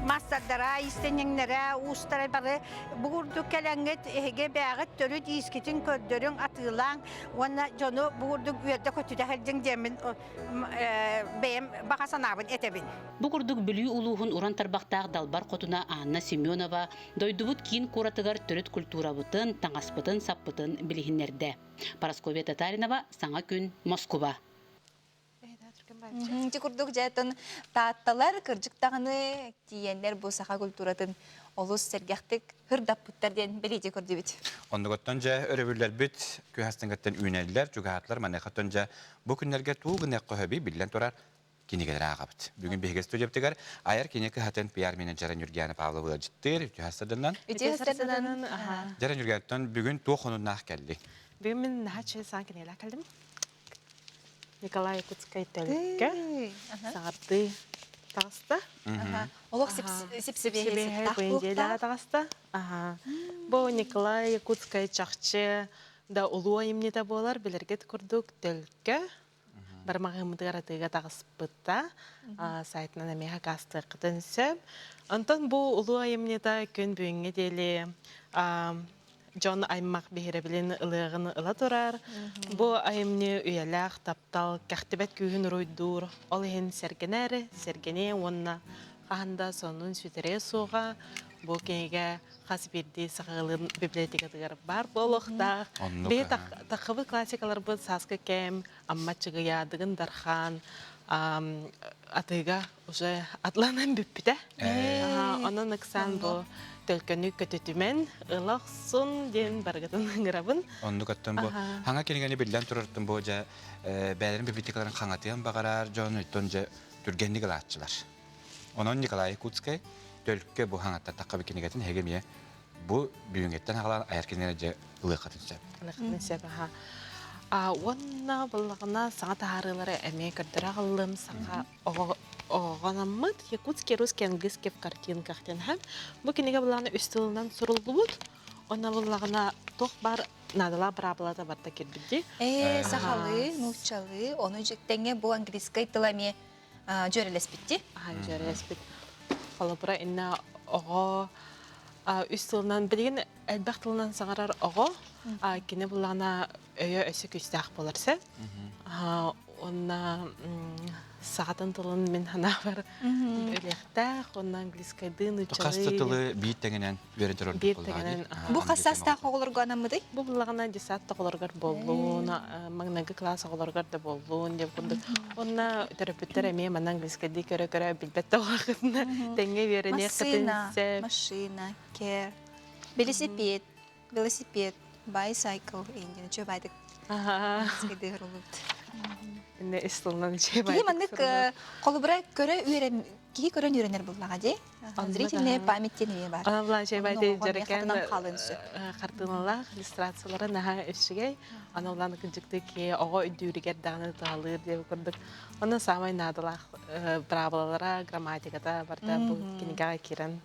маастардара, иистэнньэҥнэрэ, уустара бары бу курдук кэлэҥҥит эһиги бэйэҕит төрүт иискитин көрдөрүҥ, атыылааҥ уонна дьону бу курдук үөрдэ-көтүтэ сылдьыҥ диэммин бэйэм баҕа санаабын этэбин. Бу курдук Бүлүү улууһун уран тарбахтаах далбар хотуна Анна Семенова дойдубут киин куоратыгар төрүт культурабытын, таҥаспытын-саппытын билиһиннэрдэ. Парасковья Татаринова, Саҥа күн, Москуба. Ити курдук дьэ таатталар кырдьык даҕаны тиийэннэр бу саха культуратын олус сэргэхтик һырдаппыттар диэн бэлиэтии көрдүбүт. Оннугуттан дьэ өрөбүллэрбит күһастыҥгаттан үүнэллэр, чугаһаатылар. Маныахаттан дьэ бу күннэргэ туу гыныахха хөбүй биллэн турар кинигэлэри ааҕабыт. Бүгүн биһиги студиябытыгар айар кинигэ кыһатын пиар-менеджерэ Нюргиана Павлова ыалдьыттыыр. Үтүө сарданан. Үтүө сарданан. Дьэ, Нюргианаттан бүгүн туох хонуннаах кэлли? Бүгүн мин наһаа чэй саҥа кинигэлээх кэллим. Николай Якутскай төлкө саҥардыы таҕыста. Олох сипсибиэһэй бэйдиэлэҕэ таҕыста. Бу Николай Якутскай чахчы да улуу айымньыта буолар билэргит курдук төлкө бармаҕыыммытыгар атыыга таҕыспыта сайтынан эмиэ хакаастыаххытын сөп. Онтон бу улуу айымньыта күн бүгүҥҥэ диэри дьон аймах биһирэбилин ылыаҕын ыла турар. Бу айымньы үйэлээх таптал кэхтибэт күүһүн уруйдуур, ол иһин сэргэнэр, сэргэниэ уонна хаһан да сонун сүтэриэ суоҕа. Бу кинигэ хас биирдии сахалыын библиотекатыгар баар буолуохтаах. Биһи таххыбыт классикаларбыт Сааскы кэм, Амма Чыгыйа, Дыгын Дархан атыыга уже атланан бүппүтэ. Онон ыксаан бу төлкөнү көтүтүмэн ыла охсун диэн барыгытын ыҥырабын. Оннук оттон бу хаҥа кинигэни биллэн турартын бу дьэ бэйэлэрин библиотекаларын хаҥатыан баҕарар дьон оттон дьэ түргэнник ылааччылар. Онон Николай Якутскай төлкө бу хаҥаттан таххабы кинигэтин эһиги эмиэ бу бүгүҥҥэттэн аҕалан айар кинигэни дьэ ылыаххытын сөп. Ылыаххытын сөп аха. А уонна буллаҕына саҥа таһаарыылары эмиэ көрдөрө аҕаллым. Саха оҕоҕонаммыт Якутский русский английский в картинках диэн һэм. Бу кинигэ буллаҕына үс тылынан суруллубут. Онно буллаҕына туох баар наадалаах быраабылата барыта кирбит дии. Ээ, сахалыы, нууччалыы, ону тэҥҥэ бу английскай тыла эмиэ дьүөрэлэспитти. Дьүөрэлэспит. Холобура, инна оҕо Үс тылынан билигин элбэх тылынан саҥарар оҕо кини буллаҕына өйө өссө күүстээх буолар сөп. Уонна сахатын тылын мин санаабар үлэхтээх, уонна английскайдыын Хас да тылы биир тэҥинэн үөрэтэр ордук Биир тэҥинэн. Бу хас саастаах оҕолорго анаммытый? Бу буллаҕына десант оҕолоругар буоллун, маҥнайгы кылаас оҕолоругар да буоллун диэн курдук. Уонна төрөппүттэр эмиэ манна английскайдыы көрө-көрө билбэт да оҕолоргутуна тэҥҥэ үөрэниэххитин Машина, сөп. машина, care, велосипед, велосипед, bicycle индин үчүгэй баайдык английскайдыы уруллубут. Инне ис тылынан үчүгэй Киһи баайдык маннык суруллубут. холобура көрө үөрэн киһи көрөн үөрэнэр буллаҕа дии. Зрительная память диэн эмиэ баар. Ана булан Онно оҕо эмиэ хатанан хаалыан сөп. хартыыналаах иллюстрациялара наһаа үчүгэй. Ана улаан кырдьыкты ки оҕо өйдүүрүгэр даҕаны туһалыыр диэн курдук. Онно саамай наадалаах правилалара, грамматиката барыта бу кинигэҕэ киирэн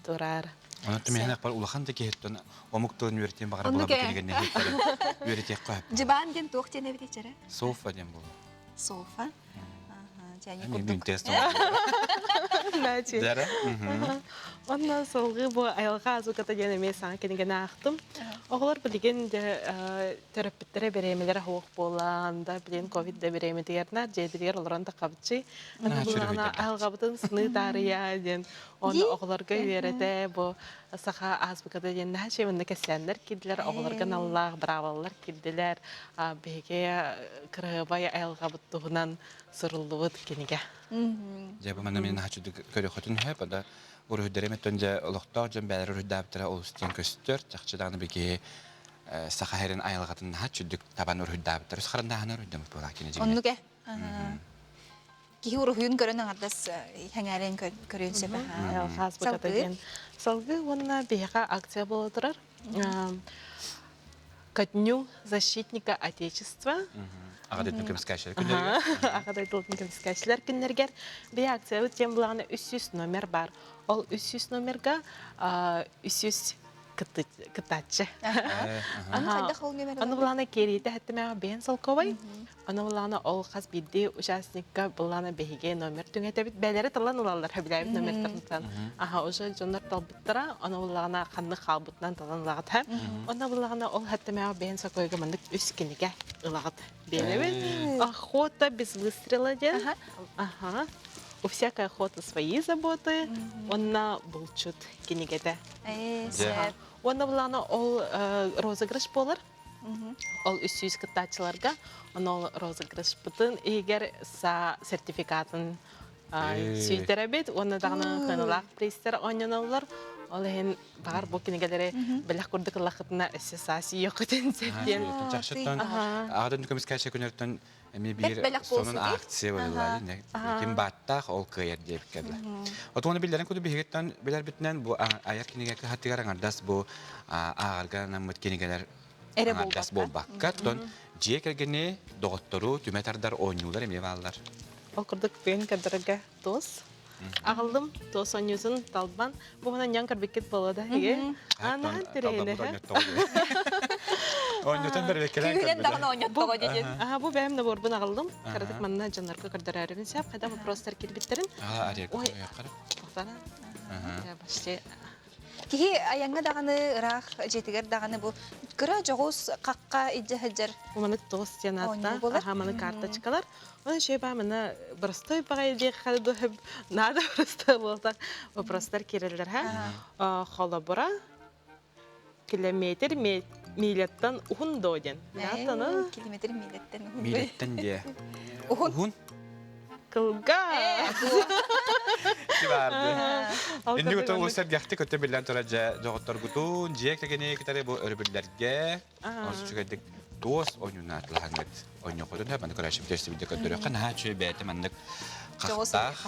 турар. Онон түмэһин бар улахан да киһиттэн омук тылын үөрэтиэн баҕара була бу кинигэни үөрэтиэххэ сөп. Дьыбаан диэн туох диэн эбит ичэрэ? Софа диэн буолла. Софа. Мен тест Дара. Онно солгы бу айылҕа азыката диэн эмиэ саҥа кинигэни аахтым. Оҕолор билигин төрөппүттэрэ бириэмэлэрэ суох буолан да билигин ковид да бириэмэтигэр наар дьиэтигэр олорон да хабыччы. Айылҕабытын сыныы таарыйа диэн оны оҕолорго үөрэтэ бу саха азбуката диэн наһаа үчүгэй манна кэпсээннэр киирдилэр, оҕолорго аналлаах быраабылалар киирдилэр. Биһиги кыраһыабай айылҕабыт туһунан суруллубут кинигэ. Дьэ, бу манна мин наһаа үчүгэй көрүөххүтүн сөп, да уруһуйдары эмэттэн дьэ олохтоох дьон бэйэлэрэ уруһуйдаабыттара олус диэн көстөр. Чахчы даҕаны биһиги саха сирин айылҕатын наһаа үчүгдүк табан уруһуйдаабыттар. Үс харандааһына уруһуйдаммыт буолаа кини дьиҥинэн. Оннук ээ. Киһи уруһуйун көрөн аҥардас сэҥээрэн көрүөн сөп. Хаас диэн. Салгыы уонна биһиэхэ акция буола турар. Ко дню защитника Отечества. Аҕа дойдутун көмүскээччилэр күннэригэр. Аҕа дойдутун көмүскээччилэр күннэригэр биһи акциябыт тем булаҕына 300 номер бар. Ол 300 номерга 300 кыттааччы. Аны булаана киэриитэ хэттэмэҕэ бэйэн солковай. Аны булаана ол хас биирдии участникка булаана биһиги номер түҥэтэбит. Бээлэри талан ылаллар хөбүлээбит номердарыттан. Аха уже дьоннор талбыттара, аны буллаҕына ханнык хаалбытынан талан ылаҕыт. Онно буллаҕына ол хэттэмэҕэ бэйэн сокойга маннык үс кинигэ ылаҕыт. Биэрэбит. Охота без выстрела диэн. Аха. У всякой охоты свои заботы. Онна булчут кинигэтэ. Уонна булаана ол розыгрыш буолар. Ол 300 кыттааччыларга оны ол розыгрышпытын иһигэр са сертификатын сүүйтэрэбит уонна даҕаны кыаналаах призтэр оонньоноллор. Ол иһин баҕар бу кинигэлэри бэлэх курдук ыллаххытына өссө саа сүйүөххүтүн сөп диэн. Чахчыттан аҕатын көмүскээччи күнөртөн эмиэ биир сонун акция буолла. Ким бааттаах ол кыайар диэбиккэ дылы. Отуону биллэрин курдук биһигиттэн билэрбитинэн бу айар кинигэ кыһатыгар аҥардас бу ааҕарга анаммыт кинигэлэр аҥардас буолбакка, оттон дьиэ кэргэни, доҕоттору түмэ тардар оонньуулар эмиэ бааллар. Ол курдук бүгүн көрдөрөргө туос Аҕаллым туос оонньуутун талбан. Бу мана ньан көрбүккүт буолуо да эһиги. Анаан тирэйинэ. Оонньутун бэрбэккэлээн Күүһүнэн даҕаны оонньоттоҕо дии. Аха, бу бэйэм наборбун аҕаллым. Кыратык манна дьоннорго көрдөрөөрүбүн сөп. Хайда вопростар киирбиттэрин. Ой, Почти Киһи айаҥҥа даҕаны, ыраах дьиэтигэр даҕаны бу кыра дьоҕус хахха илдьэ сылдьар Маны туос диэн ааттаах, аха, маны карточкалар. Оны шөй баа мана простой баҕайы диэххэ надо простой буолтах вопростар киирэллэр ха. Холобура километр миляттан уһун доо диэн. Наатаны километр миляттан уһун. Миляттан диэ. Уһун. Кылгас. Барды. Инник өтө олус сэргэхтик өтө биллэн турар дьэ доҕотторгутун, дьиэ кэргэни кытары бу өрөбүллэргэ олус үчүгэйдик туос ойнунаатылаһаҥҥыт ойнуоххутун сөп маны көрөөччү бүтэрсибитэ көрдөрүөххэ наһаа үчүгэй бэйэтэ маннык хахтаах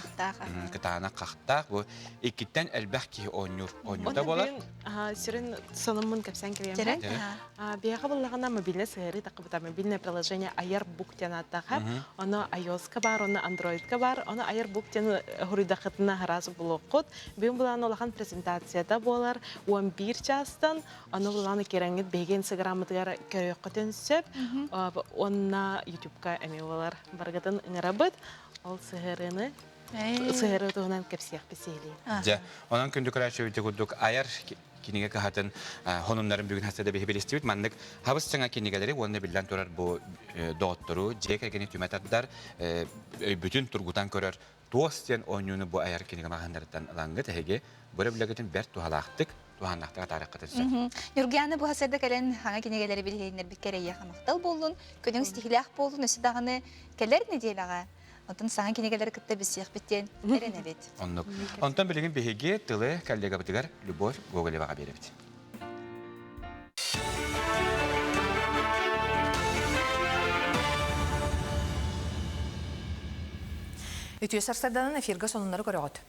кытаанах хахтаах бу иккиттэн элбэх киһи оонньуур оонньуута буолар сүрүн сонуммун кэпсээн кэбиһиэм Биһиэхэ буллаҕына мобильнай сыһыарыы таххыбыта мобильное приложение Айар Бук диэн ааттаах. Ону iOS-ка баар, ону Android-ка баар. Ону Айар Бук диэн хуруйдаххытына араас булуоххут. Бүгүн булаан улахан презентацията буолар 11 чаастан. Ону булааны кирэҥҥит биһиги инстаграммытыгар көрүөххүтүн сөп. Уонна YouTube-ка эмиэ буолар. Барыгытын ыҥырабыт. Ол сыһыарыыны сыһыарыы туһунан кэпсиэхпит сиһилии. Дьэ, онон күндү көрөөччүбүт курдук айар. кинигэ кыһатын хонуннарын бүгүн хасыда биһи билистибит. Маннык хабыс саҥа кинигэлэри уонна биллэн турар бу доҕоттору, дьиэ кэргэни түмэ тардар, өйбүтүн тургутан көрөр туос диэн оонньууну бу айар кинигэ маҕаһыыннарыттан ылаҥҥыт эһиги бу эрэ бэрт туһалаахтык туһааннаахтык атаарыаххытын сөп. Ньургуйаана бу хасарда кэлэн хаҥа кинигэлэри билиһиннэрбиккэ эрэйиэхэ махтал буоллун, күнүҥ стихилээх буоллун, өссө даҕаны кэлэр нэдиэлэҕэ Онтон саҥа кинигэлэри кытта билсиэхпит диэн эрэнэбит. Оннук. Онтон билигин биһиги тылы коллегабытыгар Любовь Гоголеваҕа биэрэбит. Үтүө сарсарданан эфиргэ сонуннары көрөҕүт.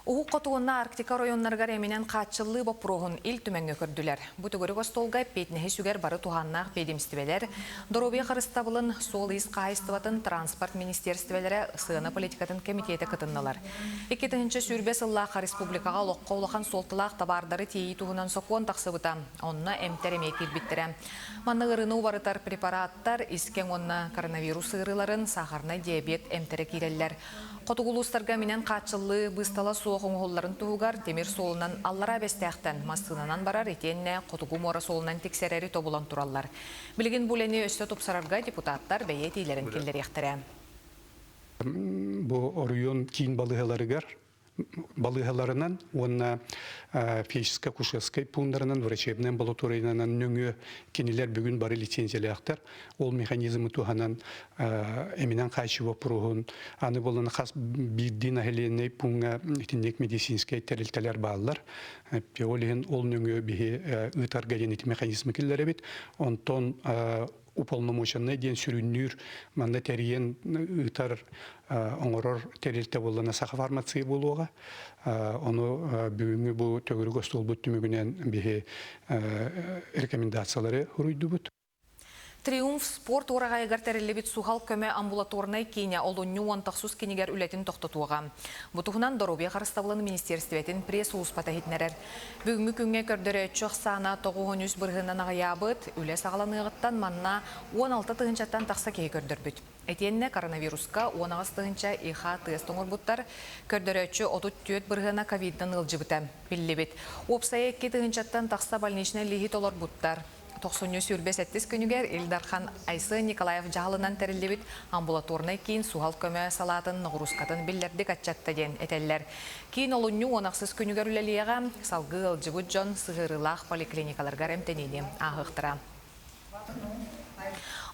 Уһук Хоту уонна Арктика оройуоннарыгар эминэн хааччыллыы боппуруоһун Ил Түмэҥҥэ көрдүлэр. Бу төгүрүк остуолга эппиэтинэһи сүгэр бары туһааннаах биэдэмистибэлэр, доруобуйа харыстабылын, суол-иис хаһаайыстыбатын, транспорт министиэристибэлэрэ, сыана политикатын кэмитиэтэ кытыннылар. 2020 сыллаахха республикаҕа олоххо улахан суолталаах табаардары тиэйии туһунан сокуон тахсыбыта. Онно эмтэр эмиэ киирбиттэрэ. Манна ыарыыны убарытар препараттар, искэҥ уонна коронавирус ыарыыларын, сахарнай диабет эмтэрэ киирэллэр. Хотугу улуустарга минэн хааччыллыы быыстала суох оҥоһулларын туһугар тимир суолунан Аллараа Бэстээхтэн массыынанан барар итиэннэ Хотугу муора суолунан тиксэрэри тобулан тураллар. Билигин бу үлэни өссө тупсарарга депутаттар бэйэ этиилэрин киллэриэхтэрэ. Бу оройуон киин балыыһаларыгар балыыһаларынан уонна фельдшерско-акушерскай пууннарынан, врачебнай амбулаториянан нөҥүө кинилэр бүгүн бары лицензиялаахтар. Ол механизмы туһанан эминэн хааччыы боппуруоһун аны буолан хас биирдии населенный пууҥҥа итинник медицинскэй тэрилтэлэр бааллар. Ол иһин ол нөҥүө биһи ыытарга диэн ити механизмы киллэрэбит. Онтон уполномоченнай диэн сүрүннүүр манна тэрийэн ыытар оҥорор тэрилтэ буоллана Саха фармация буолуоҕа. Ону бүгүҥҥү бу төгүрүк остуолбут түмүгүнэн биһи рекомендациялары суруйдубут. Триумф спорт уораҕайыгар тэриллибит суһал көмө амбулаторнай киинэ олунньу уон тахсус кинигэр үлэтин тохтотуоҕа. Бу туһунан Доруобуйа харыстабылын министиэристибэтин пресс-сулууспата иһитиннэрэр. Бүгүҥҥү күҥҥэ көрдөрөөччү ахсаана 93 бырыһыанынан аҕыйаабыт, үлэ саҕаланыаҕыттан манна 16 тыһыынчаттан тахса киһи көрдөрбүт. Итиэннэ коронавируска 18 тыһыынча ИХ-тест оҥорбуттар, көрдөрөөччү 34 бырыһыана ковидтан ыалдьыбыта биллибит. Уопсайа 2 тыһыынчаттан тахса больничнай лииһи толорбуттар. Тохсунньу 27 күнүгэр Ил Дархан Айсен Николаев дьаһалынан тэриллибит амбулаторнай киин суһал көмө салаатын ноҕуруускатын биллэрдик аччатта диэн этэллэр. Киин олунньу уон ахсыс күнүгэр үлэлиэҕэ, салгыы ыалдьыбыт дьон сыһыарыылаах поликлиникаларыгар эмтэниини ааһыахтара.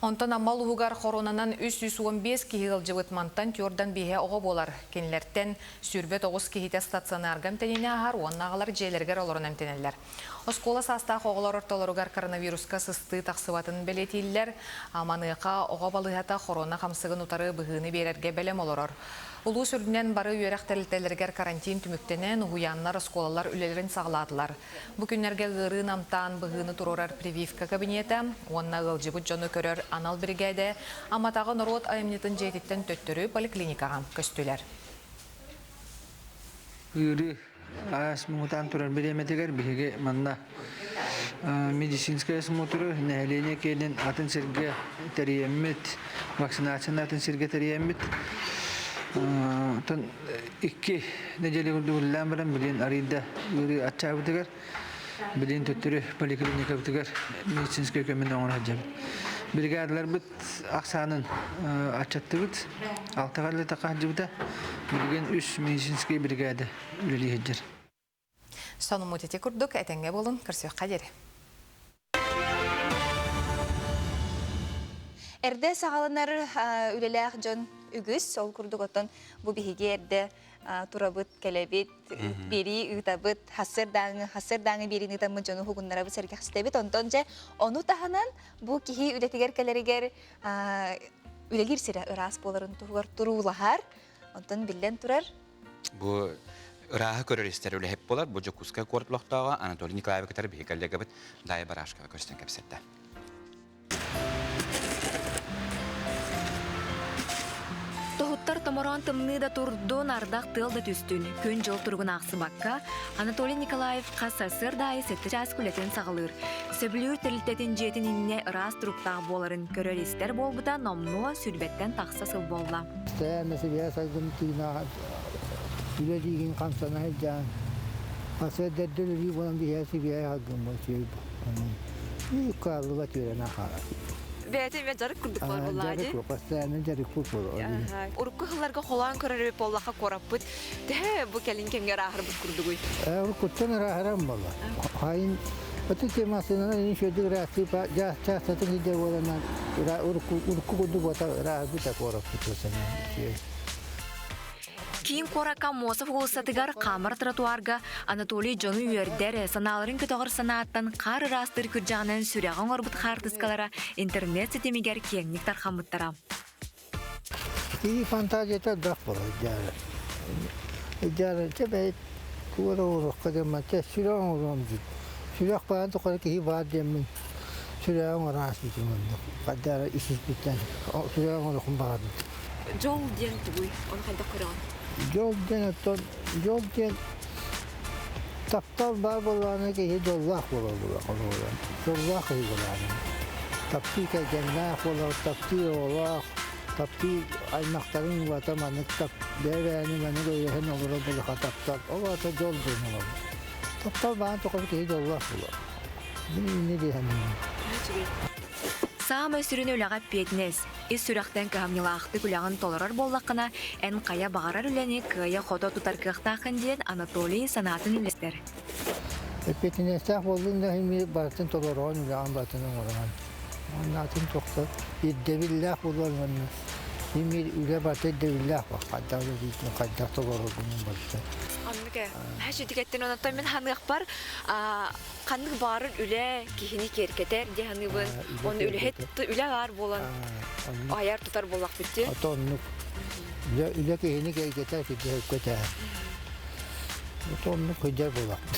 Онтон Амма улууһугар хоруонанан 315 киһи ыалдьыбыт, мантан түөртэн биэһэ оҕо буолар. Кинилэртэн 29 киһитэ стационарга эмтэниини ааһар уонна аҕалар дьиэлэригэр олорон эмтэнэллэр. Оскуола саастаах оҕолор ортолоругар коронавируска сыстыы тахсыбатын бэлиэтииллэр. Маныаха оҕо балыыһата хоруона хамсыгын утары быһыыны биэрэргэ бэлэм олорор. Улуус үрдүнэн бары үөрэх тэрилтэлэригэр карантин түмүктэнэн, уһуйааннар, оскуолалар үлэлэрин саҕалаатылар. Бу күннэргэ ыарыы намтаан быһыыны туруорар прививка кабинета уонна ыалдьыбыт дьону көрөр анал биригээдэ Амматааҕы норуот айымньытын дьиэтиттэн төттөрү поликлиникаҕа көстүлэр. Ыарыы аас муҥутаан турар бириэмэтигэр биһиги манна медицинскэй осмотру нэһилиэнньэ киэнин атын сиргэ тэрийэммит, вакцинацияны атын сиргэ тэрийэммит. Оттон икки нэдиэлэ курдук үлэлээн баран билин арыйда ыарыы аччаабытыгар билин төттөрү поликлиникабытыгар медицинскэй көмөнү оҥоро сылдьабыт. Бригадаларбыт ахсаанын аччаттыбыт. Алтаҕа эрэ сылдьыбыта. Билигин үс медицинскэй бригада үлэлии сылдьар. Сонуммут ити курдук этэҥҥэ буолун, көрсүөххэ диэри. Эрдэ саҕаланар үлэлээх дьон үгүс. Ол курдук оттон бу биһиги эрдэ турабыт, кэлэбит, биэрии ыытабыт, хассырдааҥы, хассырдааҥы биэриини ыытаммыт дьону уһугуннарабыт, сэргэхситэбит. Онтон дьэ ону таһынан бу киһи үлэтигэр кэлэригэр үлэлиир сирэ ыраас буоларын туһугар туруулаһар. Онтон биллэн турар. Бу ырааһы көрөр-истэр үлэһит буолар. Бу Дьокуускай куорат олохтооҕо Анатолий Николаевы кытары биһиги коллегабыт Дайа Барашкова көрсөн кэпсэттэ. Тоһуттар томороон тымныы да турдун, ардах тыал да түстүн. Күн-дьыл туругун аахсыбакка, Анатолий Николаев хас сарсыарда аайы сэттэ чаас үлэтин саҕалыыр. Сөбүлүүр тэрилтэтин дьиэтин иннинэ ыраас туруктаах буоларын көрөр-истэр буолбута номнуо сүүрбэттэн тахса сыл буолла. Стээн сибээс айгым тыына үлэлиигин хамсана сылдьан. Хасыа дэрдэл өлүү буолан биһиэхэ сибиэһэй халгын буол үчүгэй бу. Кааллыба түөрэн хаалар. Бэйэтэ эмиэ дьарык курдук буолар буоллаҕа дии. Дьарык, постоянно дьарыкпыт буолар. Урукку сылларга холоон көрөр буоллахха куораппыт төһө бу кэлин кэмҥэ ырааһырбыт курдугуй? Уруккуттан ырааһыран буолла. Хайын Аты темасынан ини шөдүк ыраастыы чаастатын сылдьар буоланан урукку курдук бота ырааһырбыта куораппыт үчүгэй. Киин куоракка Мосов уулуссатыгар хаамар тротуарга Анатолий дьону үөрдэр, санааларын көтөҕөр санааттан хаар ыраастыыр күрдьэҕинэн сүрэҕи оҥорбут хаартыскалара интернет ситимигэр киэҥник тархаммыттара. Киһи фантазията элбэх буолар дьаары. Дьаары чэ бэйт туора оҥоруохха диэммин чэ сүрэх оҥоруом диир. Сүрэх баарын тухары киһи баар диэммин сүрэҕи оҥорон ааспытым оннук. Хайдах эрэ ис-испиттэн сүрэҕи оҥоруохпун баҕарбытым. Дьол диэн тугуй? Ону хайдах көрөҕүн? Дьол диэн оттон дьол диэн таптал баар буоллаҕына киһи дьоллоох буолар буолар. Дьоллоох киһи буолаҕын. Таптыы кэргэннээх буолар, таптыы оҕолоох, таптыы аймахтарын убата маннык тап бэйэ-бэйэни маннык өйөһөн олорор буоллаха таптал. Ол аата дьол диэн олорор. Таптал баарын тухары киһи дьоллоох буолар. Мин инньэ дии саныыбын. Саамай сүрүн үлэҕэ эппиэтинэс. Ис сүрэхтэн кыһамньылаахтык үлэҕин толорор буоллаххына, эн хайа баҕарар үлэни кыайа-хото тутар кыахтааххын диэн Анатолий санаатын үллэстэр. Эппиэтинэстээх буоллун да иһин барытын толороҕун, үлэҕин барытын оҥороҕун. Уонна атын туохта ирдэбиллээх буолуон уонна имир үлэ барыта ирдэбиллээх буол. Хайдах үлэлииргин, хайдах толороргун барыта. Оннук ээ. Сүтүкэттэн онтон мин ханыахпар ханнык баҕарар үлэ киһини киэркэтэр дии саныыбын. Оны үлэһит үлэ баар буолан айар тутар буоллахпыт дии. Ото оннук. Үлэ киһини киэргэтэр, киһи Ото оннук сылдьар буоллахпыт.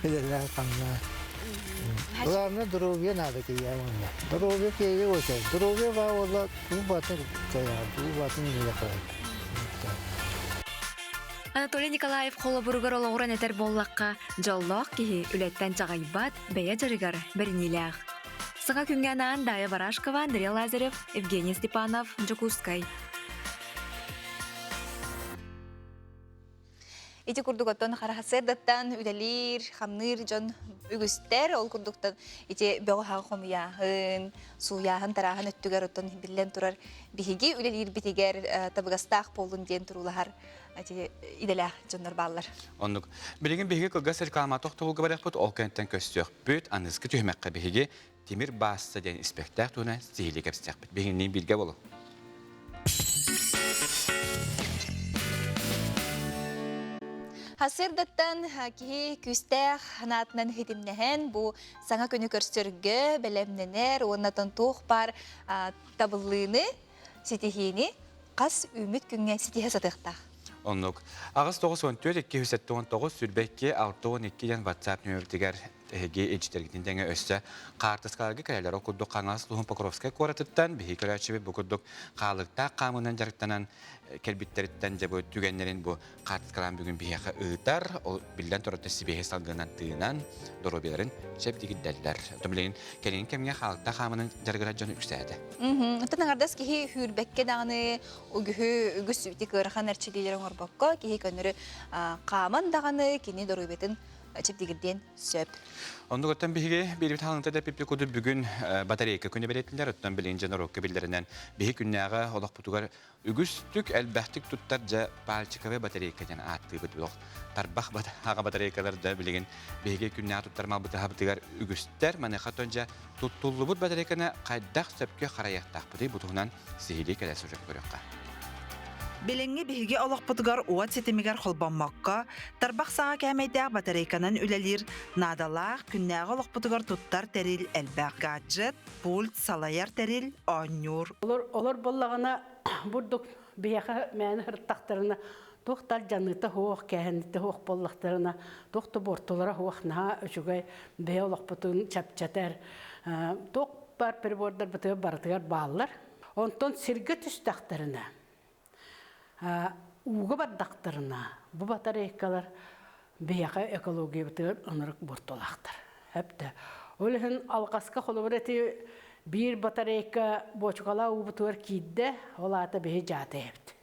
Үлэлээн хамнаа. Главное здоровье надо киһиэхэ уонна. Здоровье киһиэхэ өтөр. Здоровье баар буолла, уу батын кыайар, уу батын үлэ кыайар. Анатолий Николаев холобуругар олоҕуран этэр буоллахха, дьоллоох киһи үлэттэн чаҕыйбат, бэйэ дьарыгар бэриниилээх. Саҥа күҥҥэ анаан Дая Барашкова, Андрей Лазарев, Евгений Степанов, Дьокуускай. Ити курдук оттон харахасыардаттан үлэлиир, хамныыр дьон үгүстэр. Ол курдуктан ити бөҕө хаҕы хомуйааһын, сууйааһын, тарааһын өттүгэр оттон биллэн турар биһиги үлэлиирбитигэр табыгастаах буоллун диэн туруулаһар идэлээх дьоннор бааллар. Оннук. Билигин биһиги кылгас реклама тохтобулга барыахпыт, ол кэнниттэн көстүөхпүт. Аныгыскы түһүмэххэ биһиги Тимир Баасса диэн испэктээх туһунан сиһилии кэпсиэхпит. Биһигинниин бииргэ болу. Хасырдаттан киһи күүстээх санаатынан хитимнэһэн бу саҥа күнү көрсөргө бэлэмнэнэр уонна туох баар табыллыыны, ситиһиини хас үүммүт күҥҥэ ситиһэ сатыахтаах. Оннук. 8 94 279 22 62 диэн WhatsApp нөмербитигэр эһиги илдьитэргитин тэҥэ өссө хаартыскаларга кэлэлэр. Ол курдук Хаҥалас улууһун Покровскай куоратыттан биһиги көрөөччүбүт бу курдук хаалыктаах хаамыынан дьарыктанан кэлбиттэриттэн дьэ бу түгэннэрин бу хаартыскалаан бүгүн биһиэхэ ыытар. Ол биллэн турар сибиэһи салгынан тыынан доруобуйаларын чэбдигирдэллэр. Оттон билигин кэлин кэмҥэ хаалыктаах хаамынан дьарыгырар дьон үксээтэ. Оттон аҥардас киһи хүүрбэккэ даҕаны үгүһү үгүс үти кыарахан эрчиллиилэри оҥорбокко киһи көннөрү хааман даҕаны кини доруобуйатын чэбдигирдиэн сөп. Оннук оттон биһиги биирбит хаалыҥта да пиппи курдук бүгүн батарейка күнэ бэлиэтилэр. Оттон билигин дьэ норуокка биллэринэн биһи күннээҕи олохпутугар үгүстүк элбэхтик туттар дьэ пальчиковай батарейка диэн ааттыыбыт олох тарбах аҕа батарейкалар да билигин биһиги күннээҕи туттар малбытыһабытыгар үгүстэр. Маныаха оттон дьэ туттуллубут батарейканы хайдах сөпкө харайыахтаахпытый бу туһунан сиһилии кэлэр сюжекка көрүөххэ. Билиҥҥи биһиги олохпутугар уот ситимигэр холбоммокко, тарбах саҕа кээмэйдээх батарейканан үлэлиир наадалаах, күннээҕи олохпутугар туттар тэрил элбэх. Гаджет, пульт, салайар тэрил, оонньуур. Олор, олор буоллаҕына бурдук биһиэхэ мээнэ сырыттахтарына туох да алдьаныыта суох, кээһэниитэ суох буоллахтарына, туох да буортулара суох наһаа үчүгэй бэйэ олохпутун чэпчэтэр. Туох баар прибордарбытыгар барытыгар бааллар. Онтон сиргэ түстэхтэринэ, ууга бардахтарына, бу батарейкалар биһиэхэ экологиябытыгар ынырык буортулаахтар. Эптэ. Ол иһин алҕаска холобур эти биир батарейка буочукалаах уубутугар киирдэ, ол аата биһи дьаата эбит.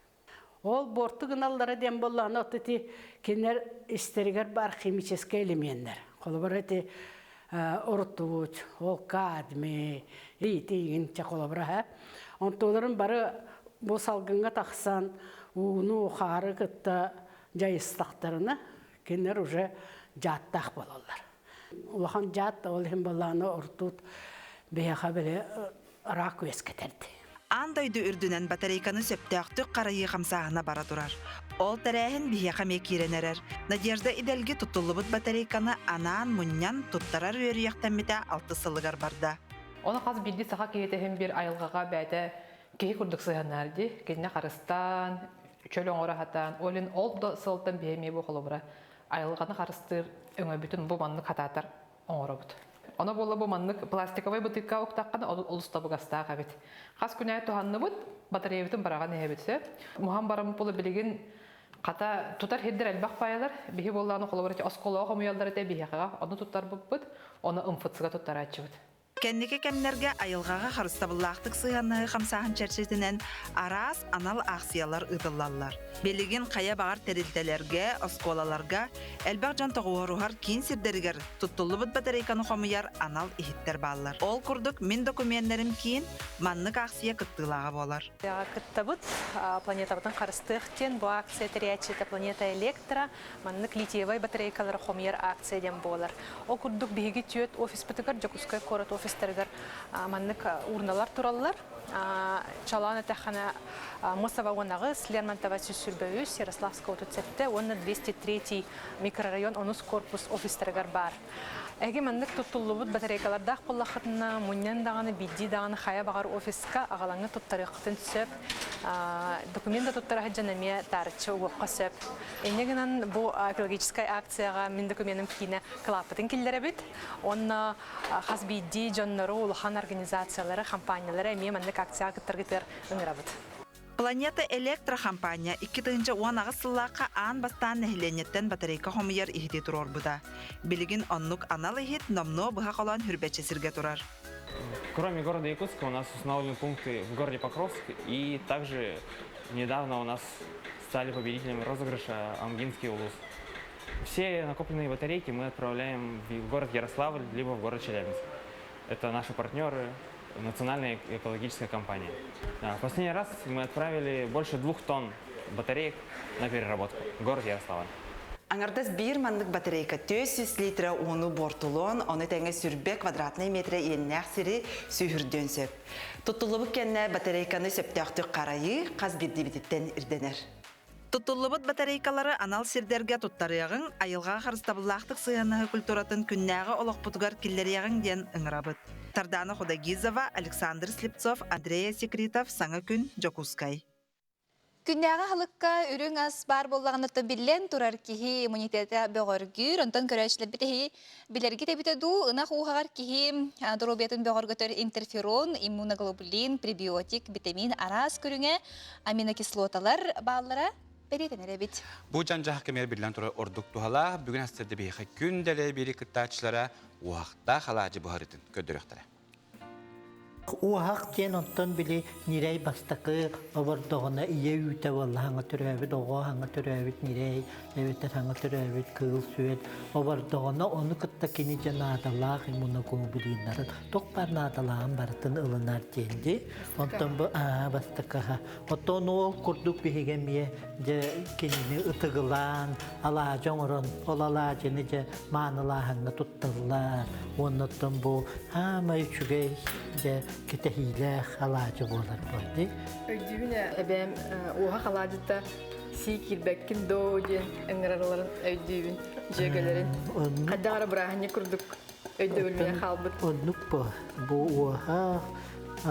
Ол буорту гыналлара диэн буоллаҕына, от ити кинилэр истэригэр баар химическэй элеменнэр. Холобур, ити ртуть, ол кадмий, ити чэ холобура һэ. Онтуларын бары бу салгыҥҥа тахсан ууну, хаары кытта дьайыстахтарына, кинилэр уже дьааттаах буолаллар. Улахан дьаат ол иһин буоллаҕына ртуть биһиэхэ били рак үөскэтэрди. Аан дойду үрдүнэн батарейканы сөптөөхтүк харайыы хамсааһына бара турар. Ол тэрээһин биһиэхэ эмиэ киирэн эрэр. Надежда Идэлги туттуллубут батарейканы анаан мунньан туттарар үөрүйэхтэммитэ алтыс сылыгар барда. Ону хас биирдии саха киһитэ иһин биир айылҕаҕа бэйэтэ киһи курдук сыһыаннаар дии. Кинини харыстаан, чөл оҥоро сатаан, ол иһин ол да сылтан биһи эмиэ бу холобура айылҕаны харыстыыр өҥөбүтүн бу маннык хатаатар оҥоробут. Оно буолла бу маннык пластиковай бытыыкка уктаххына олус табыгастаах эбит. Хас күн аайы туһанныбыт, батареябытын быраҕан иһэбит сөп. Муһан бараммыт буола билигин хата тутар хирдэр элбэх паайалар. Биһи буоллааны холобур ити оскуолаҕа хомуйаллар этэ биһиэхэҕэ ону туттарбыппыт, ону МФЦ-га туттарааччыбыт. Кэнники кэмнэргэ айылҕаҕа харыстабыллаахтык сыһыаннаһыы хамсааһын чэрчитинэн араас анал аахсыйалар ыытыллаллар. Билигин хайа баҕар тэрилтэлэргэ, оскуолаларга элбэх дьон тоҕуоруһар киин сирдэригэр туттуллубут батарейканы хомуйар анал иһиттэр бааллар. Ол курдук мин докумуоннарым киин маннык аахсыйа кыттыылааҕа буолар. Кыттабыт планетабытын харыстыах диэн бу акция тэрийээччитэ Планета Электро маннык литиевай батарейкалары хомуйар акция диэн буолар. Ол курдук биһиги түөрт офиспытыгар Дьокуускай куорат офистарыгар маннык урналар тураллар. Чалаан этэххинэ Мосова 18, Лермонтова 123, Ярославского 37 уонна 203 микрорайон онус корпус офистарыгар баар. Эһиги маннык туттуллубут батарейкалардаах буоллаххытына, мунньан даҕаны, биирдии даҕаны хайа баҕар офиска аҕалаҥҥа туттарыаххытын сөп. Документ да туттара сылдьан эмиэ таарыччы угуохха сөп. Инньэ гынан бу экологическай акцияҕа мин докуменым киинэ кылааппытын киллэрэбит. Уонна хас биирдии дьоннору, улахан организациялары, хампаанньалары эмиэ маннык акцияҕа кыттаргытыгар ыҥырабыт. Планета Электро хампаанньа 2018 сыллаахха аан бастаан нэһилиэнньэттэн батарейка хомуйар иһити туруорбута. Билигин оннук анал иһит номнуо быһа холоон хүрбэччи сиргэ турар. Кроме города Якутска у нас установлены пункты в городе Покровск и также недавно у нас стали победителями розыгрыша Амгинский улус. Все накопленные батарейки мы отправляем в город Ярославль либо в город Челябинск. Это наши партнеры, национальная экологическая компания. В последний раз мы отправили больше 2 тонн батареек на переработку в город Ярославль. Аҥардас биир маннык батарейка 400 литра ууну буортулуон, ону тэҥэ 20 квадратнай метр иэннээх сири сүһүрдүөн сөп. Туттуллубут кэннэ батарейканы сөптөөхтүк харайыы хас биирдиибититтэн ирдэнэр. Туттуллубут батарейкалары анал сирдэргэ туттарыаҕыҥ, айылҕаҕа харыстабыллаахтык сыһыаннаһыы культуратын күннээҕи олохпутугар киллэриэҕиҥ диэн ыҥырабыт. Тардана Худогизова, Александр Слепцов, Андрей Секритов, Саҥа күн, Дьокуускай. Күннээҕи аһылыкка үрүҥ ас баар буоллаҕына биллэн турар киһи иммунитета бөҕөргүүр. Онтон көрөөччүлэрбит эһиги билэргит эбитэ дуу, ынах ууһаҕар киһи доруобуйатын бөҕөргөтөр интерферон, иммуноглобулин, пребиотик, витамин араас көрүҥэ, аминокислоталар бааллара бэлиэтэнэр эбит. Бу дьан-дьаһах кэмигэр биллэн турар ордук туһалаах. Бүгүн астырды биһиэхэ күн дэлэ биэри кыттааччылара уоһахтаах алаадьы буһарытын көрдөрүөхтэрэ. Уоһах диэн онтон били ньирэй бастакы обордоҕуна ийэ үүтэ буолла хаҥа төрөөбүт оҕо хаҥа төрөөбүт ньирэй эбэтэр хаҥа төрөөбүт кыыл-сүөл обордоҕуна ону кытта кини дьэ наадалаах иммуноглобулиннарын туох баар наадалааҕын барытын ылынар диэн дии онтон бу аа бастакыха оттон ол курдук биһиги эмиэ дьэ кинини ытыгылаан алаадьы оҥорон ол алаадьыны дьэ маанылааһыҥҥа тутталлар уонна оттон бу хаамай үчүгэй дьэ кэтэһиилээх алаадьы буолар буолди Өйдүүбүн эбээм уоһах алаадьыта сии киирбэккин доо диэн ыҥырарыларын өйдүүбүн дьүөгэлэрин хайдах эрэ бырааһынньык курдук өйдөбүлүнэн хаалбыт оннук бу бу уоһах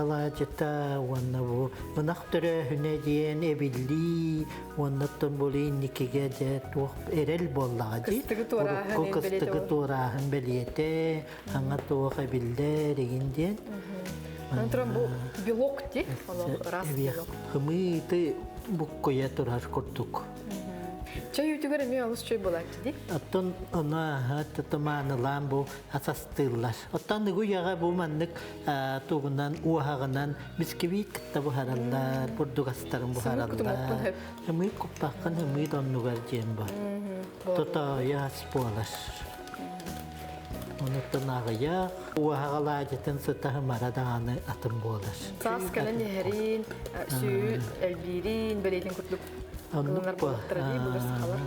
алаадьыта уонна бу ынах төрөөһүнэ диэн эбиллии уонна оттон бу инникигэ дьэ туох эрэл буоллаҕа дии урукку кыстыгы туорааһын бэлиэтэ аҥа туох эбиллэр игин диэн Онтон бу белок ди ыраас белок хымыыты буккуйа турар курдук. Чэй үүтүгэр эмиэ олус чэй буолааччы дии. Оттон ону тумаанылаан бу асастыыллар. Оттон аныгы үйэҕэ бу маннык тугунан уоһаҕынан бисквит кытта буһараллар, бурдук астарын буһараллар. Ымыы куппаххын ымыы оннугар диэн бу. Тотоойу ас буолар. Онуттан аҕыйах, уоһаҕалаадьытын сыта ымара даҕаны атын буолар. Саас кэлэн иһэрин, сүүл элбиирин, бэлиэтин курдук ылынар буолуохтара дии былыр сахалар.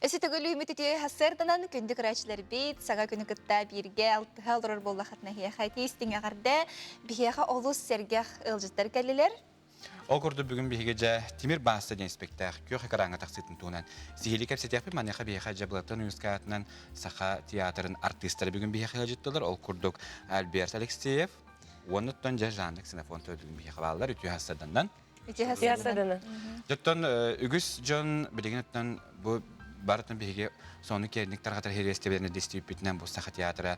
Өссө төгүл үүммүт үтүө сарсыарданан күндү көрөөччүлэрбит саҥа күнү кытта бииргэ алтыһа олорор буоллахытына эһиэхэ итии-истиҥ эҕэрдэ биһиэхэ олус сэргэх ыалдьыттар кэллилэр. Ол курдук бүгүн биһиги дьэ Тимир Баасса диэн испэктээх күөх экраҥҥа тахсыытын туһунан сиһилии кэпсэтиэхпит. Маныаха биһиэхэ Дьабылаттан Уйуска аатынан Саха театрын артыыстара бүгүн биһиэхэ ыалдьыттылар. Ол курдук Альберт Алексеев уонна оттон дьэ Жанна Ксенофонтова бүгүн биһиэхэ бааллар. Үтүө сарсыарданнан. Үтүө сарсыарданан. Оттон үгүс дьон билигин оттон бу барытын биһиги сону киэҥник тарҕатар сириэстибэлэрин дистииппитинэн бу Саха театра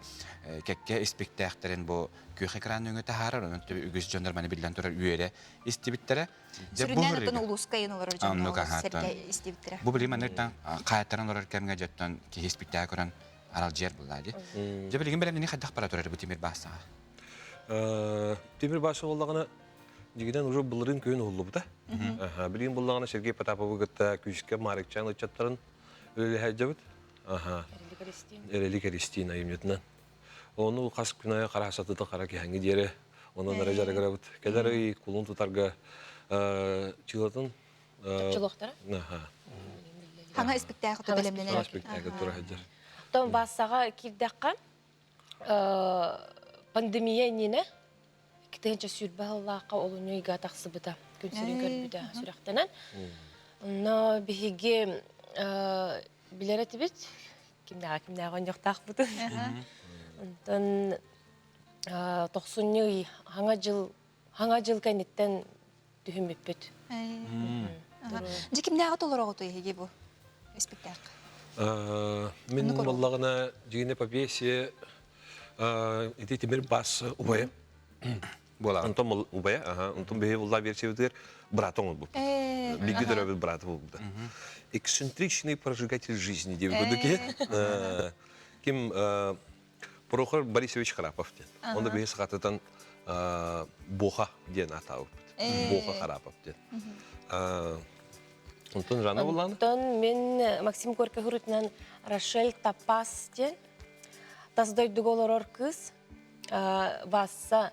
кэккэ испиктээхтэрин бу күөх экран өҥө таһаарар, онон үгүс дьоннор маны биллэн турар үөрэ истибиттэрэ. Сүрүннээн оттон улууска ыйан олорор дьоннор сэргэ истибиттэрэ. Бу билим аныттан хаайтаран олорор кэмҥэ дьоттон киһи испиктээк көрөн аралдьыйар буллаа дии. Дьэ билигин бэлэмнэни хайдах бара турар бу Тимир Баасаҕа? Тимир Бааса буоллаҕына дьигинэн уже былырыын күһүн уһуллубута. Билигин буллаҕына Сергей Потаповы кытта күүскэ Марикчан ыччаттарын үлэлэһэ Аха. Эрэлик Эристиин айымньытынан. Ону хас күн айы хара сатыта хара киһэҥҥи диэри онон эрэ дьарыгырабыт. Кэлэр ый кулун тутарга чыылатын Чулуохтара? Аха. Хаҥа испиктээхи бэлэмнэнэр. Хаҥа испиктээхи тура сылдьар. Оттон Бассаҕа киирдэххэ пандемия иннинэ 2020 сыллаахха олунньу ыйга тахсыбыта, күн сирин көрбүтэ сүрэхтэнэн. Онно биһиги билэр этибит, кимнээҕэ кимнээҕэ оонньуохтаахпытын. Онтон тохсунньу ый хаҥа дьыл хаҥа дьыл кэнниттэн түһүммүппүт. Дьэ кимнээҕи толороҕутуй эһиги бу испиктээххэ? Мин буоллаҕына дьиҥинэ по пьесе ити Тимир Бас убайа Онтон убайа, онтон биһи булла версиябытыгар брат оҥорбуппут. Биги төрөөбүт браты буолбута. Эксцентричный прожигатель жизни диэбит курдук киһи. Ким Прохор Борисович Харапов диэн. Онно биһи сахатытан Боха диэн аатаабыппыт. Боха Харапов диэн. Онтон Жанна буллааны? Онтон мин Максим Горький хурутунан Рашель Тапас диэн тас дойдуга олорор кыыс Васса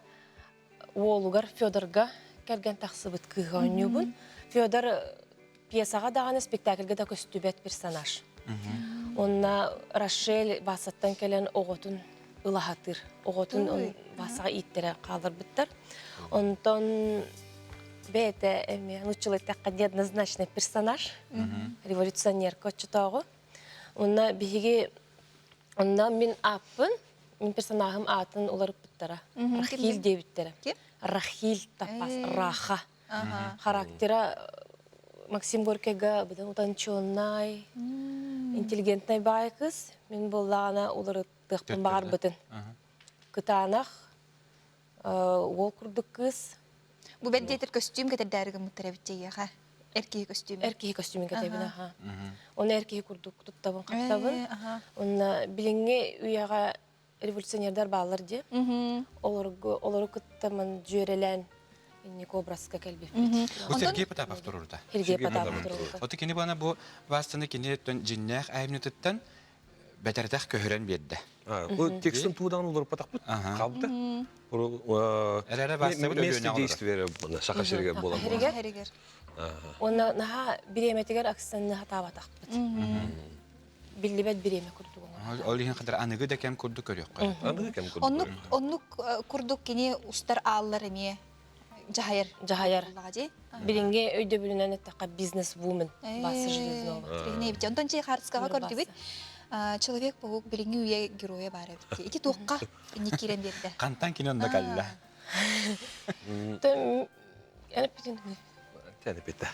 уолугар Федорга кэргэн тахсыбыт кыыһа оонньуубун. Федор пьесаҕа даҕаны спектакльга да көстүбэт персонаж. Онно Рашель Вассаттан кэлэн оҕотун ылаһатыр. Оҕотун Вассаҕа ииттэрэ хаалларбыттар. Онтон бэйэтэ эмиэ нууччалыы эттэххэ неоднозначный персонаж, революционерка оччотооҕу. Онно биһиги онно мин ааппын Мин персонажым аатын уларыппыттара. Рахиль диэбиттэрэ. Рахиль тапас, Раха. Характера Максим Горькийга быдан утонченный, интеллигентный баай кыз. Мин буоллаҕына уларыттыахпын баҕарбытын. Кытаанах, уол курдук кыыс. Бу бэрт диэтэр көстүүм кэтэрдээри гыммыттар эбит дьиэхэ. Эр киһи көстүүмүн. Эр киһи көстүүмүн кэтэбин, аха. Оны эр киһи курдук туттабын, хаптабын. Онно билиҥҥи үйэҕэ революционердар бааллар дии. Олоргу олору кытта ман дьүөрэлээн инник образка кэлбиппит. Бу Сергей Потапов турурута. Сергей Потапов турурута. Оты кини бана бу бастаны кини дьиннээх айымньытыттан бэтэрэтэх көһөрөн биэрдэ. Бу текстин туудан уларыппатахпыт хаалбыта. Эрэрэ бастабыт Место действия саха сиригэр буолан. Сиригэр. Уонна наһаа бириэмэтигэр акценны хатаабатахпыт. Биллибэт бириэмэ курдук. Ол иһин хадыр аныгы да кэм курдук көрүөххэ. Аныгы кэм курдук. Оннук оннук курдук кини устар ааллар эмиэ жаһайар. Жаһайар. Билиҥҥи өйдөбүлүнэн эттэххэ бизнес-вумен Вася Железнова. Онтон чэй хаарыскаҕа көрдүбүт. Человек-паук билиҥҥи үйэ геройа баар эбит. Ити туохха инник киирэн биэрдэ? Хантан кини онно кэллэ? Тәне питә.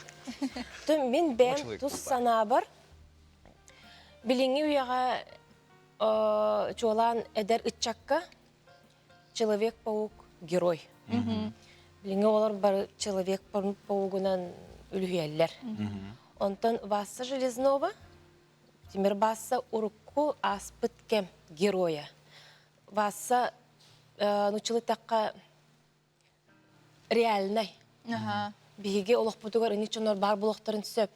Төн мин бэйэм тус санаабар билиҥҥи үйэҕэ чуолаан эдэр ыччакка Человек-паук герой. Билиҥҥи оҕолор бары Человек-паугунан үлүһүйэллэр. Онтон Васса Железнова Тимир Баасса урукку ааспыт кэм геройа. Васса нуччалыы эттэххэ реальнай. Биһиги олохпутугар инник дьоннор баар буолуохтарын сөп.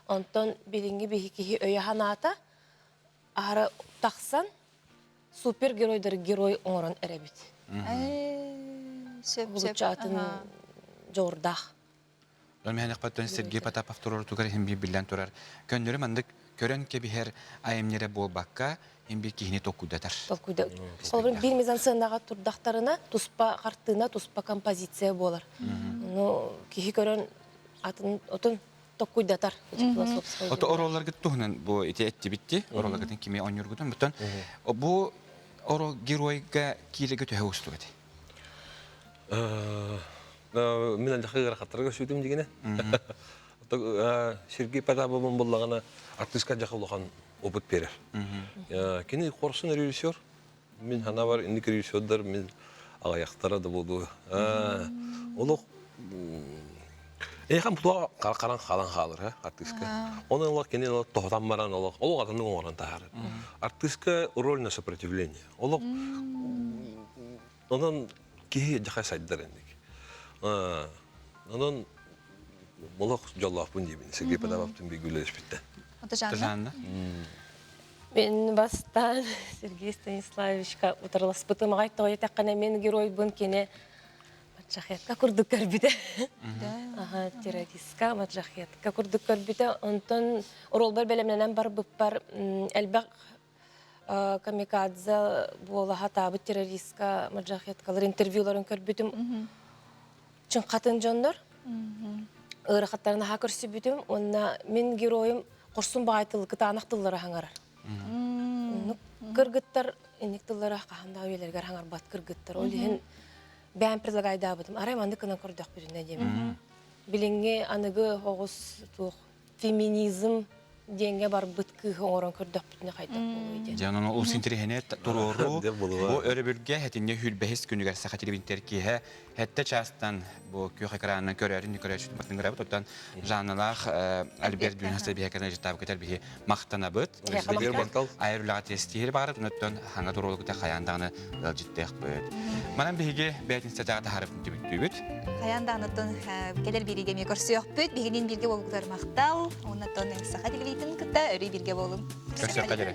Онтон билиҥҥи биһи киһи өйө-санаата аһара тахсан супергеройдары герой оҥорон эрэбит. Сөп, сөп. Булуччаатын дьоҕурдаах. Миһэнэхпэттэн Сергей Потапов туруорутугар иһин биир биллэн турар. Көннөрү маннык көрөн кэбиһэр айымньыра буолбакка, иһин биир киһини толкуйдатар. Толкуйда. Холобур, биир мизансценаҕа турдахтарына туспа хартыына, туспа композиция буолар. Ну, киһи көрөн атын отун токкуйдатар философскай. Ото оролларгыт туһунан бу ити эттибитти, оролларгытын кими оонньуургутун бүтэн бу оро геройга киирэгэ төһө уустук эти? Мин алдьархай ыарахаттарга көрсүбүтүм дигинэ. Сергей Потаповым буллаҕына артыыска дьаха улахан опыт биэрэр. Кини хорсун режиссер. Мин санаабар инник режиссердар мин аҕыйахтара да буолуо. Олох Эйхан туа харан халан хаалар артыыска. Оны олох кини тоһотан баран олох олох атыннык оҥорон таһаарар. Артыыска роль на сопротивление. Олох Онон киһи дьаха сайдар инник. Онон олох дьоллоохпун диибин. Сергей Потаповтын бииргэ үлэлэспиттэн. Жанна? Мен бастаан Сергей Станиславовичка утарыласпытым аҕай тоҕо диэтэххинэ мен геройбун кини маджахетка курдук көрбүтэ. Аха, террористка, маджахетка курдук көрбүтэ. Онтон оруолбар бэлэмнэнэн барбыппар элбэх камикадзе буола сатаабыт террористка маджахеткалар интервьюларын көрбүтүм чыҥхатын дьоннор ыарахаттарын наһаа көрсүбүтүм уонна мин геройум хорсун баҕайы тыл кытаанах тыллары хаҥарар оннук кыргыттар инник тыллары хаһан да үйэлэригэр хаҥарбат кыргыттар ол иһин бэйэм предлагайдаабытым арай маннык гынан көрдөхпүтүнэ диэмин билиҥҥи аныгы оҕус туох феминизм диэҥҥэ барбыт кыыһы оҥорон көрдөхпүтүнэ хайдах буолуой диэн. Дьэ, онон олус интэриэһинэй туруоруу. Бу өрөбүлгэ хэтинньэ сүүрбэһис күнүгэр Саха телевидениетигэр киэһэ сэттэ чаастан бу күөх экранынан көрөөрүн көрөөччүтүн бартыҥырабыт. Оттон Жанналаах Альберт Бюнас биһэкэрин ыжыттаабыкытар биһи махтанабыт. Айар үлэҕэ тиэстиир баарыт, онуттан хаҥа туруолукута хайаан даҕаны ыалдьыттыахпыт. Манан биһиги бээтинсэтээҕи таһаарыппын түмүктүүбүт. Хайаан даҕаныттан кэлэр биэриигэ эмиэ көрсүөхпүт. Биһигинин бииргэ буолбутугар махтал. Оннуттан саха телевидениетын кытта өрүү бииргэ буолуҥ. Көрсүөххэ диэри.